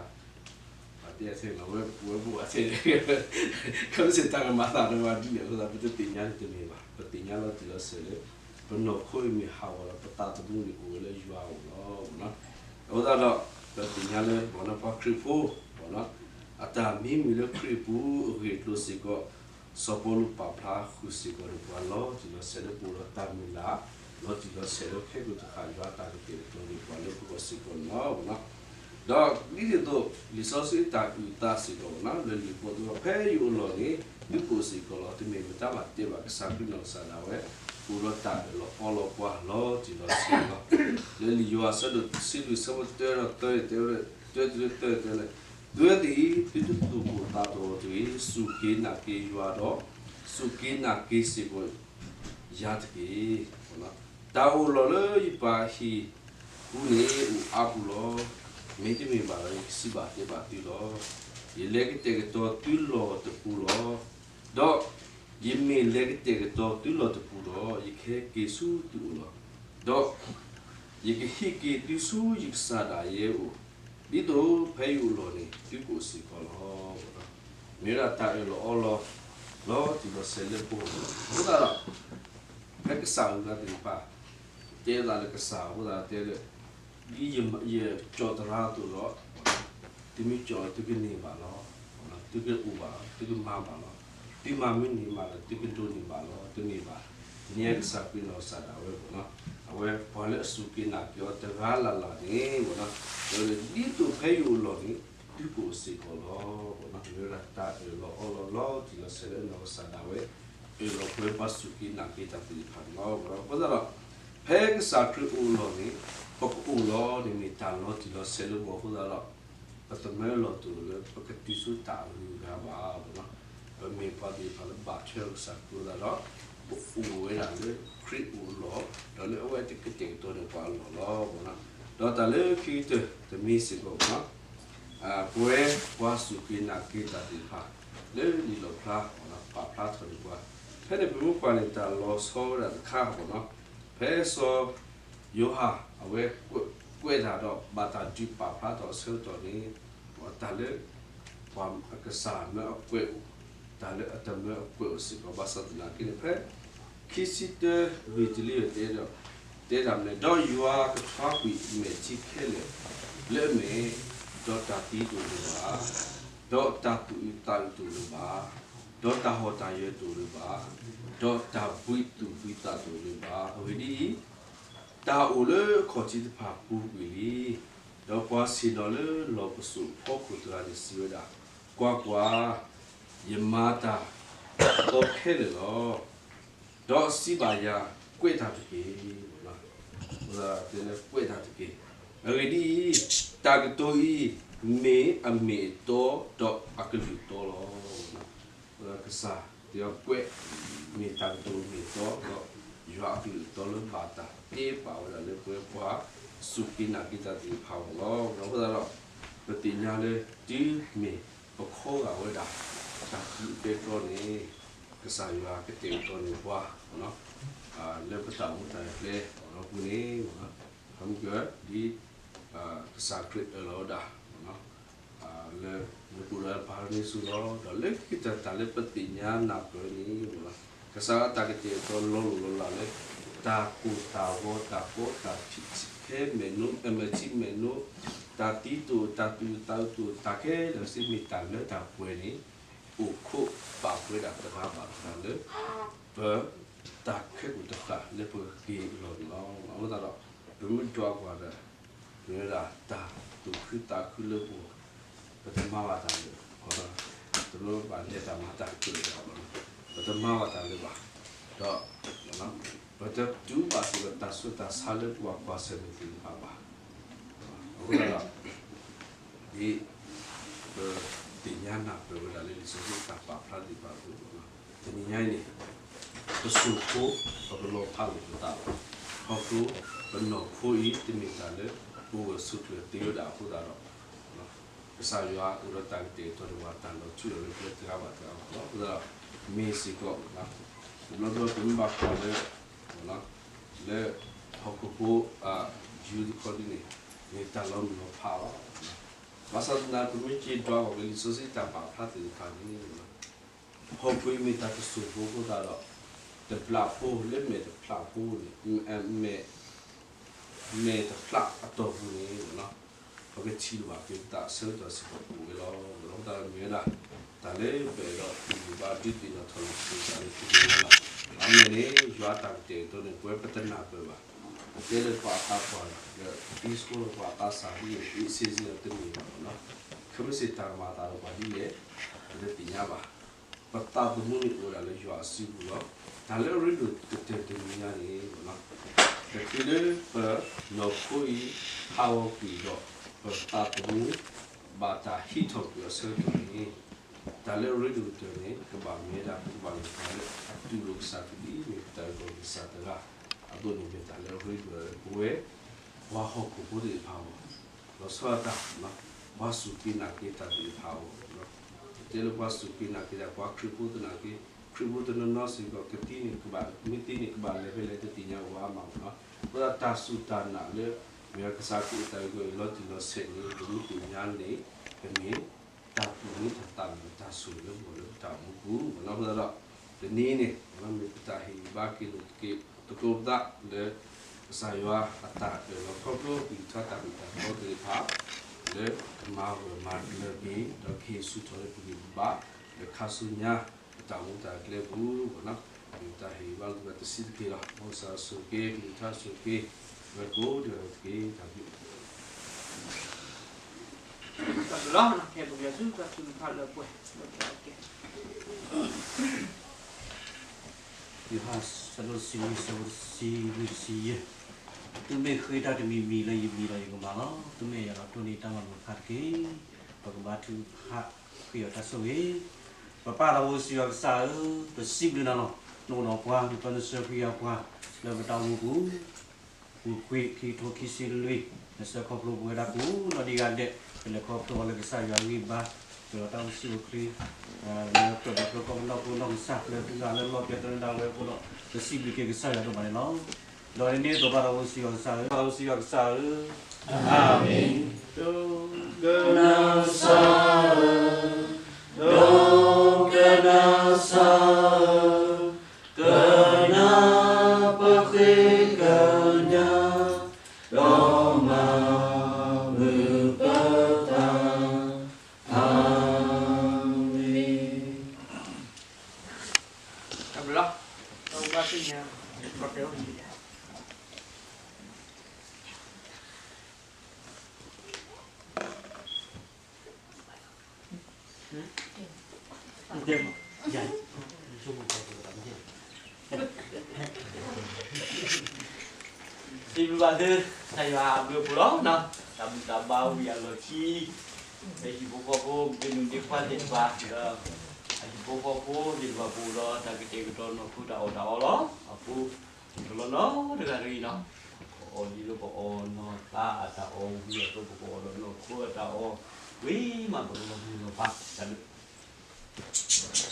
ပတဲထဲန့ၣ် ဝဲပဝဲဘိးဘၣ်ထဲန့ၣ် ခဲမုၢ်ဆ့ၣ်တၢ်ကမၤသးတမၤဒ်န့ၣ်အဃိသတး ပတသ့ၣ်ညါန့ၣ်တမ့ၢ်ဘၣ်. ပသ့ၣ်ညါလီၤတံၢ်လီၤဆဲးလၢ ပနီၢ်ခိအံၤမ့ၢ်ဟးဂီၤဒီး ပသးသမူန့ၣ်အိၣ်ဝဲလၢယွၤအအိၣ်လီၤ. အဃိသတးဒီး ပသ့ၣ်ညါလၢ ပှၤခရံာ်ဖိ အတၢ်မံမုာ်လၢခရံာ်အပူၤအဂ့ၢ်အကျိၤစ့ၢ်ကီး စီၤပီလူးပာ်ဖျါဃုာ်စ့ၢ်ကီးန့ၣ် ပှၤလီၤတံၢ်လီၤဆဲးလၢပအိၣ်ဒီးတၢ်မုၢ်လၢ် လီၤတံၢ်လီၤဆဲးလၢခဲကိာ်တဃၣ် ယွၤတၢ်ကတဲာ်ကတီၤန့ၢ်ပှၤလၢပဂီၢ်စ့ၢ်ကီးန့ၣ်လီၤ. ဒီးဒ်သိး လံာ်စီဆှံတၢ်အုၣ်သးစ့ၢ်ကီးနီၤ လၢလံာ်ဖိသဝီ ဖဲယအိၣ်လီၢ်န့ၣ် သုကအိၣ်စ့ၢ်ကီးလီၤ. တမ့ၢ်မတၤဘၣ်တဲဘၣ် ကစၢ်ခရံာ်နီၢ်ကစၢ်ဒၣ်ဝဲ အိၣ်ဒီးတၢ်အၢၣ်လီၤအီလီၤပှၤလီၤတံၢ်လီၤဆဲးလီၤ. လၢလံာ်ယိၤဟၣ်အဆၢဒိၣ်တဆံလွံၢ် အဆၢဖိတၢဒီးသၢ တဲဝဲ တၢတုၤလၢသၢ တဲဝဲလၢ သုဝဲသ့ၣ်အံၤ သုတသူၣ်ပိၢ်သးတီၢ်တဂ့ၤ, စူၢ်က့ၤနာ်က့ၤယွၤဒီး စူၢ်က့ၤနာ်က့ၤစ့ၢ်ကီးယၤတက့ၢ်. တၢ်အိၣ်လီၢ်လၢယပၢ်ဟံၣ်ပူၤန့ၣ် အိၣ်အါပူၤလီၤ. မ့တမ့ၢ်ဘၣ်ဒီး ယကစံးဘၣ်တဲဘၣ်သုလီၤ. ယလဲၤကတဲာ်ကတီၤသုလီၢ်တပူၤလီၤ. ဒီးယမ့ၢ်လဲၤကတဲာ်ကတီၤသုလီၢ်တပူၤဒီး ယကဟဲက့ၤဆူသုအိၣ်လီၤ. ဒီးယကဟံးက့ၤသုဆူယကစၢ်ဒၣ်ယဲအအိၣ်, ဒ်သိးဖဲယအိၣ်လီၢ်န့ၣ် သုကအိၣ်စ့ၢ်ကီးလီၤ. မ့ၢ်ဝဲဒၣ်တၢ်အၢၣ်လီၤအီလီၤ လီၤတံၢ်လီၤဆဲးလၢပဂီၢ်လီၤ. အဃိသတးဒီး ဖဲကစၢ်အဂၤသ့ၣ်တဖၣ် တဲသးလၢကစၢ်အဃိသတးတဲလၢ ဒ်ယကၠီၣ်သရၣ်အသိးဒီး သုမ့ၢ်ကၠီၣ်လီၤ သုကန့ၢ်ဘၣ်လီၤ. သုကအိၣ်ဘၣ်လီၤ, သုကမၤဘၣ်လီၤ. သုမၤမ့ၢ်န့ၢ်ဘၣ်ဒီး သုကဒိးန့ၢ်ဘၣ်လီၤ. တမ့ၢ်ဘၣ်. မ့ၢ်ကစၢ်ခရံာ်နီၢ်ကစၢ်ဒၣ်ဝဲဘၣ်နီၤ, အဝဲပှၤလၢအစူၢ်က့ၤနာ်က့ၤအီၤတဂၤလၢ်လၢ်န့ၣ်ဘၣ်နီၤ, ဒ်သိးဖဲယအိၣ်လီၢ်န့ၣ် သုကအိၣ်စ့ၢ်ကီးလီၤ. မ့ၢ်ဝဲဒၣ်တၢ်အၢၣ်လီၤအီလီၤ လီၤတံၢ်လီၤဆဲးလၢနီၢ်ကစၢ်ဒၣ်ဝဲ အၢၣ်လီၤပှဲၤပှၤစူၢ်က့ၤနာ်က့ၤတၢ်သ့ၣ်တဖၣ်န့ၣ်လီၤ. အဃိသတးဒီး ဖဲကစၢ်ခရံာ်အိၣ်လီၢ်န့ၣ် ပကအိၣ်လီၤန့ၣ် မ့ၢ်တၢ်လီၤတံၢ်လီၤဆဲးလၢပဂီၢ်အဃိသတးဒီး ပတမၢလီၤတိၢ်လၢပကတုၤဆူတၢ်အဂုၤအဂၤဘၣ်နီၤ. ပမ့ၢ်ပှၤသ့ၣ်တဖၣ်လၢဘၣ်ထွဲဒီးကစၢ်ခရံာ်အဃိသတးဒီး ပအိၣ်ဝဲဒၣ်လၢခရံာ်အအိၣ်အလီၢ် ဒီးလၢအဝဲကတဲာ်ကတီၤန့ၢ်ပှၤအလီၢ်လီၤ. ဒီးတၢ်လၢခံကတၢၢ်တမံၤစ့ၢ်ကီးနီၤ ပဝဲပှၤစူၢ်က့ၤနာ်က့ၤတၢ်သ့ၣ်တဖၣ် လၢလံာ်လီၣ်ဖျါ ပာ်ဖျါထီၣ်န့ၢ်ပှၤ ဖဲန့ၣ်ပမ့ၢ်ကွၢ်န့ၣ် တၢ်လီၤဆီဝဲဒၣ်တခါဘၣ်နီၤ. ဖဲစီၤယိၤဟၣ် အဝဲကွဲးတၢ်ဒီး ဘၣ်တၢ်ဒုးပာ်ဖျါထီၣ်အဆၢကတီၢ်န့ၣ် တၢ်လၢ ပှၤကစၢ်မၢအကွဲးအိၣ် တၢ်လၢအတမၢအကွဲးအိၣ်စ့ၢ်ကီး ဘၣ်ဆၣ်သနာ်က့န့ၣ် ဖဲ ခံဆံတၢလွံၢ်တုၤလၢ တဲဒၣ်မနုၤလဲၣ်, ဒီးယွၤကထွါကွံာ်မဲာ်ထံခဲလၢာ်လၢအမဲာ်, ဒီးတၢ်သံတအိၣ်လၢၤဘၣ်, ဒီးတၢ်သူၣ်အုးသးအုးတအိၣ်လၢၤဘၣ်, ဒီးတၢ်ဟီၣ်တၢ်ယၢၤတအိၣ်လၢၤဘၣ်, ဒီးတၢ်ဘှံးသူၣ်ဘှံးသးတအိၣ်လၢၤဘၣ်. အဂ့ၢ်ဒ်အံၤ, တၢ်အိၣ်လၢအခီၣ်ထံးတဖၣ်ပူၤကွံာ်လံ. ဒီးပှၤဆ့ၣ်နီၤလၢလီၢ်ပစိာ်အဖီခိၣ်တဂၤန့ၣ်စံးဝဲဒၣ်, ကွၢ်ကွၢ်, ယမၤတၢ်အသီခဲလၢာ်လီၤ. ဒီးစံးဘၣ်ယၤ, ကွဲးတၢ်တက့ၢ်. တဲလၢကွဲးတၢ်တက့ၢ်. အဂ့ၢ်ဒ်အံၤ, တၢ်ကတိၤအံၤ မ့ၢ်အမ့ၢ်အတီဒီးအကလုၢ်တီလီၤ. ကစၢ်ယွၤကွဲး မ့ၢ်တၢ်ကတိၤအမ့ၢ်အတီ ဒီးယွၤအကလုၢ်အတီလၢဘၣ်တၢ်တဲပာ်ဝဲဒၣ်လၢပဝဲပှၤစူၢ်က့ၤနာ်က့ၤတၢ်သ့ၣ်တဖၣ်အဂီၢ်လီၤ. အဃိသတးဒီး ပသ့ၣ်ညါလၢ တုၤမ့ၢ်ပခီဂာ်ဝဲဒၣ် တၢ်ဃုအကဲတြီန့ၣ် ကစၢ်ယွၤကတဲာ်ကတီၤန့ၢ်ပှၤ လၢပတၢ်အိၣ်မူတၢ်လဲၤကျဲအပူၤန့ၣ် ဟမုက ဒ် ကစၢ်ခရံာ်အၢၣ်လီၤဝဲဒၣ် လၢမူခိၣ်ဒီးပၢ်န့ၣ်ဆူလီၤ. ဒီးလၢခံကတၢၢ်တၢ်လၢပသ့ၣ်ညါနၢ်ပၢၢ်န့ၣ် ကစၢ်အတၢ်ကတဲာ်ကတီၤလီၤလိၢ်လီၤလးလၢ တၢ်ကိၢ်တၢ်ဂီၤ တၢ်ကီတၢ်ခဲ မဲာ်နိ မဲာ်ထံမဲာ်နိ တၢ်သံတအိၣ် တၢ်သူၣ်တၢ်သၣ်တအိၣ် တၢ်ခဲလၢာ်စ့ၢ်မ့ၢ်တၢ်လၢတၢ်ပှဲၤန့ၣ် အိၣ်ခိးပာ်ပှဲၤဒၣ်တဂၤဘၣ်တဂၤလၢ ပ တၢ်ခဲကိာ်တဃၣ်လၢပကက့ၤအလီၢ်န့ၣ်လီၤ. အဃိသတးဒီး ပမ့ၢ်ဒွးကွၢ်ဒီး မ့ၢ်ဝဲဒၣ်တၢ်သူၣ်ခုသးခုလၢပဂီၢ် ပတမၤဘၣ်တၢ်လၢ တလိၣ်ဘၣ်လဲၤတၢ်မၤတၢ်ကတၢၢ်လၢ ပတမၤဘၣ်တၢ်လၢၤဘၣ် ဒီး ပတတုၤဘၣ်စ့ၢ်ကီးတၢ်ဆူးတၢ်ဆါလၢပှၤကွၢ်ဆၢၣ်မဲာ်သ့ၣ်တဖၣ်ဘၣ်. အဃိသတးဒီး ဒ် ပသ့ၣ်ညါနၢ်ပၢၢ်ဝဲဒၣ်လၢလံာ်စီဆှံတၢ်ပာ်ဖျါသ့ၣ်တဖၣ်အပူၤ တနံၤညါအံၤန့ၣ် ပစိာ်ဖိ ပကလီၤဖးလိာ်ပသးလီၤ. ခီဖျိ ပနီၢ်ခိအံၤ တမ့ၢ်တၢ်လၢ ပဂၢၢ်ဆိးကျၢၤသ့ဝဲဒၣ်အဃိသတးဒီး ကစၢ်ယွၤအိၣ်ဒီးတၢ်ကတဲာ်ကတီၤန့ၢ်ပှၤတၢ်လီၤထူလီၤယိာ်လၢပဝဲတဂၤဘၣ်တဂၤအဂီၢ်လီၤ. အဃိသတးဒီး မ့ၢ်စ့ၢ်ကီး တဘျီဘျီပမ့ၢ်ဘၣ်ကွၢ်လၢ လၢ ဟီၣ်ခိၣ်ဖိ ယူၤတခီဒ်န့ၣ် မ့ၢ်တၢ်လီၤမုၢ်လီၤဖးလီၤ. ဘၣ်ဆၣ်သနာ်က့ ပမ့ၢ်က့ၤဒွးအီၤက့ၤလံာ်စီဆှံတၢ်ပာ်ဖျါသ့ၣ်တဖၣ်န့ၣ် ဟီၣ်ခိၣ်အံၤမ့ၢ်တၢ်ကစိာ်ဖိအဃိသတးဒီး တဘျးဖိလၢမဲာ်တဖျးဖိန့ၣ် မဲာ် မဲာ်တဖျးအတီၢ်ပူၤန့ၣ် ပကထံၣ်လိာ်ဘၣ်က့ၤပသးအဆၢကတီၢ်စ့ၢ်ကီးအိၣ်ဝဲလီၤ. အဃိသတးဒီးမ့ၢ်ဝဲဒၣ် တၢ်လၢပအဲၣ်ဒိးဟ့ၣ်ဂံၢ်ဘါဒုးသ့ၣ်နီၣ်ထီၣ်လိာ်က့ၤပသးလၢခံန့ၣ်လီၤ. အမ့ၢ်န့ၣ် ယွၤအတၢ်ကတဲာ်ကတီၤန့ၣ် ပဝဲပတနၢ်ပၢၢ်ဘၣ်. ပတဲလၢပှၤအသးပှၢ်ဒီး သံဆိလၢပှၤအသးစၢ်ဒ်လဲၣ် အ့ၣ်စ့စ့ဒီးတမ့ၢ်ဘၣ်လီၤ. ခဲမုၢ်ဆ့ၣ်တၢ်ကမၤအသးလၢပှၤဒ်လဲၣ် ပတသ့ၣ်ညါဘၣ်. ပသးသမူန့ၣ်အိၣ်ဝဲဒၣ်လၢယွၤအစုပူၤလီၤ. တၢ်လၢအရ့ဒိၣ်ကတၢၢ်တနံၤညါန့ၣ် တချုးလၢပနီၢ်ခိအံၤ ဟးဂီၤကွံာ်ဒီး ပသးသမူ ဘၣ်တၢ်ဟံးထီၣ်ကွံာ်အဆၢကတီၢ်န့ၣ် တၢ်လၢအရ့ဒိၣ်ကတၢၢ်န့ၣ် ကဘၣ်မ့ၢ်ဝဲဒၣ် ပကဘၣ်လဲၤတၢ်လၢအတူၢ်လိာ်ကစၢ်ခရံာ်ဒ်အမ့ၢ်ပတၢ်အုၣ်က့ၤခီၣ်က့ၤကစၢ်တဂၤအသိးန့ၣ် မ့ၢ်တၢ်လၢအရ့ဒိၣ်လၢပဝဲ ပှၤဟီၣ်ခိၣ်ဖိသ့ၣ်တဖၣ်အဂီၢ် လီၤဆီဒၣ်တၢ် ပှၤစူၢ်က့ၤနာ်က့ၤတၢ်သ့ၣ်တဖၣ်အဂီၢ် တဲလၢပှၤစူၢ်က့ၤနာ်က့ၤတၢ် ပှၤခရံာ်ဖိသနာ်က့ ခရံာ်ဖိတနီၤနီၤစ့ၢ်ကီး ကသံန့ၣ်ကဘၣ် မ့ၢ်သံန့ၣ်ကဘၣ်လဲၤဖဲလဲၣ်တသ့ၣ်ညါဝဲမးနီၤ. အဃိသတးတၢ်စူၢ်တၢ်နာ်လၢ မ့ၢ်ဝဲကစၢ်ခရံာ်အတၢ်အုၣ်က့ၤခီၣ်က့ၤလီၤတံၢ်လီၤဆဲးန့ၣ် ပမ့ၢ်သ့ၣ်ညါန့ၣ် ကမ့ၢ် တၢ်သူၣ်မံတၢ်သးမုာ်တၢ်ဆိၣ်ဂ့ၤလၢပဂီၢ်လၢပတၢ်အိၣ်မူပူၤမးနီၤ. အဃိသတးဒီး တနံၤအံၤန့ၣ် မ့ၢ်ပတၢ်ဟ့ၣ်ဂံၢ်ဘါက့ၤလိာ်က့ၤသကိးပသးလၢ ကစၢ်ယွၤအတၢ်အၢၣ်လီၤခီဖျိ ကလုၢ်ကထါတၢ်မ့ၢ်တၢ်တီသ့ၣ်တဖၣ် လၢကမၤဂၢၢ်မၤကျၢၤက့ၤ ဒီးကဟ့ၣ်ဆူၣ်ထီၣ်လၢပဂံၢ်ပဘါ လၢခါဆူညါအတၢ်အိၣ်မူတၢ်ကျဲပူၤမးနီၤ. မ့ၢ်ပတၢ်ဟ့ၣ်ဂံၢ်ဘါလိာ်ပသးတဆံးတက့ၢ်လီၤ. မ်ကစၢ်ယွၤဆိၣ်ဂ့ၤက့ၤ ကလုၢ်ကထါဆိၣ်ဂ့ၤက့ၤ ဝဲကိးဂၤဒဲးတက့ၢ်. တၢ်ဘျုး တၢ်ဘျုးလီၤ. ခဲအံၤပကလဲၤဆူတၢ်ထုကဖၣ်လၢပှဲၤ လၢပှဲၤကဲ ယိၤဟၣ် အဆၢဒိၣ်တဆံနွံ အဆၢဖိတဆံလွံၢ်တဆံယဲၢ်, သုမ့ၢ်ဃ့တၢ်တမံၤမံၤလၢယမံၤဒီးယကမၤလီၤ. သုမ့ၢ်အဲၣ်ယၤဒီးတိၢ်န့ၢ်တၢ်မၤလိာ်တခါတက့ၢ်. ပကဘါထုကဖၣ်ဃ့အီၤတၢ်ဆိၣ်ဂ့ၤ. ပပၢ်သးဘိယွၤကစၢ်ဧၢ, ပစံးဘျုးနၤလီၤ. နအိၣ်ဒီးပှၤ နပၢနဆှၢဖှံဂၤပှၤ လၢပတၢ်အိၣ်မူပူၤ ပူၤကွံာ်ခံကထိခံဆံလွံၢ် နဆှၢခီဖျိပဝဲဒၣ်ကိးနီၢ်ဒံးဂၤဒဲး, ပလဲၤခီဖျိအီၤလၢကစၢ်ယွၤအဂံၢ်ဘါ, ပဒီးတၢ်အိၣ်ဆူၣ်အိၣ်ချ့ လၢပဒီပုၢ်ဝဲၢ်ကိးနီၢ်ခိနီၢ်ကစၢ် လၢသုဂၤလၢလီၢ်ကျဲသနၢၣ်ဒၣ်ဝဲအဃိဒီး ပစံးဘျုးက့ၤကစၢ်ယွၤဒိၣ်မးန့ၣ်လီၤ. ဒီးန့ၣ်န့ၣ်သိးပၢ်သးဘိစံးယွၤကစၢ်ဧၢ, ပၢ်သးဘိစံးယွၤကစၢ်ဧၢ, အၤမ့ၣ်, ဒိကနၣ်စၢ်ဧၢ, ဒိကနၣ်စၢ်ဧၢ, ကနၣ်ပဃ့ကညး ဒီးမၤမုာ်ပတၢ်, အၤမ့ၣ်. တၢ်ဘျုးလီၤ. စံးဘျုးဘၣ်သု ကစၢ်ယွၤအဘျုးအဖှိၣ်လီၤ. တၢ်ဘူၣ်တၢ်ဘါဝံၤအလီၢ်ခံ, ဟံၣ်ဖိဃီဖိ မ့ၢ်မုၢ်မ့ၢ်ခွါသ့ၣ်တဖၣ် ဒီး အဟံၣ်ဖိဃီဖိသ့ၣ်တဖၣ်ပူၤဒီး တၢ်ကတဲာ်ကတီၤနီၢ်ခိတၢ်အီၣ်တၢ်အီလီၤ. အဃိ တလီၤနီတဂၤတဂ့ၤနီၤ, ပအီၣ်ဒ်သိးပအီၣ်နီၢ်သးအတၢ်အီၣ်ဝံၤအသိး ပကအီၣ်ဒီးနီၢ်ခိအတၢ်အီၣ်ဝံၤမး ပကလီၤမုၢ်လီၤဖး တၢ်လၢ မုၢ်လီၤနီၤ, ဟံၣ်ဖိဃီဖိအိၣ်ဒီးတၢ်တူၢ်လိာ်မုာ်ဂ့ၤ, ပှၤအံၤလီၤပှၤမုၢ်သ့ၣ်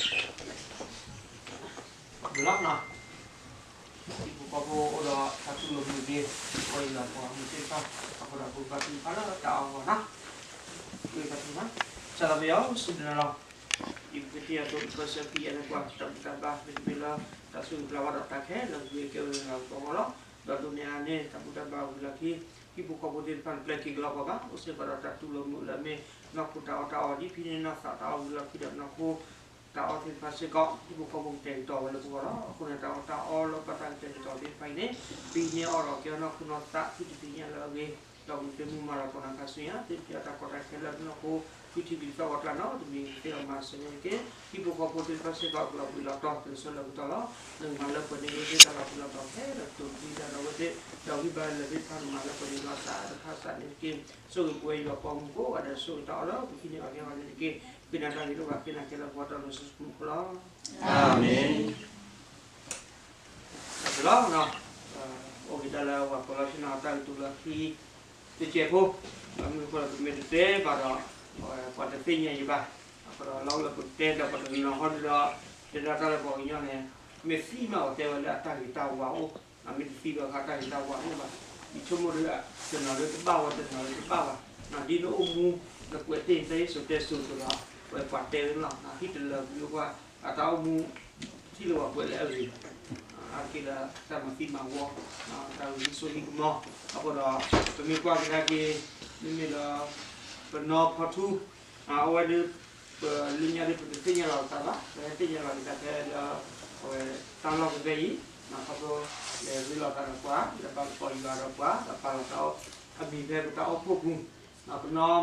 တဖၣ် အဃိဒီးပကဘၣ်သံဖးလၢတၢ်အီၣ်အဂီၢ်နီၤ, ပကဘၣ်သံနီၤ, စးထီၣ်ပယီၤစံးတနီၤလီၤ, ဒ်ပကထံၣ်အသိး ပကစၢ်ခရံာ်အဲၣ်နကွၢ် တၢ်ဘူၣ်တၢ်ဘါ မ့တမ့ၢ်လၢ တၢ်ဆိၣ်ဂ့ၤပျၢ်ဝဲဒီးတၢ်ခဲလၢာ် ဂ့ၤကဲဝဲလၢပဂီၢ်လီၤ, ဒီးဒိးန့ၢ်အါန့ၢ် တၢ်ဘူၣ်တၢ်ဘါဝံၤလီၢ်ခံ ဟံၣ်ဖိဃီဖိသ့ၣ်တဖၣ်န့ၣ် ပျဲက့ၤကလီၤပှၤဘၣ်, အိၣ်စ့ၢ်ကီးဒီးတၢ်တူၢ်လိာ်မုာ်လၢအမ့ၢ် နီၢ်ခိတၢ်အီၣ်တၢ်အီ ဒ်ဖဲန့ၣ်နီၢ်သးတၢ်အီၣ်ဝံၤလီၢ်ခံဒီးနီၢ်ခိ တၢ်အီၣ်သ့ၣ်တဖၣ်စ့ၢ်ကီး ဟံၣ်ဖိဃီဖိကတဲာ်ကတီၤဝဲလၢပဂီၢ်လီၤ. အဃိန့ၣ် တၢ်အီၣ်တၢ်အီလၢဘၣ်တၢ်ကတဲာ်ကတီၤသ့ၣ်တဖၣ်အံၤန့ၣ် ပဟံးန့ၢ်အီၣ်ဒီးကဲအီၤနီၢ်ခိနီၢ်သး သုတသ့ၣ်ညါလၢအဂ့ၤ, ဒီးမုၢ်တမုၢ်မၤလီၤပှၤနီၢ်ခါဆူညါ သ့ၣ်တဖၣ်တၢ်ကီတၢ်ခဲလၢပနီၢ်ခိ သုထံၣ်ဘံၣ်သီၣ်ဂီၤကျါနီၤ တမံၤသ့ၣ်အီၤမၤစၢၤန့ၣ်တက့ၢ်. ဟံၣ်ဖိဃီဖိသ့ၣ်တဖၣ်စ့ၢ်ကီး ကလီၤဘှံးလီၤတီၤ ကလၢဆၢလၢကတီၢ်လီၤ. နကမၤလၢပှဲၤန့ၢ်ဝဲသ့ၣ်တၢ်လီၤဘှံးလီၤတီၤခဲလၢာ် ကတိၤတၢ်ဒီးဝဲသ့ၣ် ဒီးဂံၢ်ဘါလၢသ့ၣ်တဖၣ် နကမၤလၢပှဲၤန့ၢ်လီၤသးတဖၣ်စးန့ၣ်တက့ၢ်. ဆိၣ်ဂ့ၤပဝဲယွၤပှၤမူကိးဂၤဒဲး ဆိၣ်ဂ့ၤတၢ်အီၣ်လၢပဟံးန့ၢ်အီၤကဲအီၤန့ၣ်တက့ၢ်. ဃ့နၤတၢ်ဂ့ၤတအိၣ်ဘၣ် ဃ့နၤခဲလၢာ်ပှၤတီလီၤစုမူခိၣ်လီၤ. အၤမ့ၣ်. တၢ်ဘျုးလီၤ. အိၣ်က့ၤတၢ်လၢပှၤကိးလီၤဆ့ၣ်နီၤ တၢ်ကတိၤလၢခံ တစဲးဖိ, ဒီးမ့ၢ်ဖိလၢပမ့ၢ်တတဲဘၣ်ဒီး ပှၤတသ့ၣ်ညါယံၤဘၣ်. အဃိဒီးလီၤလၢပတဲဒီးပှၤတနီၤဟီဒီး တဲဒၣ်တၢ်လၢပှၤကညီန့ၣ် မ့ၢ်သံမး အီၤတဲဝဲလၢအတၢ်ဂ့ၤတၢ်ဝါအိၣ်, မ့ၢ်တသံဒီးအခါတၢ်ဂ့ၤတၢ်ဝါအိၣ်ဘၣ်. ယဆိကမိၣ်ဒီး တနီၤဒီးတဘၣ်ဝဲ တနီၤဒီးတဘၣ်ဘၣ်. ဒ်နအိၣ်မူ နကွဲးတ့ၢ်နတၢ်စံၣ်စိၤတဲစိၤအသိးဒီး ပဝဲပှၤတဲဝဲန့ၣ်လီၤ. ဟံၣ်တလၢာ်ပမ့ၢ်ကွၢ် အတၢ်အိၣ်မူ ထံၣ်လၢပှၤကွဲးလၢအဂ့ၤ အါတက့ၢ်လၢတၢ်မၤသံမၤဝီ, တၢ်ဂုာ်ဟံးစိဟံးကမီၤ. အဃိဒီး ပမ့ၢ်ကွၢ်ကဒါက့ၤ မ့မ့ၢ်လၢ ပနီၢ်ဖီထူ အဝဲဒၣ် ပလၢညါဒ်ပတသ့ၣ်ညါလီၤပသးဘၣ်, ပဟဲသ့ၣ်ညါလီၤက့ၤတၢ်ဖဲလၢ အဝဲတၢ်လီၢ်ဖဲဖဲအံၤ, ခီဖျိလဲၤရ့လိာ်သးဒီးပှၤ လဲၤဘၣ်ကပီၤယွၤဒီးပှၤ ဒီးပာ်လီၤတၢ်အီၣ်အမံၤ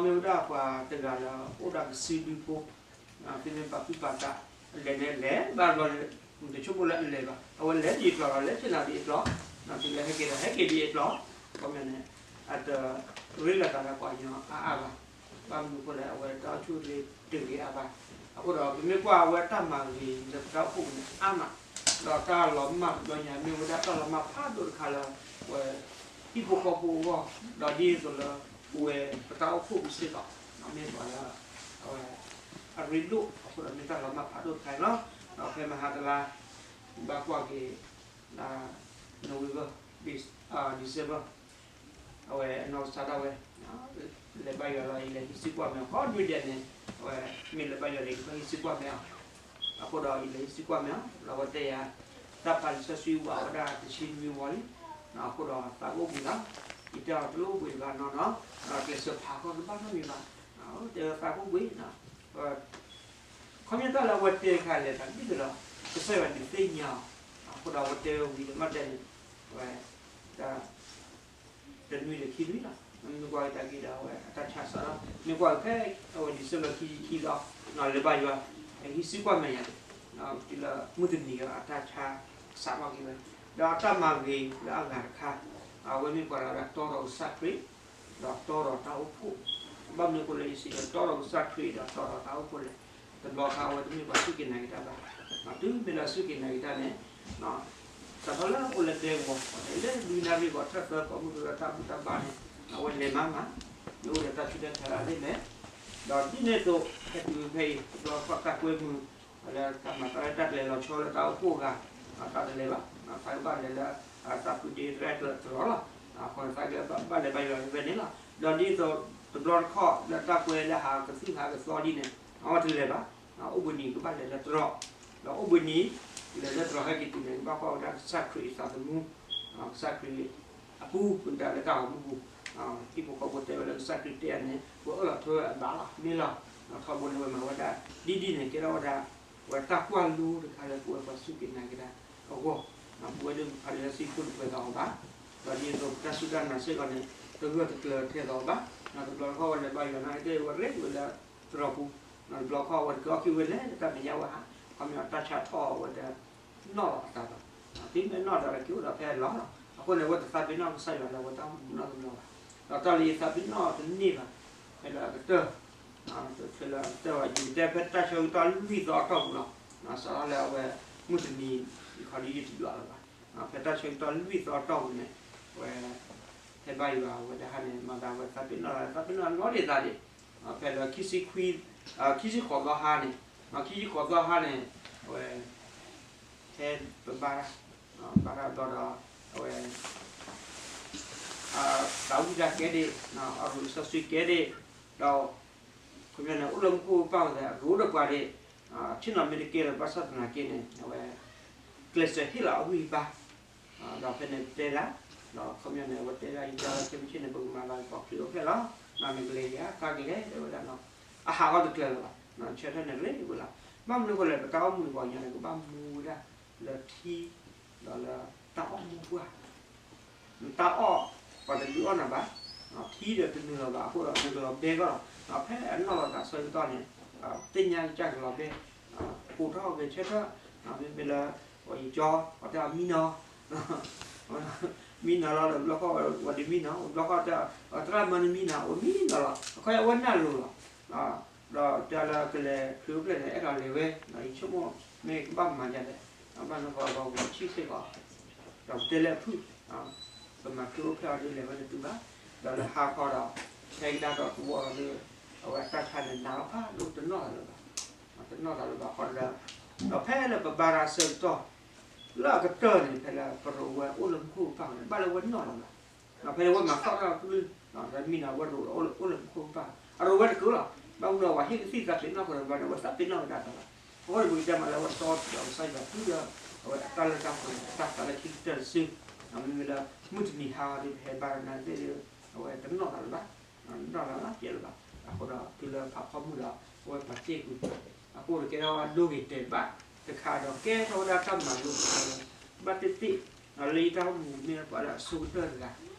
ဖဲပတၢ်အိၣ်ဖှိၣ်ပူၤ, ပနီၢ်မ့ၢ်ဝဲဒၣ်ပှၤတဂၤလၢအိၣ်ဒီးကစုဒုဖိ သုမ့ၢ်ပာ်သူၣ်ပာ်သး အလဲၤန့ၣ်လဲၤဘၣ်ဘျီဒီး တဆိကမိၣ်လၢအလဲၤဘၣ်, အဝဲလဲၤဒ်အကျိၤဒီး လဲၤဆ့ၣ်နီၤဒ်အကျိၤ, တုၤလၢဟဲက့ၤဒီးဟဲက့ၤဒ်အကျိၤ, ခီပညီန့ၣ် အတရ့လိာ်သးဒီးပှၤကညီအါအါဘၣ်. ဘၣ်မနုၤအဃိလဲၣ် အဝဲတၢ်အိၣ်ဆူၣ်အိၣ်ချ့တဂ့ၤအါဘၣ်. အဃိဒီး ပမ့ၢ်ကွၢ်အဝဲတၢ်မၤဂ့ၤလၢပတၢ်အိၣ်ဖှိၣ်ပူၤန့ၣ်အါမး, ဒီးတၢ်လီၤမၢ်တဘျီညါ မ့ၢ်ဝဲဒၣ်တၢ်လီၤမၢ်ဖးဒိၣ်တခါလၢ ပဝဲ ဟံၣ်ဖိဃီဖိအဂီၢ်, ဒီးဒ်သိးလၢ ပဝဲပတၢ်အိၣ်ဖှိၣ်ပူၤစ့ၢ်ကီး မ့ၢ်ပှၤလၢ အဝဲ အရ့ဒိၣ်အဃိဒီး မ့ၢ်တၢ်လီၤမၢ်ဖးဒိၣ်တခါအံၤလီၤ. ဒီးဖဲမဟါတလါ ဘၣ်ကွၢ်က့ၤ November, Dec-, December အဝဲအနီၢ်ကစၢ်ဒၣ်ဝဲ လဲၤဘါယွၤလီၤ ယလဲၤဟံးစုကွၢ်မဲာ်အီၤ ခီဒုဒဲးန့ၣ် အဝဲမ့ၢ်လဲၤဘါယွၤန့ၣ် ယကဟံးစုကွၢ်မဲာ်အီၤ, အဃိဒီးယလဲၤဟံးစုကွၢ်မဲာ်အီၤ ဒီးအဝဲတဲယၤ တၢ်ဖးလံာ်စီဆှံဝးဝဲဒၣ်တဆံနွံဝီလံ, အဃိဒီးသးကအိၣ်ဘှံးလီၤ, ယတဲအီၤတလိၣ်ဘှံးတဘၣ်နီၢ်နီၢ်, ကျဲးစၢးဖးကီၢ်တဘၣ်နီတမံၤဘၣ်, တဲဝဲသးကအိၣ်ဘှံး ခီပညီတၢ်လၢအဝဲတဲတခါလဲၣ် တၢ်ဒ်သိးဒီး ကစၢ်ယွၤဒုးသ့ၣ်ညါအီၤ, အဃိဒီးအဝဲတဲဝဲဝံၤဒီးမ့ၢ်တဲန့ၣ် အဝဲ တၢ် တနွံဒီးခံနွံလီၤ. မ့ၢ်ကွၢ်က့ၤတၢ်က့ၤဒီးအဝဲအတၢ်ဆါစးလီၤ. မ့ၢ်ကွၢ်က့ၤဖဲအဝဲ December ခံဆံခံလီၤ, လဲၤဘါယွၤ ဟံးစုကွၢ်မဲာ်ယၤန့ၣ် တုၤလၢမုၢ်တနံၤဒီးအတၢ်ဆါစးထီၣ်က့ၤဝဲ, ဒီးအတၢ်မၤဂ့ၤလၢအဂၤတခါ အဝဲမ့ၢ်ပှၤလၢအတီဒီးကစၢ်ခရံာ် ဒီးတီဒီးတၢ်အိၣ်ဖှိၣ်, ဘၣ်မနုၤအဃိလၢယစံးလၢတီဒီးကစၢ်ခရံာ်ဒီးတီဒီးတၢ်အိၣ်ဖှိၣ်လဲၣ်, တဘျီခါအဝဲတမ့ၢ်ပှၤစူၢ်က့ၤနာ်က့ၤတၢ်ဘၣ်, တုၤမ့ၢ်လၢအစူၢ်က့ၤနာ်က့ၤတၢ်န့ၣ် စးထီၣ်လၢအိၣ်လၢဒဲကဝီၤ လၢဒုးနၣ်ရံၣ်ကီးထၢၣ်သၢ ကိးမုၢ်ကရၢတၢ်ဘူၣ်တၢ်ဘါန့ၣ် အဝဲလဲၤမၤမး, မ့ၢ်အိၣ်ဒီးတၢ်ဆူးတၢ်ဆါလၢအသ့ၣ်လဲၣ်, ဒီးဒ်န့ၣ်အသိး ဟဲတုၤဖဲအံၤ တဘျီခီၣ်တၢ်ကွဲမုာ် လၢတၢ်မၤသးလၢတၢ်ကလဲၤလီၤဆီလၢတၢ်အိၣ်ဖှိၣ်အဂၤ တၢ်တလဲၤဘၣ်, သးကဘၣ်လဲၤလၢ တၢ်ဖုဒ့တရဲၣ်တရီလီၤ, အဃိသးကဘၣ်လဲၤဘါယွၤဖဲန့ၣ်လီၤ. ဒီးဒ်သိးတဘျီတခီၣ်လၢတၢ်ကွဲလၢဟးကသုၣ်ဟးကသီဒ်န့ၣ် အဝဲတလဲၤဘၣ်, အိၣ်ဘှံးနံၤကဘၣ်လဲၤလၢတရီ, ဒီးအိၣ်ဘှံးနံၤ လဲၤလၢတရီဟဲက့ၤတုၤန့ၣ် ကဘၣ်ကွၢ်ဝဲဒၣ်ကစၢ်ခရံာ်အသးသမူ, ကစၢ်ခရံာ်အပူၤ ပဒၣ်လၢတၢ်ဂီၤမူပူၤ, ဟံၣ်ဖိဃီဖိတဲဝဲလၢကစၢ်ခရံာ်တဲအီၤန့ၣ် ပအၢၣ်လီၤထွဲအဘၣ်လီၤ မ့ၢ်လီၤ. ထီဘိန့ၣ်ဝဲမၤဝဲဒၣ် ဒ်ဒ်န့ၣ် ကဲထီၣ်ဝဲဒၣ် ဝဲတၢ်ကွၢ်လိတခါလၢပဝဲပှၤစူၢ်က့ၤနာ်က့ၤတၢ်အဂီၢ်, ပဝဲဒၣ်ပဖးလံာ်စီဆှံဖိတပှဲၤသးအီၤဘၣ်, ဒီးဒ်သိးပတၢ်စူၢ်တၢ်နာ်စ့ၢ်ကီးန့ၣ် တဂၢၢ်တကျၢၤထဲသိးဘၣ်, တဘျီတခီၣ်ဝဲလဲၤဘါယွၤန့ၣ် ကဲဝဲရ့ဝဲလၢတရီပူၤ, တဘျီခီၣ်ဝဲတက့ၤအီၣ်က့ၤဝဲလဲၣ်လၢတၢ်မဲာ်ညါဝဲဟး, ခီပညီတၢ်ဆါထီၣ်အဝဲဒီး နီၣ်လီၤအသးဘၣ်, တုၤမ့ၢ်နီၣ်ဒီးက့ၤအိၣ်ဒီးဖဲအလီၢ်လီၤ. အဃိန့ၣ် အဝဲတသးပ့ၤနီၣ်ကစၢ်ယွၤလၢအဝဲတၢ်အိၣ်မူနီတဘျီဘၣ်, ဒီးတၢ်လၢယသးပ့ၤနီၣ်တန့ၢ်ဘၣ်, ဖဲလၢအကတၢၢ် တချုးလၢတဲဘၣ် ယတဲဖဲတၢ်ဆၢကတီၢ်လွံၢ်သီအတီၢ်ပူၤလီၤ. စးထီၣ်လၢအဝဲ မုၢ်တနံၤ ယခီဒ်ယတယွၤလၢၤဘၣ်. ဖဲတၢ်ဆၢကတီၢ်လွံၢ်သီအတီၢ်ပူၤန့ၣ် အဝဲ ဟဲဘါယွၤအဝဲတဟါန့ၣ် မၤသးဝဲသးပ့ၤနီၣ် သးပ့ၤနီၣ်နီၢ်ဒံးသးဒံး. ဖဲလၢ ခံဆံဃိးသီဟါန့ၣ်, ခံဆံဃိးသီဟါန့ၣ် အဝဲ ဟဲပဘါတၢ်, ဘါတၢ်ဘျီဒီး အဝဲ သးဝံၣ်တၢ်ကဲဒံး, အရူးစီဆှံကဲဒံး, ဒီး ခီပညီန့ၣ် အိၣ်လၢမူခိၣ်ပၢ်ဝဲသ့ၣ် အရူးဒီးပှၤဒံး, ဆ့ၣ်နီၤမ့ၢ်တကဲလၢၤဘၣ်ဆၣ်သနာ်က့န့ၣ် အဝဲ ကျဲးစၢးဟ့ၣ်လီၤအဂံၢ်အဘါ, ဒီးဖဲန့ၣ်တဲဒၣ်, ဒီးခီပညီန့ၣ် အဝဲတဲဒၣ် ယတဲလၢခဲမုၢ်ဆ့ၣ်န့ၣ် ပကမၤလီၤပှၤခရံာ်အိၣ်ဖျဲၣ်လီၤ, နမ့ၢ်ကလဲၤယၤ ကါကလဲၤ တဲဝဲဒၣ်နီၤ, အဟးဂီၤတကျၢၤလၢၤဘၣ်, ဆၢထၢၣ်န့ၣ်ရ့ဝဲလီၤ. ဘၣ်မနုၤအဃိလဲၣ် ပတၢ်အိၣ်မူန့ၣ် ပှၤကညီန့ၣ် ကဘၣ်မူဝဲဒၣ်လၢထံ, ဒီးလၢတၢ်အီၣ်မူပှၢ် နတၢ်အီၣ် ပှၤတဒုးအီၣ်နၤဘၣ်, ထံဒီးတနုာ်လီၤဘၣ်အဃိဒီး နကလီၤဘဲကီၢ်လီၤ. ဖဲအနီၣ်လီၤသးဆၢကတီၢ်န့ၣ် သ့ၣ်ညါကစၢ်ကလီၤဘဲ, ကိးထီၣ်ဂဲၤဆၢထၢၣ်, မ့မ့ၢ်လၢ ယကၠီ အီၤတဲအီၤမံနီၤ, မံနီၤလီၤဒီးဘျီဃီ ဝဲဒၣ်မံနီၤ, ဘျီဃီတဲ သရၣ်မၢနမံနီၤ အိၣ်မံနီၤလီၤ, အခီအဝဲနၢ်လိၤလီၤ. ဒီးတဲလၢကလဲၤခရံာ်အိၣ်ဖျဲၣ်န့ၣ် အဲၣ်ဒိးလဲၤဝဲ, ယဆိကမိၣ်မ့ၢ်ကဘၣ်မၤဒ်လဲၣ်, ဘၣ်နီၢ်ကီၢ်ဂီၤဂီၤဆံၣ်စ့ၢ်ကီး ဒီးပတဲလၢအဖုၣ်, ပမၤခရံာ်အိၣ်ဖျဲၣ်အီၤဒ်လဲၣ်ဝဲတတုၤဘၣ်, ဒီးလၢဟါခီဒီး ဟဲကဒါဒီးသဝီဒီး အဝဲအတၢ်ဆါန့ၣ် နးလီၤဖးဒိၣ်တနီၣ်သးလၢၤဘၣ်, တနီၣ်သးလၢၤဘၣ်ဃီဒီး, ဒီးဖဲလၢပဘါတၢ်ဆၢကတီၢ် လၢအကတၢၢ်န့ၣ် ဖဲလၢပရိးဝဲအိၣ်လၢမူခိၣ်ကပၢ်န့ၣ် ဘၣ်လၢဝဲနီၣ်လီၤဘၣ်. ဖဲလၢဝဲမၤသီၣ်တၢ်ကလုၢ် မံနီၤဝဲရိးအိၣ်လၢမူခိၣ်ကပၢ် အရိးဝဲတကၢလီၤ. ဘၣ်မနုၤအဝဲဟ့ၣ်ကသံၣ်သးပ့ၤနီၣ်ဃိဒီးဘျီန့ၣ် အဝဲသးပ့ၤနီၣ်ဝဲဒၣ်တၢ်လီၤ. အဃိန့ၣ် ပကတဲမးလၢအဝဲတီဒီးကစၢ်ယွၤတုၤဒီး အဝဲအတၢ်လၢတၢ်ပှဲၤ တၢ်သးလၢခံကတၢၢ်တစု, မ့မ့ၢ်လၢ မုၢ်တနံၤဟါအီၤဒ်ပဟဲဘါဒီးနၤသ့ၣ်ဒီး အဝဲတနီၣ်သးလၢၤဘၣ်, နီၣ်သးလၢၤဘၣ်ပျဲလၢၤဘၣ်. အဃိဒီးတုၤလၢဖးဖီမုၢ်ဒီး အဝဲပာ်တ့ၢ်ကွံာ် အဃိဒီးကဲထီၣ်ဝဲဒိဂ့ၤတဲာ်ဘၣ်တခါဒီး ကဲထီၣ်ဝဲဒၣ်တၢ်မၤလိတခါလၢ ဘၣ်တ့ၢ်တ့ၢ် လၢယတၢ်အိၣ်မူမ့ၢ်ပှၤလၢအဆိကတၢၢ်တဂၤ, ဒီး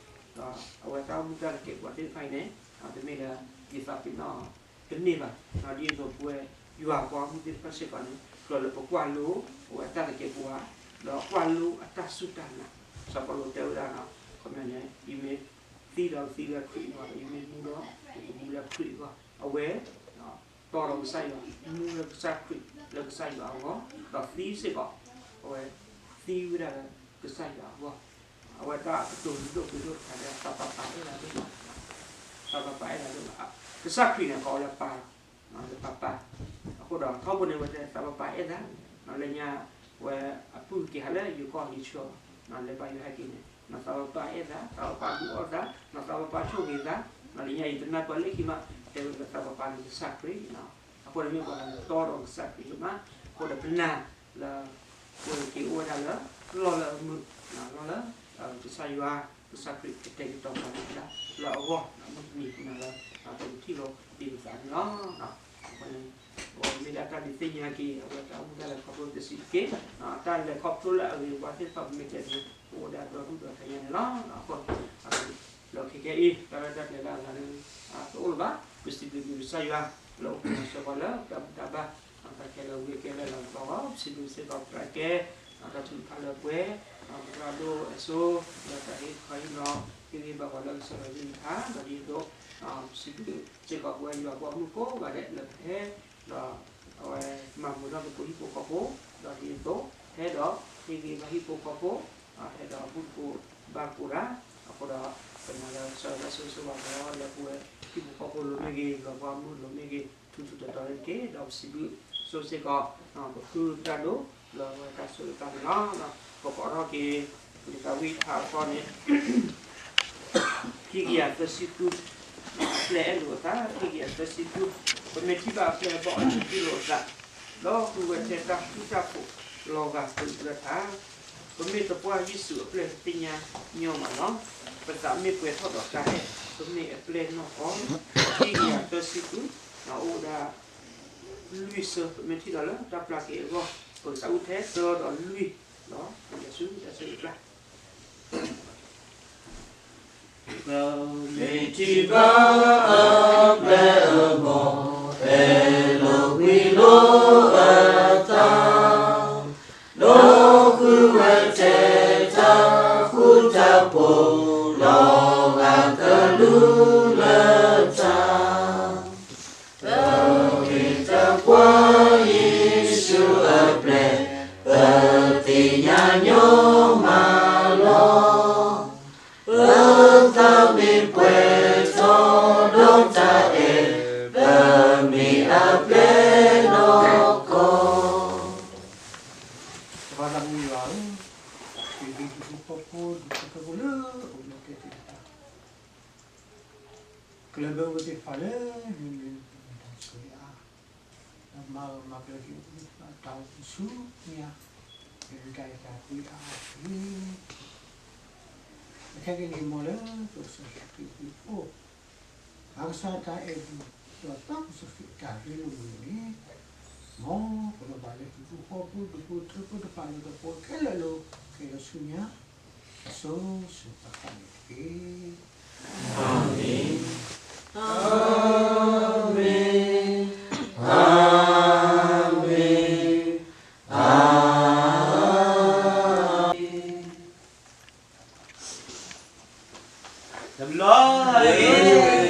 အဝဲတၢ်အိၣ်မူတၢ်တကဲးပဝးသ့ၣ်တဖၣ်အံၤန့ၣ် တမ့ၢ်လၢ ယသးပ့ၤနီၣ်တန့ၢ်ဘၣ်, ဒ်သိးပဝဲယွၤပှၤမူသ့ၣ်တဖၣ်စ့ၢ်ကီးန့ၣ် ကြၢးလၢပကွၢ်လိ အဝဲတၢ်တကဲးပဝး ဒီးကွၢ်လိအတၢ်စူၢ်တၢ်နာ်, စီၤပီလူးတဲဝဲဒၣ် ခီပညီန့ၣ် ယမ့ၢ်သံဒီးသံလၢခရံာ်အဂီၢ် ဒီးယမ့ၢ်မူဒီးမူလၢခရံာ်အဂီၢ်, အဝဲ တီဒီးကစၢ်ယွၤ မူလၢကစၢ်ခရံာ် လၢကစၢ်ယွၤအဂီၢ်, ဒီးသံစ့ၢ်ကီး အဝဲသံဝဲဒၣ်လၢကစၢ်ယွၤအဂီၢ်, အဝဲတၢ်ကတိၤဒိၣ်ပှ့ၤဒိၣ်တခါဒီး သးပၤပၤအဲၣ်သးဒိၣ်မး, သးပၤပၤအဲၣ်သးဒိၣ်မး, ကစၢ်ခရံာ်န့ၣ် ကိးဝဲလၢပၢ်လီၤ, လၢပၢ်ပၢ်, အဃိဒီးထီဘိန့ၣ် အဝဲတဲသးပၤပၤအဲၣ်သး, လၢညါ ဝဲအပုၢ်က့ၤဟးလၢယိၤကီၢ်ယဆၢ, လဲၤဘါယွၤဟဲက့ၤန့ၣ် သးပၤပၤအဲၣ်သး, သးပၤပၤဒုးအီၣ်သး, သးပၤပၤဆိၣ်ဂ့ၤသး, လၢညါယတနၢ်ပၢၢ်လၢခံမး, တဲဝဲလၢသးပၤပၤန့ၣ်ကစၢ်ခရံာ်, အဃိန့ၣ်မ့ၢ်ပှၤလၢတီဒီးကစၢ်ခရံာ်ဒိၣ်မး, အဃိဒီးပနာ်လၢ ပက့ၤအိၣ်ဝဲဒၣ်လၢ လီၢ်လၢအမုာ်, လီၢ်လၢ ကစၢ်ယွၤ ကစၢ်ခရံာ်ကတဲာ်ကတီၤပှၤန့ၣ်ဒၣ်လၢအဂီၢ်, မုၢ်တနံၤပနာ်လၢ ပကထံၣ်လိာ်ဒ်ပသးန့ၣ်လီၤ. အဃိန့ၣ် အဝဲမ့ၢ်ဒၣ်တၢ်ဒုးသ့ၣ်ညါက့ၤ အဝဲတၢ်အိၣ်မူဒၣ်လဲာ်ခီဖျိတဆံးတက့ၢ်, တၢ်လဲၤခီဖျိလၢအဂ့ၤဝါသ့ၣ်တဖၣ် ပမ့ၢ်တဲန့ၣ် ပအိၣ်ဝဲဒၣ်ဒီဒူၣ်ဒီထၢညါန့ၣ်လီၤ. အဃိ လၢခဲကနံၣ်အံၤ တၢ်ရဲၣ်တၢ်ကျဲၤလၢအဂၤဒီး တအိၣ်လၢၤဘၣ်, ပစံးဘျုးက့ၤကစၢ်ယွၤ လၢအိၣ်ဖှိၣ်စၢၤပှၤလၢတၢ်ဘူၣ်တၢ်ဘါ, တၢ်ခဲလၢာ်ဝံၤအကဲလၢလီၤကပီၤအဂီၢ်, ပစံးဘျုးစ့ၢ်ကီးပသရၣ်ကဲ တၢ်ထုကဖၣ်လၢပှဲၤ, ပသရၣ်ဒိၣ်အဲၣ်စိ လၢတၢ်ဟ့ၣ်ခီဟ့ၣ်နီၤ ဟ့ၣ်ဂံၢ်ဘါပှၤလၢကစၢ်ယွၤကလုၢ်ကထါ, ဒီးဒ်သိး ပစံးဘျုးစ့ၢ်ကီးပဝဲယွၤပှၤမုၣ်ကိးဂၤဒဲးလၢပဟဲ ဒီးအဝဲမၤမုာ်ထီၣ်သကိးဟံၣ်ဖိဃီဖိ, ဒီးဒ်သိး ဟဲဒီးဟ့ၣ်ဂံၢ်ဘါဟံၣ်ဖိဃီဖိ, ဟဲဒီးဘူၣ်သကိးဘါသကိးတၢ်, အဃိဒီး ပနာ်လၢကစၢ်ယွၤတၢ်ဆိၣ်ဂ့ၤဆိၣ်ဝါလၢပဝဲဟံၣ်ဖိဃီဖိလိၤမ့ၢ်ဂ့ၤ, ယွၤပှၤမုၣ်လိၤမ့ၢ်ဂ့ၤ, ထူထူတီတီန့ၣ်တက့ၢ်, ဒီးပစံးဘျုးဆိစ့ၢ်ကီး ပဃုတၢ်ဒိၣ်လၢအဝဲတၢ်ဆိၣ်ဂ့ၤတၢ်န့ၣ်လီၤ. ပကိးထီၣ်က့ၤ ပကသးဝံၣ်တခါအဃိန့ၣ် ခံကယၤသၢဆံဃု, အပျဲၢ်အဲၣ်လိာ်အသး, ခံကယၤသၢဆံဃု, ပမ့ၢ်ထံၣ်ဘၣ်အပျဲၢ်အဘီၣ်အထံၣ်လိာ်အသး, ဒီးဃုဝဲထဲတၢ်ဃူတၢ်ဖိးလီၤဂာ်သၢအုးလၢထး, ပမ့ၢ်သပှၢ်ယ့ၣ်ၡူးအပျဲၢ်သ့ၣ်ညါညီမးလီၤ. ပသးမ့ၢ်ပှဲၤထီၣ်ဒီးတၢ်အဲၣ်, ပမ့ၢ်အပျဲၢ်နီၢ်ကီၢ်, ခံကယၤသၢဆံဃု, အိၣ်ဝဲဒၣ် လွံၢ်ဆၢ ပမ့ၢ်ထံၣ်ဒီးလၢတၢ်ပျၢ်က့ၤအဂီၢ်, ပကသးဝံၣ်ထဲသၢဒီးလွံၢ်, ဒီးပကစူၢ်တၢ်ဆၢဂ့ၤပျၢ် ပမ့ၢ်ထံၣ်ဘၣ်အပျဲၢ်အဘီၣ် အဲၣ်လိာ်ကွံလိာ်အသး, ဒီးဃုဝဲထဲတၢ်ဃူတၢ်ဖိး လီၤဂာ်ကလူးလၢထး, ပ သးမ့ၢ်ပှဲၤထီၣ်ဒီးတၢ်အဲၣ်, ပမ့ၢ်အပျဲၢ်နီၢ်ကီၢ်. ကမၤသးမုၢ်ယွၤဧၢ, က့ၤဒုးဟံၣ်ဖိဃီဖိ ဒူၣ်ဖိထၢဖိလၢအိၣ်လၢတဲသ့ၣ်တဖၣ်, ကလၢၢ်ဘၢဝဲသ့ၣ်တဖၣ်လၢနမဲာ်ညါတစိၤအါ, ဒီးမၤဂၢၢ်မၤကျၢၤက့ၤအီၤသ့ၣ်တဖၣ် တၢ်အိၣ်ဖှိၣ်ဆူညါ, မ့ၢ်ဝဲဒၣ်ယတၢ်ကွံအါအါတက့ၢ်. အခဲကနံၣ်အံၤ မ်လၢပကစၢ်ယ့ၣ်ၡူးခရံာ်အဘျုးအဖှိၣ်, ပကစၢ်တၢ်အဲၣ်ဒိၣ်ဒီးပကစၢ်ခရံာ်အတၢ်ရ့လိာ်မုာ်န့ၣ်, မ်ပကဘၣ်လၢဟံၣ်ဖိဃီဖိဒူၣ်ဖိထၢဖိတဖၣ်လၢကပိာ်ခဲလၢာ်လိၤခဲလၢာ်ဆူညါ, အစိၤစိၤဃၣ်ဃၣ်န့ၣ်တက့ၢ်. အၤမ့ၣ်, အၤမ့ၣ်, အၤမ့ၣ်, အၤမ့ၣ်. တၢ်ဘျုးလီၤ, ဟါလ့လူယၤ.